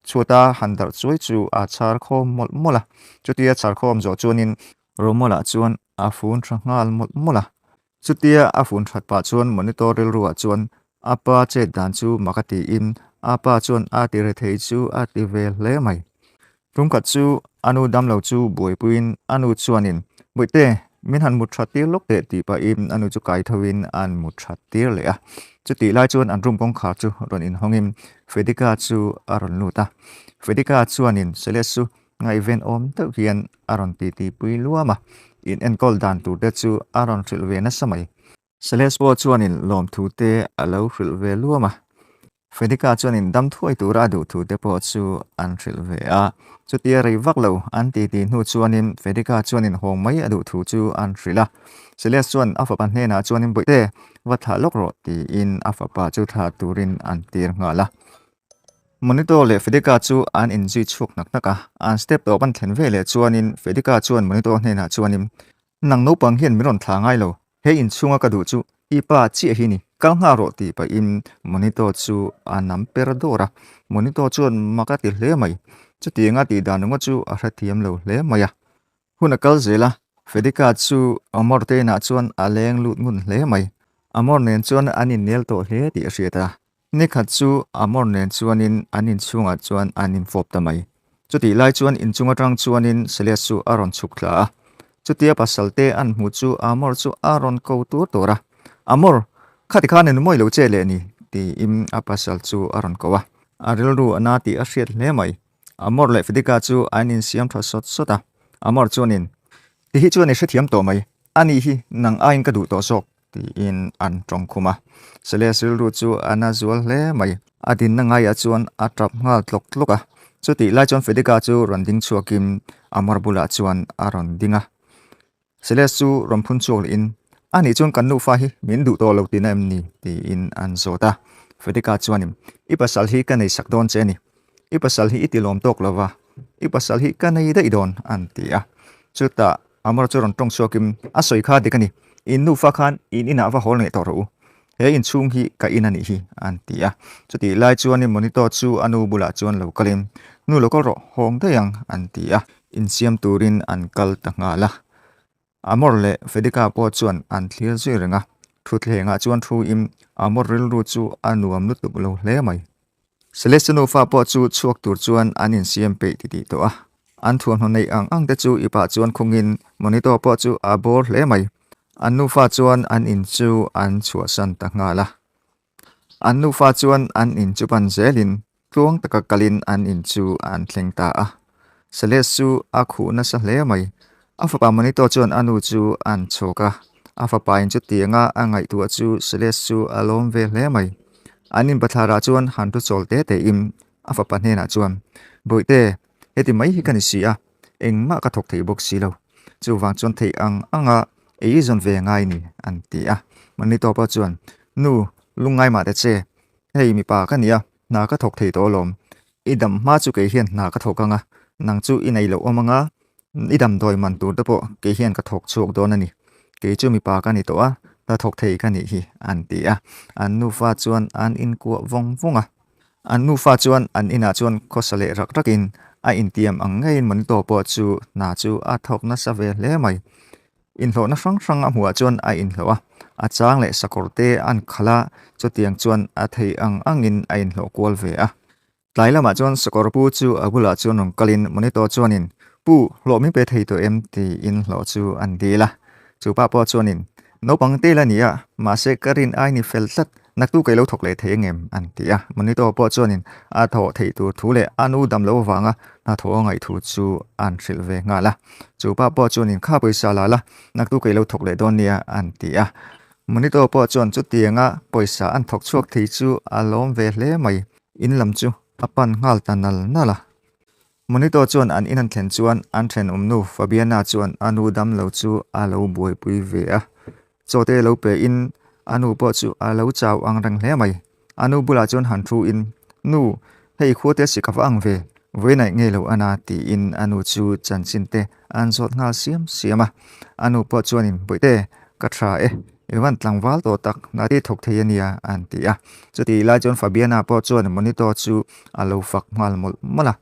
chhuata han darh chuai chu a chhar khawm mawlh mawlh a, chutia chhar khawm zawh chuanin Romawlah chuan a fun tha nghal mawlh mawlh a. Chutia a fun that pah chuan monitor rilruah chuan a pa chet dan chu mak a tiin a pa chuan a ti re thei chu a ti ve hle mai. Tumkhat chu a nu damlo chu buaipuiin a nu chuanin, Bawihte, min han mut that tir lawk teh tih pahin a nu chu kai thoin an mut that tir leh a. Chutih lai chuan an room kawngkhar chu rawn inhawngin Fedika chu a rawn lut a. Fedika chuanin Celeste chu Ngaihven awm deuh hian a rawn titi pui luam a, in enkawl dan tur te chu a rawn hrilh ve nasa mai. Celeste pawh chuanin lawmthu te a lo hrilh ve luam a. Fedika chuanin dam thuai tura a duh thu te pawh chu an hrilh ve a. Chutia rei vak lo an titi hnu chuanin Fedika chuanin hawng mai a duh thu chu an hrilh a. Celeste chuan a fapa hnenah chuanin Bawihte, va thlah lawk rawh tiin a fapa chu thlah turin an tir nghal a. Monito leh Fedika chu an inzui chhuak hnak hnak a. An step tawp an thlen veleh chuanin Fedika chuan Monito hnenah chuanin Nang naupang hian min rawn thlah ngai lo, he inchhunga ka duh chu i pa chiah hi ni, kal nghal rawh tih pahin Monito chu a nam per dawr a, Monito chuan mak a ti hle mai, chutianga tih dan ringawt chu a hrethiam lo hle mai a. Hun a kal zel a, Fedika chu Amor te inah chuan a leng lut ngun hle mai, Amor nen chuan an innel tawh hle tih a hriat a. Nikhat chu Amor nen chuanin an inchhungah chuan an infawp ta mai. Chutih lai chuan inchung atang chuanin Celeste chu a rawn chhuk thla a. Chutia pasal te an hmuh chu Amor chu a rawn ko tur tur a. Amor, khati khan en mawi lo che leh ni, tiin a pasal chu a rawn ko a. A rilru a na tih a hriat hle mai. Amor leh Fedika chu an insiam tha sawt sawt a. Amor chuanin, Ti hi chuan i hrethiam tawh mai. Ani hi nang aiin ka duh tawh zawk. Tiin an tawng khum a. Celeste rilru chu a na zual hle mai. A dinna ngaiah chuan a tap nghal tlawk tlawk a. Chutih lai chuan Fedika chu rawn ding chhuakin Amor bulah chuan a rawn ding a. Celeste chu rawn phun chhuak lehin, Anih chuan kan nufa hi min duh tawh lo tihna em ni? tiin an zawt a. Fedika chuanin, I pasal hi ka nei sak dawn che a ni. I pasal hi i ti lawm tawk lo va, i pasal hi ka nei daih dawn, an ti a. Chutah Amor chu rawn tawng chhuakin, A sawi kha dik a ni, in nufa khan in inah va hawl ngei tawh rawh u. He inchhung hi ka in a nih hi, an ti a. Chutih lai chuanin Monito chu a nu bulah chuan lo kalin, Nu lo kal rawh, hawng daih ang, an ti a. Insiam turin an kal ta nghal a. Amor leh Fedika pawh chuan an thlir zui reng a, thutthlengah chuan thu in Amor rilru chu a nuam lutuk lo hle mai. Celeste nufa pawh chu chhuak tur chuan an insiam peih titih tawh a, an thuamhnaw neih ang ang te chu i pah chuan khungin Monito pawh chu a bawr hle mai. An nufa chuan an in chu an chhuahsan ta nghal a. An nufa chuan an in chu pan zelin tluang taka kalin an in chu an thleng ta a. Celeste chu a khuh nasa hle mai. A fapa Monito chuan a nu chu an chhawk a, a fapa in chutianga a ngaihtuah chu Celeste chu a lawm ve hle mai. An inbathlarah chuan han thu chawl te tein a fapa hnenah chuan, Bawihte, heti mai hi ka ni si a, engmah ka thawk thei bawk si lo. Chuvang chuan theih ang anga ei zawn ve ngai ni, an ti a. Monito pawh chuan, Nu, lungngai mah ta che, hei mipa ka ni a, hna ka thawk thei tawh alawm. I dam hma chu kei hian hna ka thawk ang a, nang chu i nei loh awm ang a, i damdawi man tur te pawh kei hian ka thawk chhuak dawn a ni. Kei chu mipa ka ni tawh a, hna thawk thei ka nih hi, an ti a. An nufa chuan an inkuah vawng vawng a. An nufa chuan an inah chuan khawsa leh rak rakin a intiam ang ngeiin Monito pawh chu hna chu a thawk nasa ve hle mai. Inhlawhna hrang hrang a hmuhah chuan a inhlawh a, a chang leh sakawr te an khalh a, chutiang chuan a thei ang angin a inhlawh kual ve a. Tlai lamah chuan sakawr pu chu a bulah chuan rawn kalin Monito chuanin, Pu, hlawh min pe thei tawh em? tiin hlawh chu an dil a. Chu pa pawh chuanin, Naupang te la ni a, mahse ka rin ai ni fel tlat, naktu ka ilo thawk leh thei angem? an ti a. Monito pawh chuanin a thawh theih tur thu leh a nu dam lo avanga hnathawh a ngaih thu chu an hrilh ve nghal a. Chu pa pawh chuanin kha pawisa la la, naktu ka ilo thawk leh dawn nia an ti a. Monito pawh chuan chutianga pawisa an thawk chhuak thei chu a lawm ve hle mai. In lam chu a pan nghal ta nal nal a. Monito chuan an in an thlen chuan an thenawmnu Fabiana chuan a nu dam lo chu a lo buaipui ve a. Chaw te lo pe in a nu pawh chu a lo chau ang reng hle mai. A nu bulah chuan han thu in, Nu, hei khua te si ka va ang ve, vawi naih ngei lo ana tiin a nu chu chanchin te an zawt nghal siam siam a. A nu pawh chuanin, Bawihte, ka tha e, i van tlangval tawh tak, na ti thawk thei ania an ti a. Chutih lai chuan Fabiana pawh chuan Monito chu a lo fak nghal mawlh mawlh a.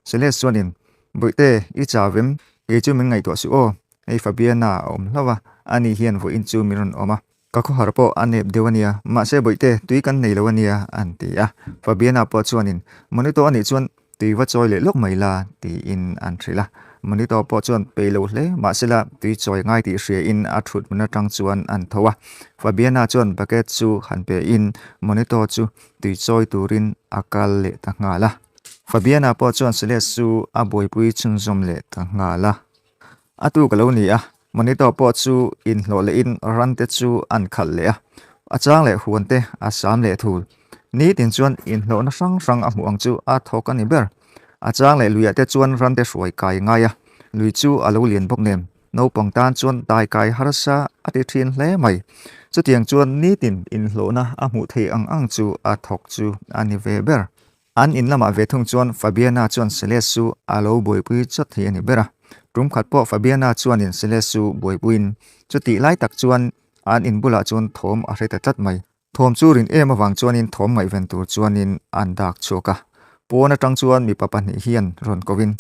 Celeste chuanin, Bawihte, i chau em? Kei chu min ngaihtuah suh aw, hei Fabiana a awm hlauh a, ani hian vawiin chu min rawn awm a. Ka khawhar pawh a nep deuh a nia, mahse Bawihte, tui kan nei lo a nia, an ti a. Fabiana pawh chuanin, Monito anih chuan tui va chawi leh lawk mai la, tiin an hrilh a. Monito pawh chuan pei lo hle, mahsela tui chawi ngai tih hriain a thut hmun atang chuan an tho a. Fabiana chuan bucket chu han pein Monito chu tui chawi turin a kal leh ta nghal a. Fabiana pawh chuan Celeste chu a buaipui chhunzawm leh ta nghal a. A tuk a lo ni a, Monito pawh chu inhlawh lehin ran te chu an khalh leh a, a chang leh huan te a sam leh thul. Nitin chuan inhlawhna hrang hrang a hmuh ang chu a thawk a ni ber. A chang leh luiah te chuan rante hruai kai ngai a, lui chu a lo lian bawk nen naupang tan chuan dai kai harsa a ti thin hle mai. Chutiang chuan nitin inhlawhna a hmuh theih ang ang chu a thawk chu a ni ve ber. An in lamah ve thung chuan Fabiana chuan Celeste chu a lo buaipui chawt thei a ni ber a. Tum khat pawh Fabiana chuanin Celeste chu buaipuiin chutih lai tak chuan an in bulah chuan thawm a hre ta tlat mai. Thawm chu rin em avang chuanin thawm ngaihven tur chuanin an dak chhuak a. Pawn atang chuan mipa pahnih hian rawn kovin,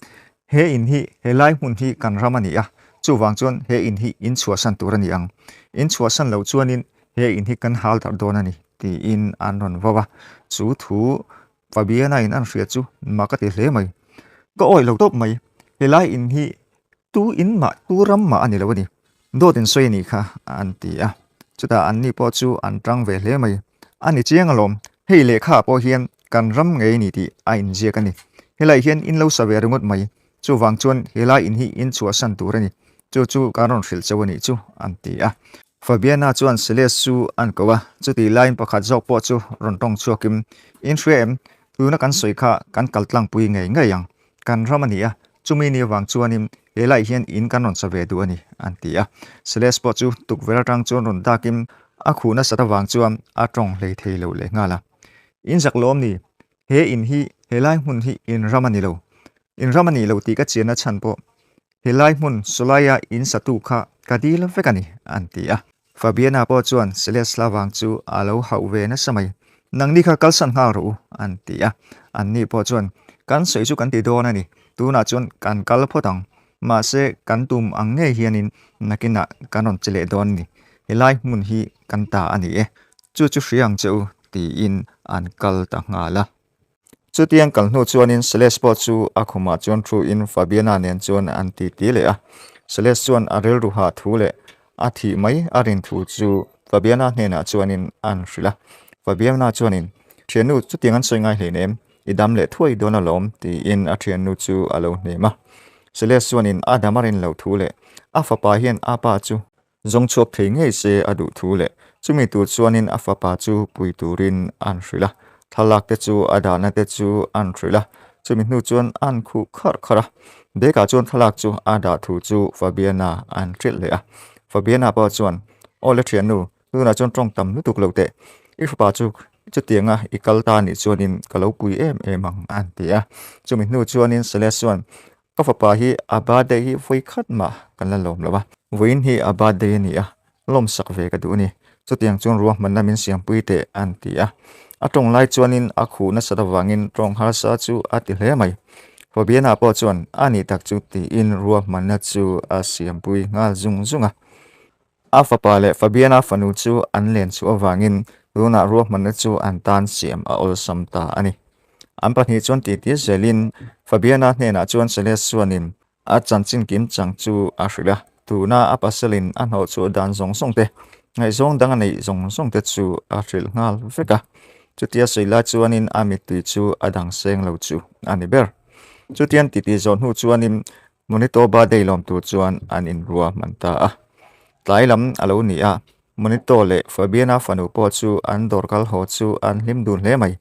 He in hi, helai hmun hi kan ram a ni a, chuvang chuan he in hi in chhuahsan tur a ni ang. In chhuahsan loh chuanin he in hi kan hal darh dawn a ni, tiin an rawn vau a. Chu thu Fabiana in an hria chu mak a ti hle mai. Ka awih lo tawp mai, helai in hi tu in mah, tu ram mah a ni lo a ni. Dawt in sawi a nih kha, an ti a. Chutah anni pawh chu an tang ve hle mai. A ni chiang alawm, hei lehkhaah pawh hian kan ram ngei a ni tih a inziak a ni. Helaiah hian in lo sa ve ringawt mai, chuvang chuan helai in hi in chhuahsan tur a ni. Chu chu kan rawn hrilh chauh a nih chu, an ti a. Fabiana chuan Celeste chu an ko a, chutih laiin pakhat zawk pawh chu rawn tawng chhuakin, In hria em? Tuna kan sawi kha kan kal tlangpui ngei ngei ang. Kan ram a ni a, chumi ni avang chuanin he laiah hian in kan rawn sa ve duh a ni, an ti a. Celeste pawh chu tukverh atang chuan rawn dakin a khuh nasat avang chuan a tawng hlei thei lo leh nghal a. In zak lawm ni, he in hi, he lai hmun hi in ram a ni lo. In ram a nih lo tih ka chianna chhan pawh Helai hmun Sawlaia in satu kha ka dil vek a ni, an ti a. Fabiana pawh chuan Celeste hlavang chu a lo hauh ve nasa mai. Nangni kha kalsan nghal rawh u, an ti a. Anni pawh chuan, Kan sawi chu kan ti dawn a ni, tunah chuan kan kal phawt ang. Mahse, kan tum ang ngei hianin nakinah kan rawn che leh dawn a ni. Helai hmun hi kan ta a ni e. Chu chu hria ang che u, tiin an kal ta nghal a. Chutiang kal hnu chuanin Celeste pawh chu a khumah chuan thuin Fabiana nen chuan an titi leh a. Celeste chuan a rilru hah thu leh a thih mai a rin thu chu Fabiana hnenah chuanin an hrilh a. Fabiana chuanin, Thiannu, chutiang an sawi ngai hleinem, i dam leh thuai dawn alawm, tiin a thiannu chu a lo hnem a. Celeste chuanin a dam a rin loh thu leh a fapa hian a pa chu Zawng chhuak thei ngei se a duh thu leh chumi tur chuanin a fapa chu pui turin an hrilh a, thlalak te chu a dahna te chu an hrilh a, chumi hnu chuan an khuh kharh kharh a. Bag-ah chuan thlalak chu a dah thu chu Fabiana an hrilh leh a. Fabiana pawh chuan, Aw le thiannu, tunah chuan tawng tam lutuk lo teh, i fapa chu chutianga i kal ta nih chuanin ka lo pui em em ang an ti a. Chumi hnu chuanin Celeste chuan, Ka fapa hi a birthday hi vawi khat mah kan la lawm lo a, vawiin hi a birthday a ni a, lawmsak ve ka duh a ni. Chutiang chuan ruahmanna min siampui teh an ti a. A tawng lai chuanin a khuh nasat avangin tawng harsa chu a ti hle mai. Fabiana pawh chuan a nih tak chu tiin ruahmanna chu a siampui nghal zung zung a. A fapa leh Fabiana fanu chu an len chhuah avangin tunah ruahmanna chu an tan siam a awlsam ta a ni. An pahnih chuan titi zelin Fabiana hnenah chuan Celeste chuanin a chanchin kim chang chu a hrilh a, tuna a pasalin a hnawh chhuah dan zawng zawng te, ngaihzawng dang a neih zawng zawng te chu a hrilh nghal vek a. Chutia sawi lai chuanin a mittui chu a dang seng lo chu a ni ber. Chutian titi zawh hnu chuanin Monito birthday lawm tur chuan an inrua hman ta a. Tlai lam a lo ni a, Monito leh Fabiana fanu pawh chu an dawr kal haw chu an hlim dun hle mai.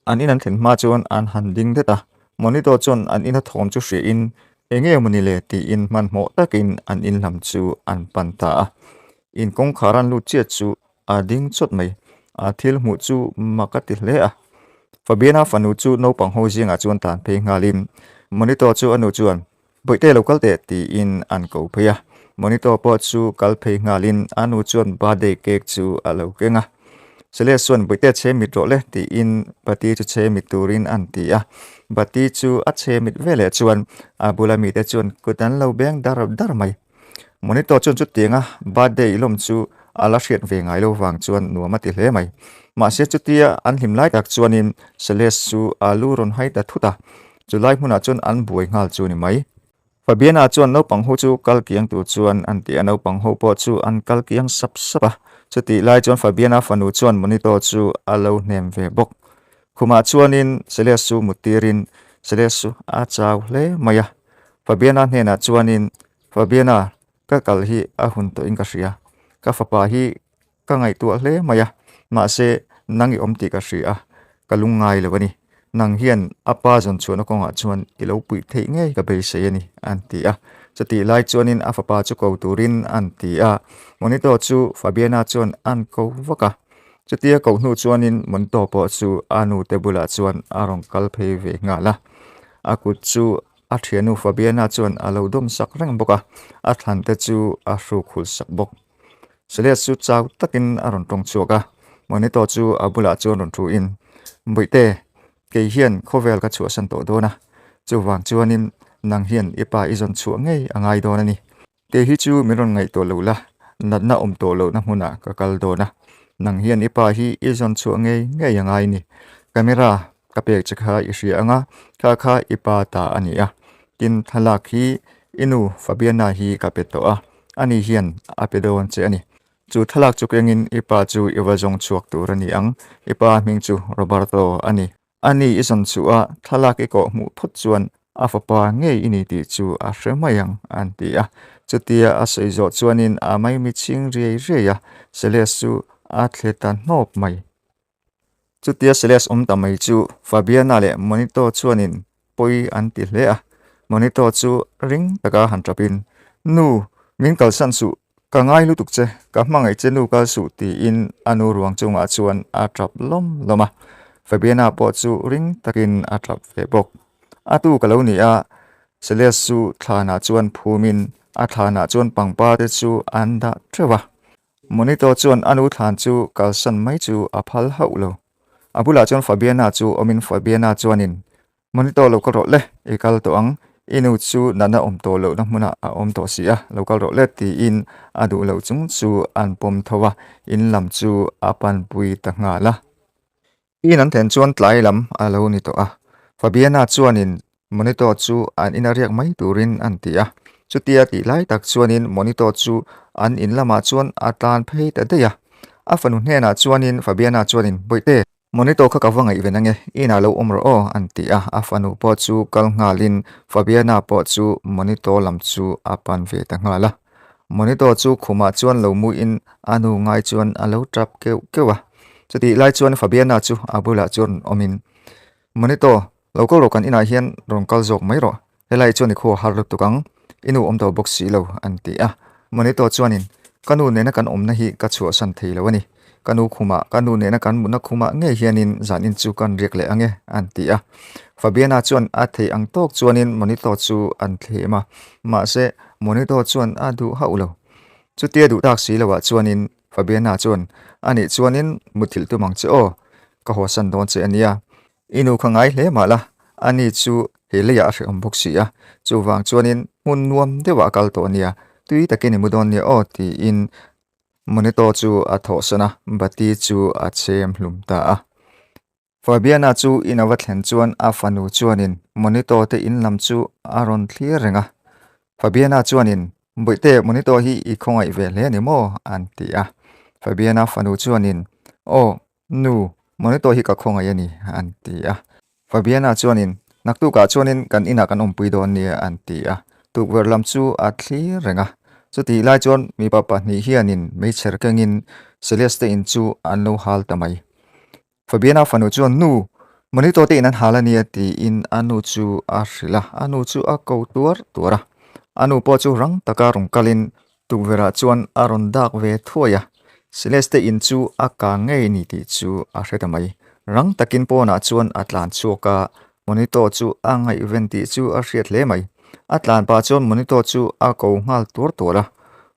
An in an thlen hma chuan an han ding det a, Monito chuan an ina thawm chu hriahin eng nge mawni le tiin hmanhmawh takin an in lam chu an pan ta a. In kawngkhar an lut chiat chu a ding chawt mai. A thil hmuh chu mak a ti hle a. Fabiana fanu chu naupang ho zingah chuan tan phei nghalin Monito chu a nu chuan, Bawihte lo kal teh tiin an ko phei a. Monito pawh chu kal phei nghalin a nu chuan birthday cake chu a lo keng a. Celeste chuan Bawihte chhe mit rawh le tiin Bati chu chhe mit turin an ti a. Bati chu a chhe mit veleh chuan a bula mite chuan kut an lo beng dar dar mai. Monito chuan chutianga birthday lawm chu a la hriat ve ngai lo vang chuan nuam a ti hle mai. Mahse chutia an hlim lai tak chuanin Celeste chu a lu rawn hai ta thut a, chulai hmunah chuan an buai nghal chu ni mai. Fabiana chuan naupang ho chu kal kiang tur chuan an ti a, naupang ho pawh chu an kal kiang sap sap a. Chutih lai chuan Fabiana fanu chuan Monito chu a lo hnem ve bawk. Khumah chuanin Celeste chu mut tirin Celeste chu a chau hle mai a. Fabiana hnenah chuanin, Fabiana, ka kal hi a hun tawhin ka hria. Ka fapa hi ka ngaihtuah hle mai a, mahse nang i awm tih ka hria a. Ka lungngai lo a ni. Nang hian a pa zawn chhuahna kawngah chuan i lo puih theih ngei ka beisei a ni, an ti a. Chutih lai chuanin a fapa chu ko turin an ti a. Monito chu Fabiana chuan an ko vak a. Chutia koh hnu chuanin Monito pawh chu a nute bulah chuan a rawn kal phei ve nghal a. A kut chu a thiannu Fabiana chuan a lo dawm sak reng bawk a, a thlante chu a hruk hul sak bawk. Celeste chu chau takin a rawn tawng chhuak a, Monito chu a bulah chuan rawn thu in, Bawihte, kei hian khawvel ka chhuahsan tawh dawn a, chuvang chuanin nang hian i pa i zawn chhuah ngei a ngai dawn a ni. Kei hi chu min rawn ngaihtuah lo la, natna awm tawh lohna hmunah ka kal dawn a, nang hian i pa hi i zawn chhuah ngei ngei a ngai ni. Camera ka pek che kha i hria ang a, kha kha i pa ta a ni a, tin thlalak hi i nu Fabiana hi ka pe tawh a, ani hian a pe dawn che a ni. Chu thlalak chu kengin i pa chu i va zawng chhuak tur a ni ang, i pa hming chu Roberto a ni. Ani i zawn chhuh a, thlalak i kawh hmuh phawt chuan a fapa ngei i ni tih chu a hre mai ang, an ti a. Chutia a sawi zawh chuanin a maimi chhing riai riai a, Celeste chu a thle ta hnawp mai. Chutia Celeste awm ta mai chu Fabiana leh Monito chuanin pawi an ti hle a. Monito chu ring taka han tapin, Nu, min kalsan suh, ka ngai lutuk che, ka hmangaih che nu kal suh tiin a nu ruang chungah chuan a tap lawm lawm a. Fabiana pawh chu ring takin a tap ve bawk. A tu ka lo ni a, Celeste chu thlanah chuan phumin a thlanah chuan pangpar te chu an dah teuh a. Monito chuan a nu thlan chu kalsan mai chu a phal hauh lo. A bulah chuan Fabiana chu awmin Fabiana chuanin, Monito lo kal rawh le, i kal tawh ang, i nu chu natna awm tawh lohna hmunah a awm tawh si a, lo kal rawh le tiin a duh loh chung chu an pawm tho a, in lam chu a panpui ta nghal a. In an thlen chuan tlai lam a lo ni tawh a, Fabiana chuanin Monito chu an ina riak mai turin an ti a. Chutia tih lai tak chuanin Monito chu an in lamah chuan a tlan phei ta daih a. A fanu hnenah chuanin Fabiana chuanin, Bawihte, Monito kha ka va ngaihven ange, inah lo awm rawh aw, an ti a. A fanu pawh chu kal nghalin Fabiana pawh chu Monito lam chu a pan ve ta nghal a. Monito chu khumah chuan lo muin a nu ngai chuan a lo tap keuh keuh a. Chutih lai chuan Fabiana chu a bulah chuan rawn awmin, Monito, lo kal rawh kan inah hian rawn kal zawk mai rawh, helai chuan i khua har lutuk ang, i nu awm tawh bawk si lo, an ti a. Monito chuanin, Ka nu nena kan awmna hi ka chhuahsan thei lo a ni. Ka nu khumah, ka nu nena kan mutna khumah ngei hianin zanin chu kan riak leh ang e, an ti a. Fabiana chuan a theih ang tawk chuanin Monito chu an thlem a, mahse Monito chuan a duh hauh lo. Chutia duh tak si loah chuanin Fabiana chuan, Anih chuanin muthilh tum ang che aw, ka hawsan dawn che a nia. I nu kha ngai hle mah la, ani chu he leiah a hrehawm bawk si a, chuvang chuanin hmun nuam deuhah a kal tawh a nia, tui takin i mu dawn nia aw, tiin Monito chu a thawhsan a, bati chu a chhem hlum ta a. Fabiana chu in a va thlen chuan a fanu chuanin Monito te in lam chu a rawn thlir reng a. Fabiana chuanin, Bawihte, Monito hi i khawngaih ve hle a ni maw? an ti a. Fabiana fanu chuanin, Aw, Nu, Monito hi ka khawngaih a ni, an ti a. Fabiana chuanin, Naktukah chuanin kan inah kan awmpui dawn nia, an ti a. Tukverh lam chu a thlir reng a. Chutih lai chuan mipa pahnih hianin meichher kengin Celeste in chu an lo hal ta mai. Fabiana fanu chuan, Nu, Monito te in an hal a nia, tiin a nu chu a hrilh a. A nu chu a ko tuar tuar a. A nu pawh chu rang taka rawn kalin Tukverhah chuan a rawn dak ve thuai a, Celeste in chu a kang ngei ni tih chu a hre ta mai. Rang takin pawnah chuan a tlan chhuak a, Monito chu a ngaihven tih chu a hriat hle mai. A tlan pah chuan Monito chu a ko nghal tuar tuar a,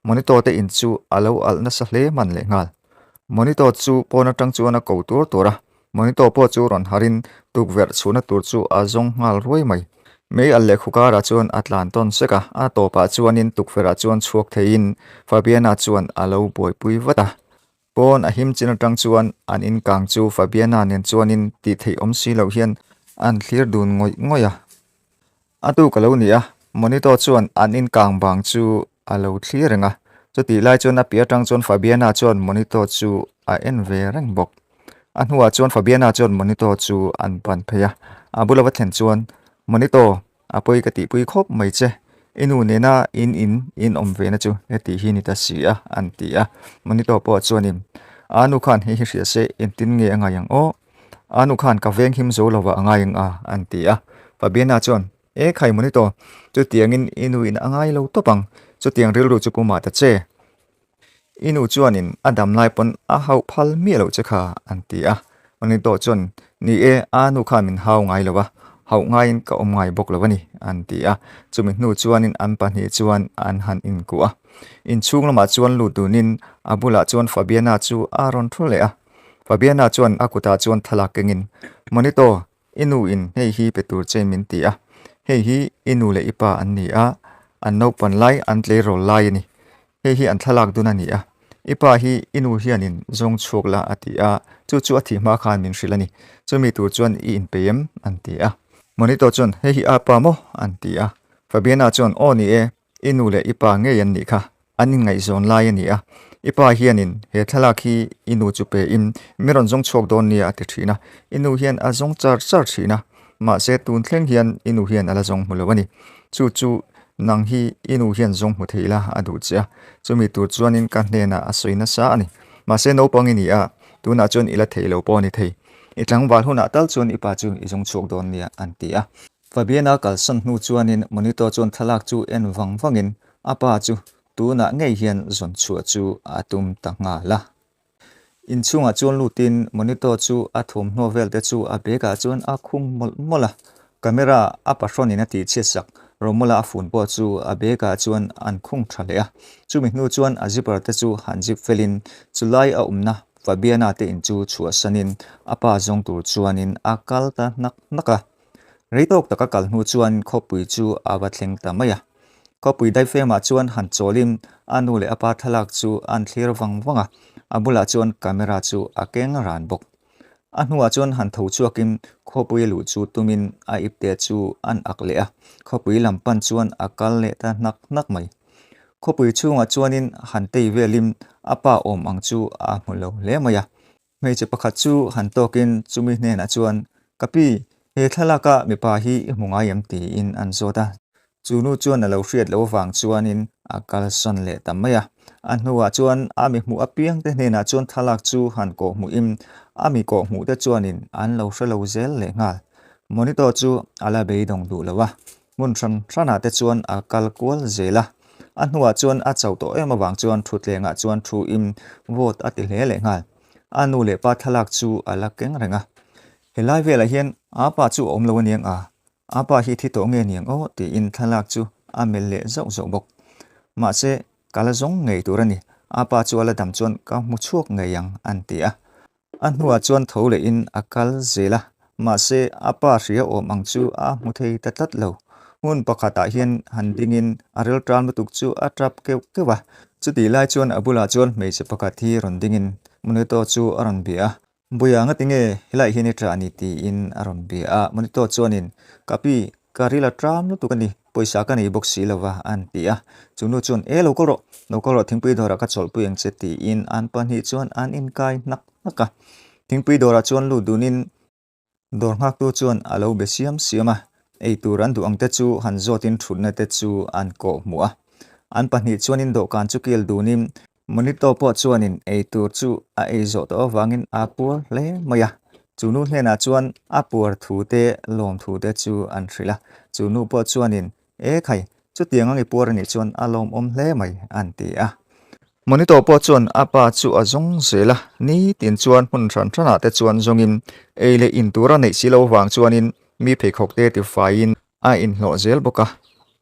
Monito te in chu a lo alh nasa hle hman leh nghal. Monito chu pawn atang chuan a ko tuar tuar a, Monito pawh chu rawn harin tukverh chhuhna tur chu a zawng nghal ruai mai. Mei al leh khukara chuan a tlan tawn sek a, a tawpah chuanin tukverhah chuan chhuak theiin Fabiana chuan a lo buaipui vat a. Pawn a him chin atang chuan an inkang chu Fabiana nen chuanin tih theih awm si loh hian an thlir dun ngawih ngawih a. A tuk a lo ni a, Monito chuan an inkang bang chu a lo thlir reng a. Chutih lai chuan a piah atang chuan Fabiana chuan Monito chu a en ve reng bawk. A hnuah chuan Fabiana chuan Monito chu an pan phei a, a bula va thlen chuan, Monito, a pawi ka tihpui khawp mai che. I nu nena in in in awm ve na chu heti hi ni ta si a, an ti a. Monito pawh chuanin, A nu khan hei hi hria se, engtin nge a ngai ang aw? A nu khan ka venghim zo lova a ngai ang a, an ti a. Fabiana chuan, E khai Monito, chutiangin i nu in a ngai lo tawp ang, chutiang rilru chu pu mah ta che. I nu chuanin a dam lai pawn a hauh phal miah loh che kha, an ti a. Monito chuan, Ni e, a nu khan min hau ngai lo a, hauh ngaiin ka awm ngai bawk lo a ni, an ti a. Chumi hnu chuanin an pahnih chuan an han inkuah a. Inchhung lamah chuan lut dunin a bulah chuan Fabiana chu a rawn thu leh a. Fabiana chuan a kutah chuan thlalak kengin, Monito, i nu in hei hi pe tur che min ti a. Hei hi i nu leh i pa an ni a, an naupan lai an tleirawl lai a ni. Hei hi an thlalak dun a ni a. I pa hi i nu hianin zawng chhuak la a ti a, chu chu a thih hma khan min hrilh a ni. Chumi tur chuan i inpei em? an ti a. Monito chuan, Hei hi a pa maw? an ti a. Fabiana chuan, Aw ni e, I nu leh i pa ngei an nih kha, an inngaihzawn lai a ni a. I pa hianin he thlalak hi i nu chu pe in mi rawn zawng chhuak dawn nia a ti thin a. I nu hian a zawng char char thin a, mahse tun thleng hian i nu hian a la zawng hmu lo a ni. Chu chu nang hi i nu hian zawng hmu thei la a duh che a, chumi tur chuanin ka hnenah a sawi nasa a ni. Mahse naupang i ni a, tunah chuan i la thei lo pawh a ni thei. I tlangval hunah tal chuan i pa chu i zawng chhuak dawn nia an ti a. Fabiana kalsan hnu chuanin monitor chuan thlalak chu en vang vangin a pa chu tunah ngei hian zawn chhuah chu a tum ta nghal a. Inchhungah chuan lutin monitor chu a thawmhnaw vel te chu a bag ah chuan a khung mawlh mawlh a. Camera a pahrawnin a tihchhiat sak Romola a fun pawh chu a bag ah chuan an khung tha leh a. Chumi hnu chuan a zipper te chu han zip felin chulai a awmna Fabiana te in chu chhuahsanin a pa zawng tur chuanin a kal ta hnak hnak a. Rei tawk taka kal hnu chuan khawpui chu a va thleng ta mai a. Khawpui daifemah chuan han chawlin a nu leh a pa thlalak chu an thlir vang vang a, a bulah chuan camera chu a keng ran bawk. A hnuah chuan han tho chhuakin khawpui a luh chu tumin a ipte chu an ak leh a, khawpui lam pan chuan a kal leh ta hnak hnak mai. Khawpui chhungah chuanin han tei velin a pa awm ang chu a hmu lo hle mai a. Hmeichhe pakhat chu han tawkin chumi hnenah chuan, Ka pi, he thlalaka mipa hi i hmu ngai em? tiin an zawt a. Chu nu chuan a lo hriat loh avang chuanin a kalsawn leh ta mai a. A hnuah chuan a mi hmuh apiangte hnenah chuan thlalak chu han kawhhmuhin a mi kawhhmuhte chuanin an lo hre lo zel leh nghal. Monitor chu a la beidawng duh lo a, hmun hran hranah te chuan a kal kual zel a. A hnuah chuan a chauh tawh em avang chuan thutlengah chuan thuin vote a ti hle leh nghal. A nu leh pa thlalak chu a la keng reng a. Helai velah hian a pa chu a awm lo aniang a, a pa hi thi tawh nge niang aw tiin thlalak chu a melh leh zauh zauh bawk. Mahse, ka la zawng ngei tur a ni, a pa chu a la dam chuan ka hmu chhuak ngei ang an ti a. A hnuah chuan tho lehin a kal zel a, mahse a pa hria awm ang chu a hmu thei ta tlat lo. Hmun pakhatah hian han dingin a rilṭam lutuk chu a tap keuh keuh a. Chutih lai chuan a bulah chuan hmeichhe pakhat hi rawn dingin Monito chu a rawn bia a, Buia ngati nge helaiah hian i ṭah a ni tiin a rawn bia a. Monito chuanin, Ka pi, ka ril a ṭam lutuk a ni, Pawisa ka nei bawk si lova an ti a. Chu nu chuan, E lo kal rawh, lo kal rawh thingpui dawrah ka chawlhpui ang che tiin an pahnih chuan an inkai hnak hnak a. Thingpui dawrah chuan lut dunin dawr nghaktu chuan a lo be siam siam a. Eitur an duh ang te chu han zawtin thutna te chu an kawh hmuh a. An pahnih chuanin dawhkan chu kil dunin Monito pawh chuanin eitur chu a ei zawh tawh avangin a puar hle mai a. Chu nu hnenah chuan a puar thu te lawm thu te chu an hrilh a. Chu nu pawh chuanin, E khai, chutiang ang i puar anih chuan a lawmawm hle mai, an ti a. Monito pawh chuan a pa chu a zawng zel a, nitin chuan hmun hran hranah te chuan zawngin ei leh in tur a neih si lo avang chuanin mi pheikhawk te tifaiin A inhlawh zel bawk a,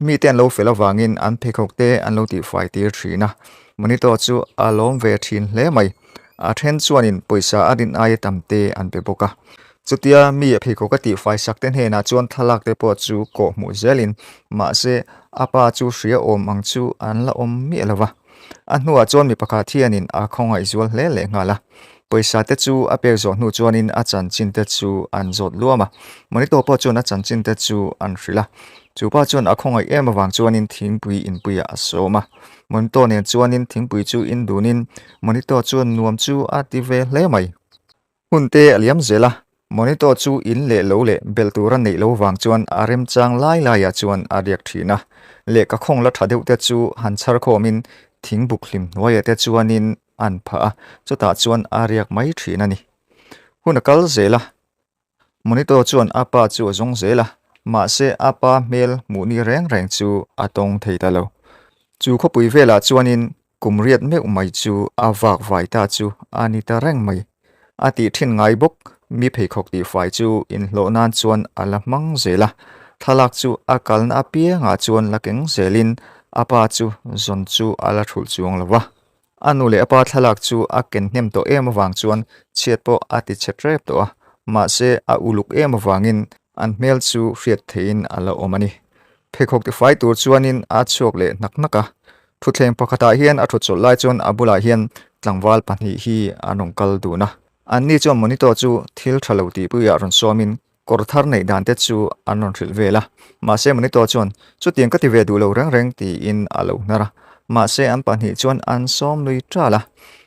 mite an lo fel avangin an pheikhawk te an lo tihfai tir thin a, Monito chu a lawm ve thin hle mai. A then chuanin pawisa a rin aia tam te an pe bawk a. Chutia mi a pheikhawk a tihfai sak te hnenah chuan thlalak te pawh chu kawh hmuh zelin mahse a pa chu hria awm ang chu an la awm miah lo va. A hnuah chuan mi pakhat hianin a khawngaih zual hle leh nghal a. Pawisa te chu a pek zawh hnu chuanin a chanchin te chu an zawt luam a. Monito pawh chuan a chanchin te chu an hrilh a. Chu pa chuan a khawngaih em avang chuanin thingpui inpuiah a sawm a. Monito nen chuanin thingpui chu in dunin Monito chuan nuam chu a ti ve hle mai. Hun te a liam zel a, Monito chu in leh lo leh belh tur a neih lo vang chuan a remchang lai laiah chuan a riak thin a. Lehkha khawng la tha deuh te chu han chhar khawmin thingbuk hlim hnuaiah te chuanin an phah a, chutah chuan a riak mai thin a ni. Hun a kal zel a. Monito chuan a pa chu a zawng zel a, mahse a pa hmel hmuh ni reng reng chu a tawng thei ta lo. Chu khawpui velah chuanin kum riat meuh mai chu a vak vai ta chu a ni ta reng mai. A tih thin ngai bawk, mi pheikhawk tihfai chu inhlawh nan chuan a la hmang zel a, thlalak chu a kalna apiangah chuan la keng zelin a pa chu zawn chu a la thulh chuang lo va. A nu leh a pa thlalak chu a ken hnem tawh em avang chuan chhiat pawh a ti chhe tep tawh a, mahse a uluk em avangin an hmel chu hriat theihin a la awm a ni. Pheikhawk tifai tur chuanin a chhuak leh hnak hnak a, thutthleng pakhatah hian a thut chawlh lai chuan a bulah hian tlangval pahnih hi an rawn kal dun a. Anni chuan monitor chu thil tha lo tihpuiah rawn sawmin Kawr thar neih dan te chu an rawn hrilh vel a, mahse Monitor chuan, Chutiang ka ti ve duh lo reng reng tiin a lo hnar a. Mahse an pahnih chuan an sawm nui ṭal a,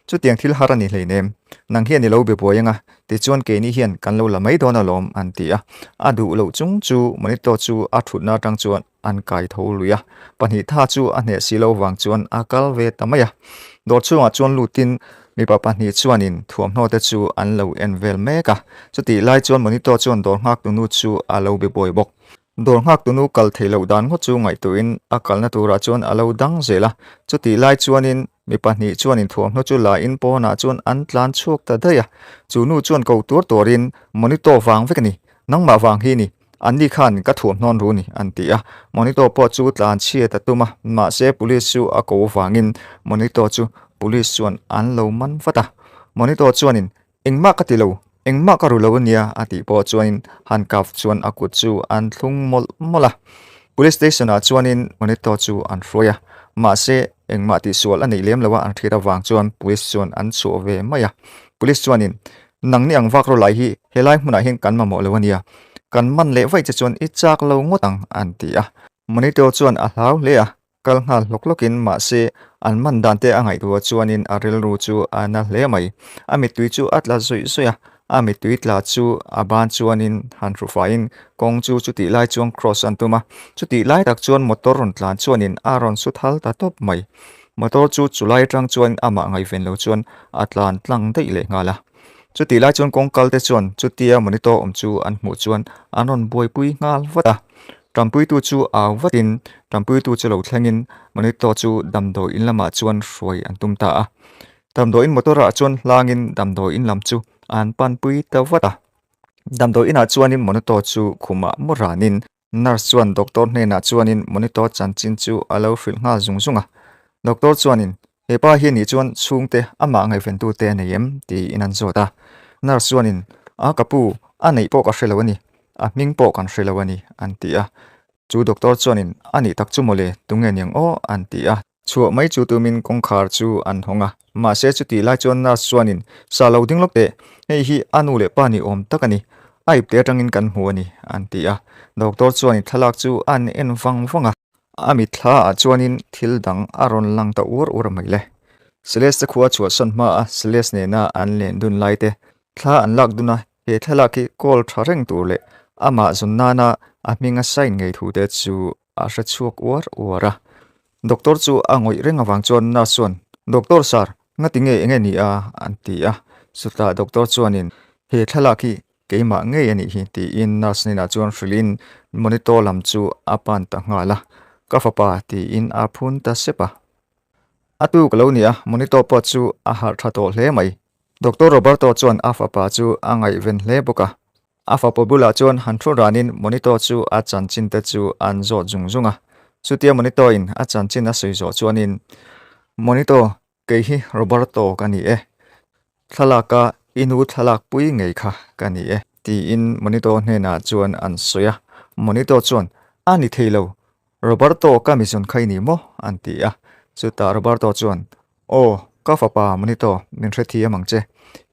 Chutiang thil har a ni hleinem, nang hian i lo be buai anga, tichuan keini hian kan lo la mai dawn alawm an ti a. A duh loh chung chu Monitor chu a thutna atang chuan an kai tho lui a, pahnih tha chu a hneh si lo vang chuan a kal ve ta mai a. Dawr chhungah chuan lutin mipa pahnih chuanin thuamhnaw te chu an lo en vel mek a, chutih lai chuan monitor chuan dawr nghak tunu chu a lo be buai bawk. Dawr nghak tunu kal theih loh dan ngawt chu ngaihtuahin a kalna turah chuan a lo dang zel a, chutih lai chuanin mi pahnih chuanin thuamhnaw chu la in pawnah chuan an tlan chhuak ta daih a, chu nu chuan ko tuar tuarin monitor vang vek a ni, nangmah vang hi ni. Anni khan ka thuamhnawn ru ni an ti a, Monito pawh chu tlan chhiat a tum a, mahse police chu a ko vangin Monito chu police chuan an lo man vat a. Monito chuanin, Engmah ka ti lo, engmah ka ru lo ania a tih pawh chuanin handcuff chuan a kut chu an thlung mawlh mawlh a. Police station ah chuanin Monito chu an hruai a, mahse engmah tihsual a neih lem lo a an hriat avang chuan police chuan an chhuah ve mai a. Police chuanin, Nangni ang vak rawlai hi helai hmunah hian kan mamawh lo ania, kan man leh vaih che chuan i chak lo ngawt ang an ti a. Monitor chuan a hlau hle a, kal nghal hlawk hlawkin mahse an man dan te a ngaihtuah chuanin a rilru chu a na hle mai. A mittui chu a tla zawih zawih a, a mittui tla chu a ban chuanin han hru faiin kawng chu chutih lai chuan cross an tum a, chutih lai tak chuan motor rawn tlan chuanin a rawn su thal ta tawp mai. Motor chu chulai atang chuan amah ngaihven lo chuan a tlan tlang daih leh nghal a. Chutih lai chuan kawngkal te chuan chutia monitor awm chu an hmuh chuan an rawn buaipui nghal vat a. Tanpuitu chu au vatin tanpuitu chu lo thlengin monitor chu damdawiin lamah chuan hruai an tum ta a. Damdawiin motor ah chuan hlangin damdawiin lam chu an panpui ta vat a. Damdawiinah chuanin monitor chu khumah mu ranin Nurse chuan doctor hnenah chuanin monitor chanchin chu a lo hrilh nghal zung zung a. Doctor chuanin, He pa hi nih chuan chhungte amah ngaihventute a nei em? tiin an zawt a. Nurse chuanin, A ka pu, a neih pawh ka hre lo a ni. A hming pawh kan hre lo a ni, an ti a. Chu doctor chuanin, A nih tak chu mawle, tunge niang aw? an ti a. Chhuah mai chu tumin kawngkhar chu an hawng a, mahse chutih lai chuan nurse chuanin, Sa lo ding lawk teh, hei hi a nu leh pa ni awm tak a ni, a ipte atangin kan hmu a ni, an ti a. Doctor chuanin thlalak chu an en vang vang a. A mitthla ah chuanin thil dang a rawn lang ta uar uar mai le. Celeste khua chhuahsawn hma a Celeste nena an len dun lai te thla an lak dun a, he thlalak hi call tha reng tur leh amah zawn nana a hminga sign ngei thu te chu a hre chhuak uar uar a. Doctor chu a ngawih reng avang chuan nurse chuan, Doctor sir, ngati nge enge ni a? an ti a. Chutah doctor chuanin, He thlalak hi keimah ngei a nih hi tiin nurse hnenah chuan hrilhin monitor lam chu a pan ta nghal a. Ka fapa tiin a phun ta sep a. A tuk lo ni a, monitor pawh chu a harh tha tawh hle mai. Doctor Roberto chuan a fapa chu a ngaihven hle bawk a. A fapa bulah chuan han thu ranin monitor chu a chanchin te chu an zawt zung zung a. Chutia monitor in a chanchin a sawi zawh chuanin, Monitor, kei hi Roberto ka ni e. Thlalaka i nu thlalak pui ngei kha ka ni e, tiin monitor hnenah chuan an sawi a. Monitor chuan, A ni thei lo, Roberto ka mizawn kha i ni maw? an ti a. Chutah Roberto chuan, Aw, ka fapa Monito, min hrethiam ang che.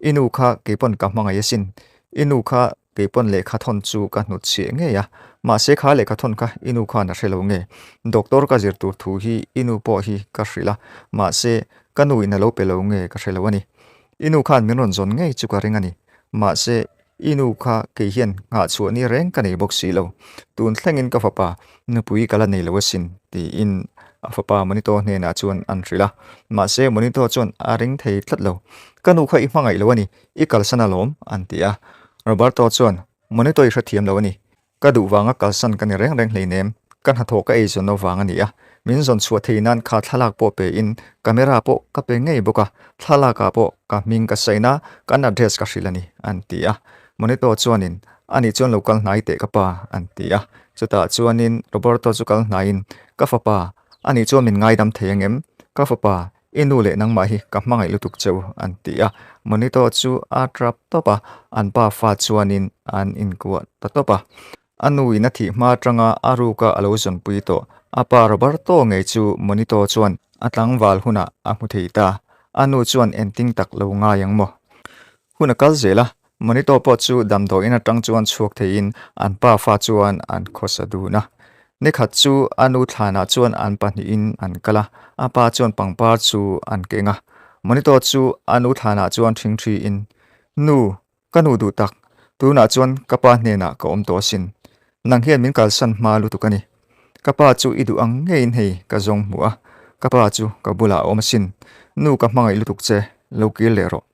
I nu kha keipawn ka hmangaih asin. I nu kha keipawn lehkha thawn chu ka hnutchhiah ngei a. Mahse kha lehkha thawn kha i nu khan a hre lo nge. Doctor ka zir tur thu hi i nu pawh hi ka hrilh a, mahse ka nu in a lo pe lo nge ka hre lo a ni. I nu khan min rawn zawn ngei chu ka ring a ni. Mahse I nu kha kei hian nghahchhuah ni reng ka nei bawk si lo. Tun thlengin ka fapa nupui ka la nei lo asin, tiin a fapa Monito hnenah chuan an hrilh a. Mahse Monito chuan a ring thei tlat lo. Ka nu kha i hmangaih lo a ni, i kalsan alawm, an ti a. Roberto chuan, Monito i hrethiam lo a ni. Ka duh vanga kalsan ka ni reng reng hleinem, ka hnathawh ka eizawn avang a ni a, min zawn chhuah thei nan kha thlalak pawh pe in camera pawh ka pe ngei bawk a, thlalak ah pawh ka hming ka sign a, kan address ka hrilh a ni, an ti a. Monito chuanin, Ani chuan lo kal hnai teh ka pa, an ti a. Chutah chuanin Roberto chu kal hnaiin, Ka fapa, ani chuan min ngaidam thei angem? Ka fapa, I nu leh nangmah hi ka hmangaih lutuk che u, an ti a. Monito chu a trap tawp a, an pa fa chuanin an inkuah ta tawp a. A nu in a thih hma atanga a ruka a lo zawnpui tawh. A pa Roberto ngei chu Monito chuan a tlangval hunah a hmu thei ta. A nu chuan engtin tak lo ngai ang maw? Hun a kal zel a, Monito pawh chu damdawiin atang chuan chhuak theiin an pa fa chuan an khawsa dun a. Nikhat chu a nu thlanah chuan an pahnihin an kal a, a pa chuan pangpar chu an keng a. Monito chu a nu thlanah chuan ṭhingṭhiin, Nu, ka nu duh tak, tunah chuan ka pa hnenah ka awm tawh asin. Nang hian min kalsan hma lutuk a ni. Ka pa chu i duh ang ngeiin hei ka zawng hmu a, ka pa chu ka bulah a awm asin. Nu ka hmangaih lutuk che, lo kir leh rawh.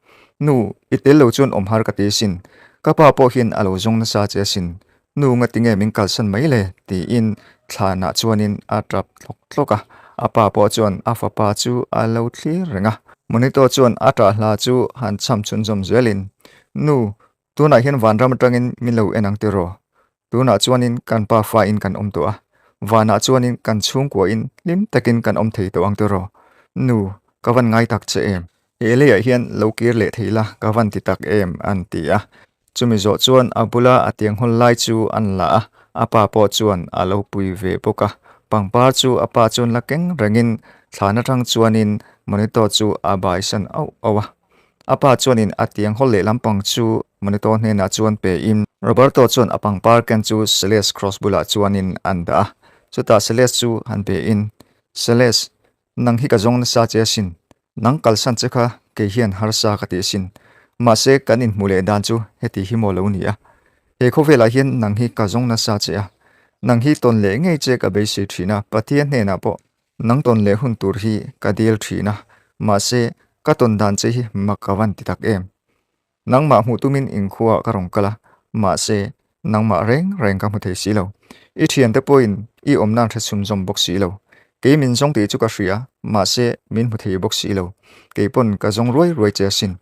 Nu, i tel lo chuan awm har ka ti asin. Ka pa pawh hian a lo zawng nasa che asin. Nu ngati nge min kalsan mai le? tiin thlanah chuanin a tap tlawk tlawk a. A pa pawh chuan a fapa chu a lo thlir reng a. Monito chuan a tah hla chu han cham chhunzawm zelin, Nu, Tunah hian vanram atangin min lo en ang tiraw? Tunah chuanin kan pa fain kan awm tawh a, vanah chuanin kan chhungkuain hlim takin kan awm thei tawh ang tiraw? Nu, ka van ngai tak che em? He leiah hian lo kir leh thei la ka van ti tak em? an ti a. Chumi zawh chuan a bula a tianghawl lai chu an la a, a pa pawh chuan a lo pui ve bawk a. Pangpar chu a pa chuan la keng rengin thlan atang chuanin monitor chu a baisan auh auh a. A pa chuanin a tiang hawl leh lampang chu Monito hnenah chuan pein Roberto chuan a pangpar ken chu Celeste cross bulah chuanin an dah a. Chutah Celeste chu han pein, Celeste, nang hi ka zawng nasa che asin. Nang kalsan che kha kei hian harsa ka ti asin. Mahse kan inhmuh leh dan chu heti hi maw lo ni a. He khawvelah hian nang hi ka zawng nasa che a. Nang hi tawn leh ngei che ka beisei thin a, Pathian hnenah pawh Nang tawn leh hun tur hi ka dil thin a, mahse ka tawn dan che hi mak ka van ti tak em. Nangmah hmuh tumin inkhua ka rawn kal a, mahse nangmah reng reng ka hmu thei si lo. I thiante pawhin i awm nan hre chhunzawm bawk si lo. Kei min zawng tih chu ka hria, mahse min hmu thei bawk si lo. Kei pawn ka zawng ruai ruai che asin.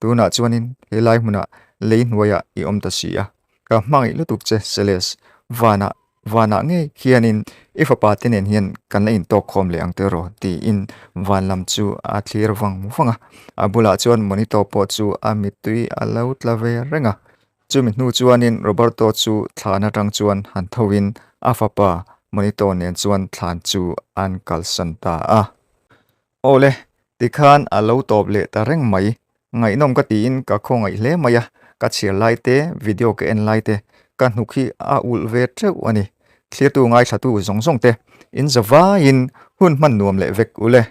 Tunah chuanin helai hmunah lei hnuaiah i awm ta si a. Ka hmangaih lutuk che Celeste, vanah Vanah ngei hianin i fapa te nen hian kan la intawk khawm leh ang tiraw tiin van lam chu a thlir vang vang a. A bulah chuan Monito pawh chu a mittui a lo tla ve reng a. Chumi hnu chuanin Roberto chu thlan atang chuan han thoin a fapa Monito nen chuan thlan chu an kalsan ta a. Awle, tikhan a lo tawp leh ta reng mai. Ngaihnawm ka tiin ka khawngaih hle mai a, ka chhiar lai te, video ka en lai te, ka hnuk hi a ulh ve teuh a ni. Thlirtu ngaithlatu zawng zawng te, in zavaiin hun hman nuam leh vek ule.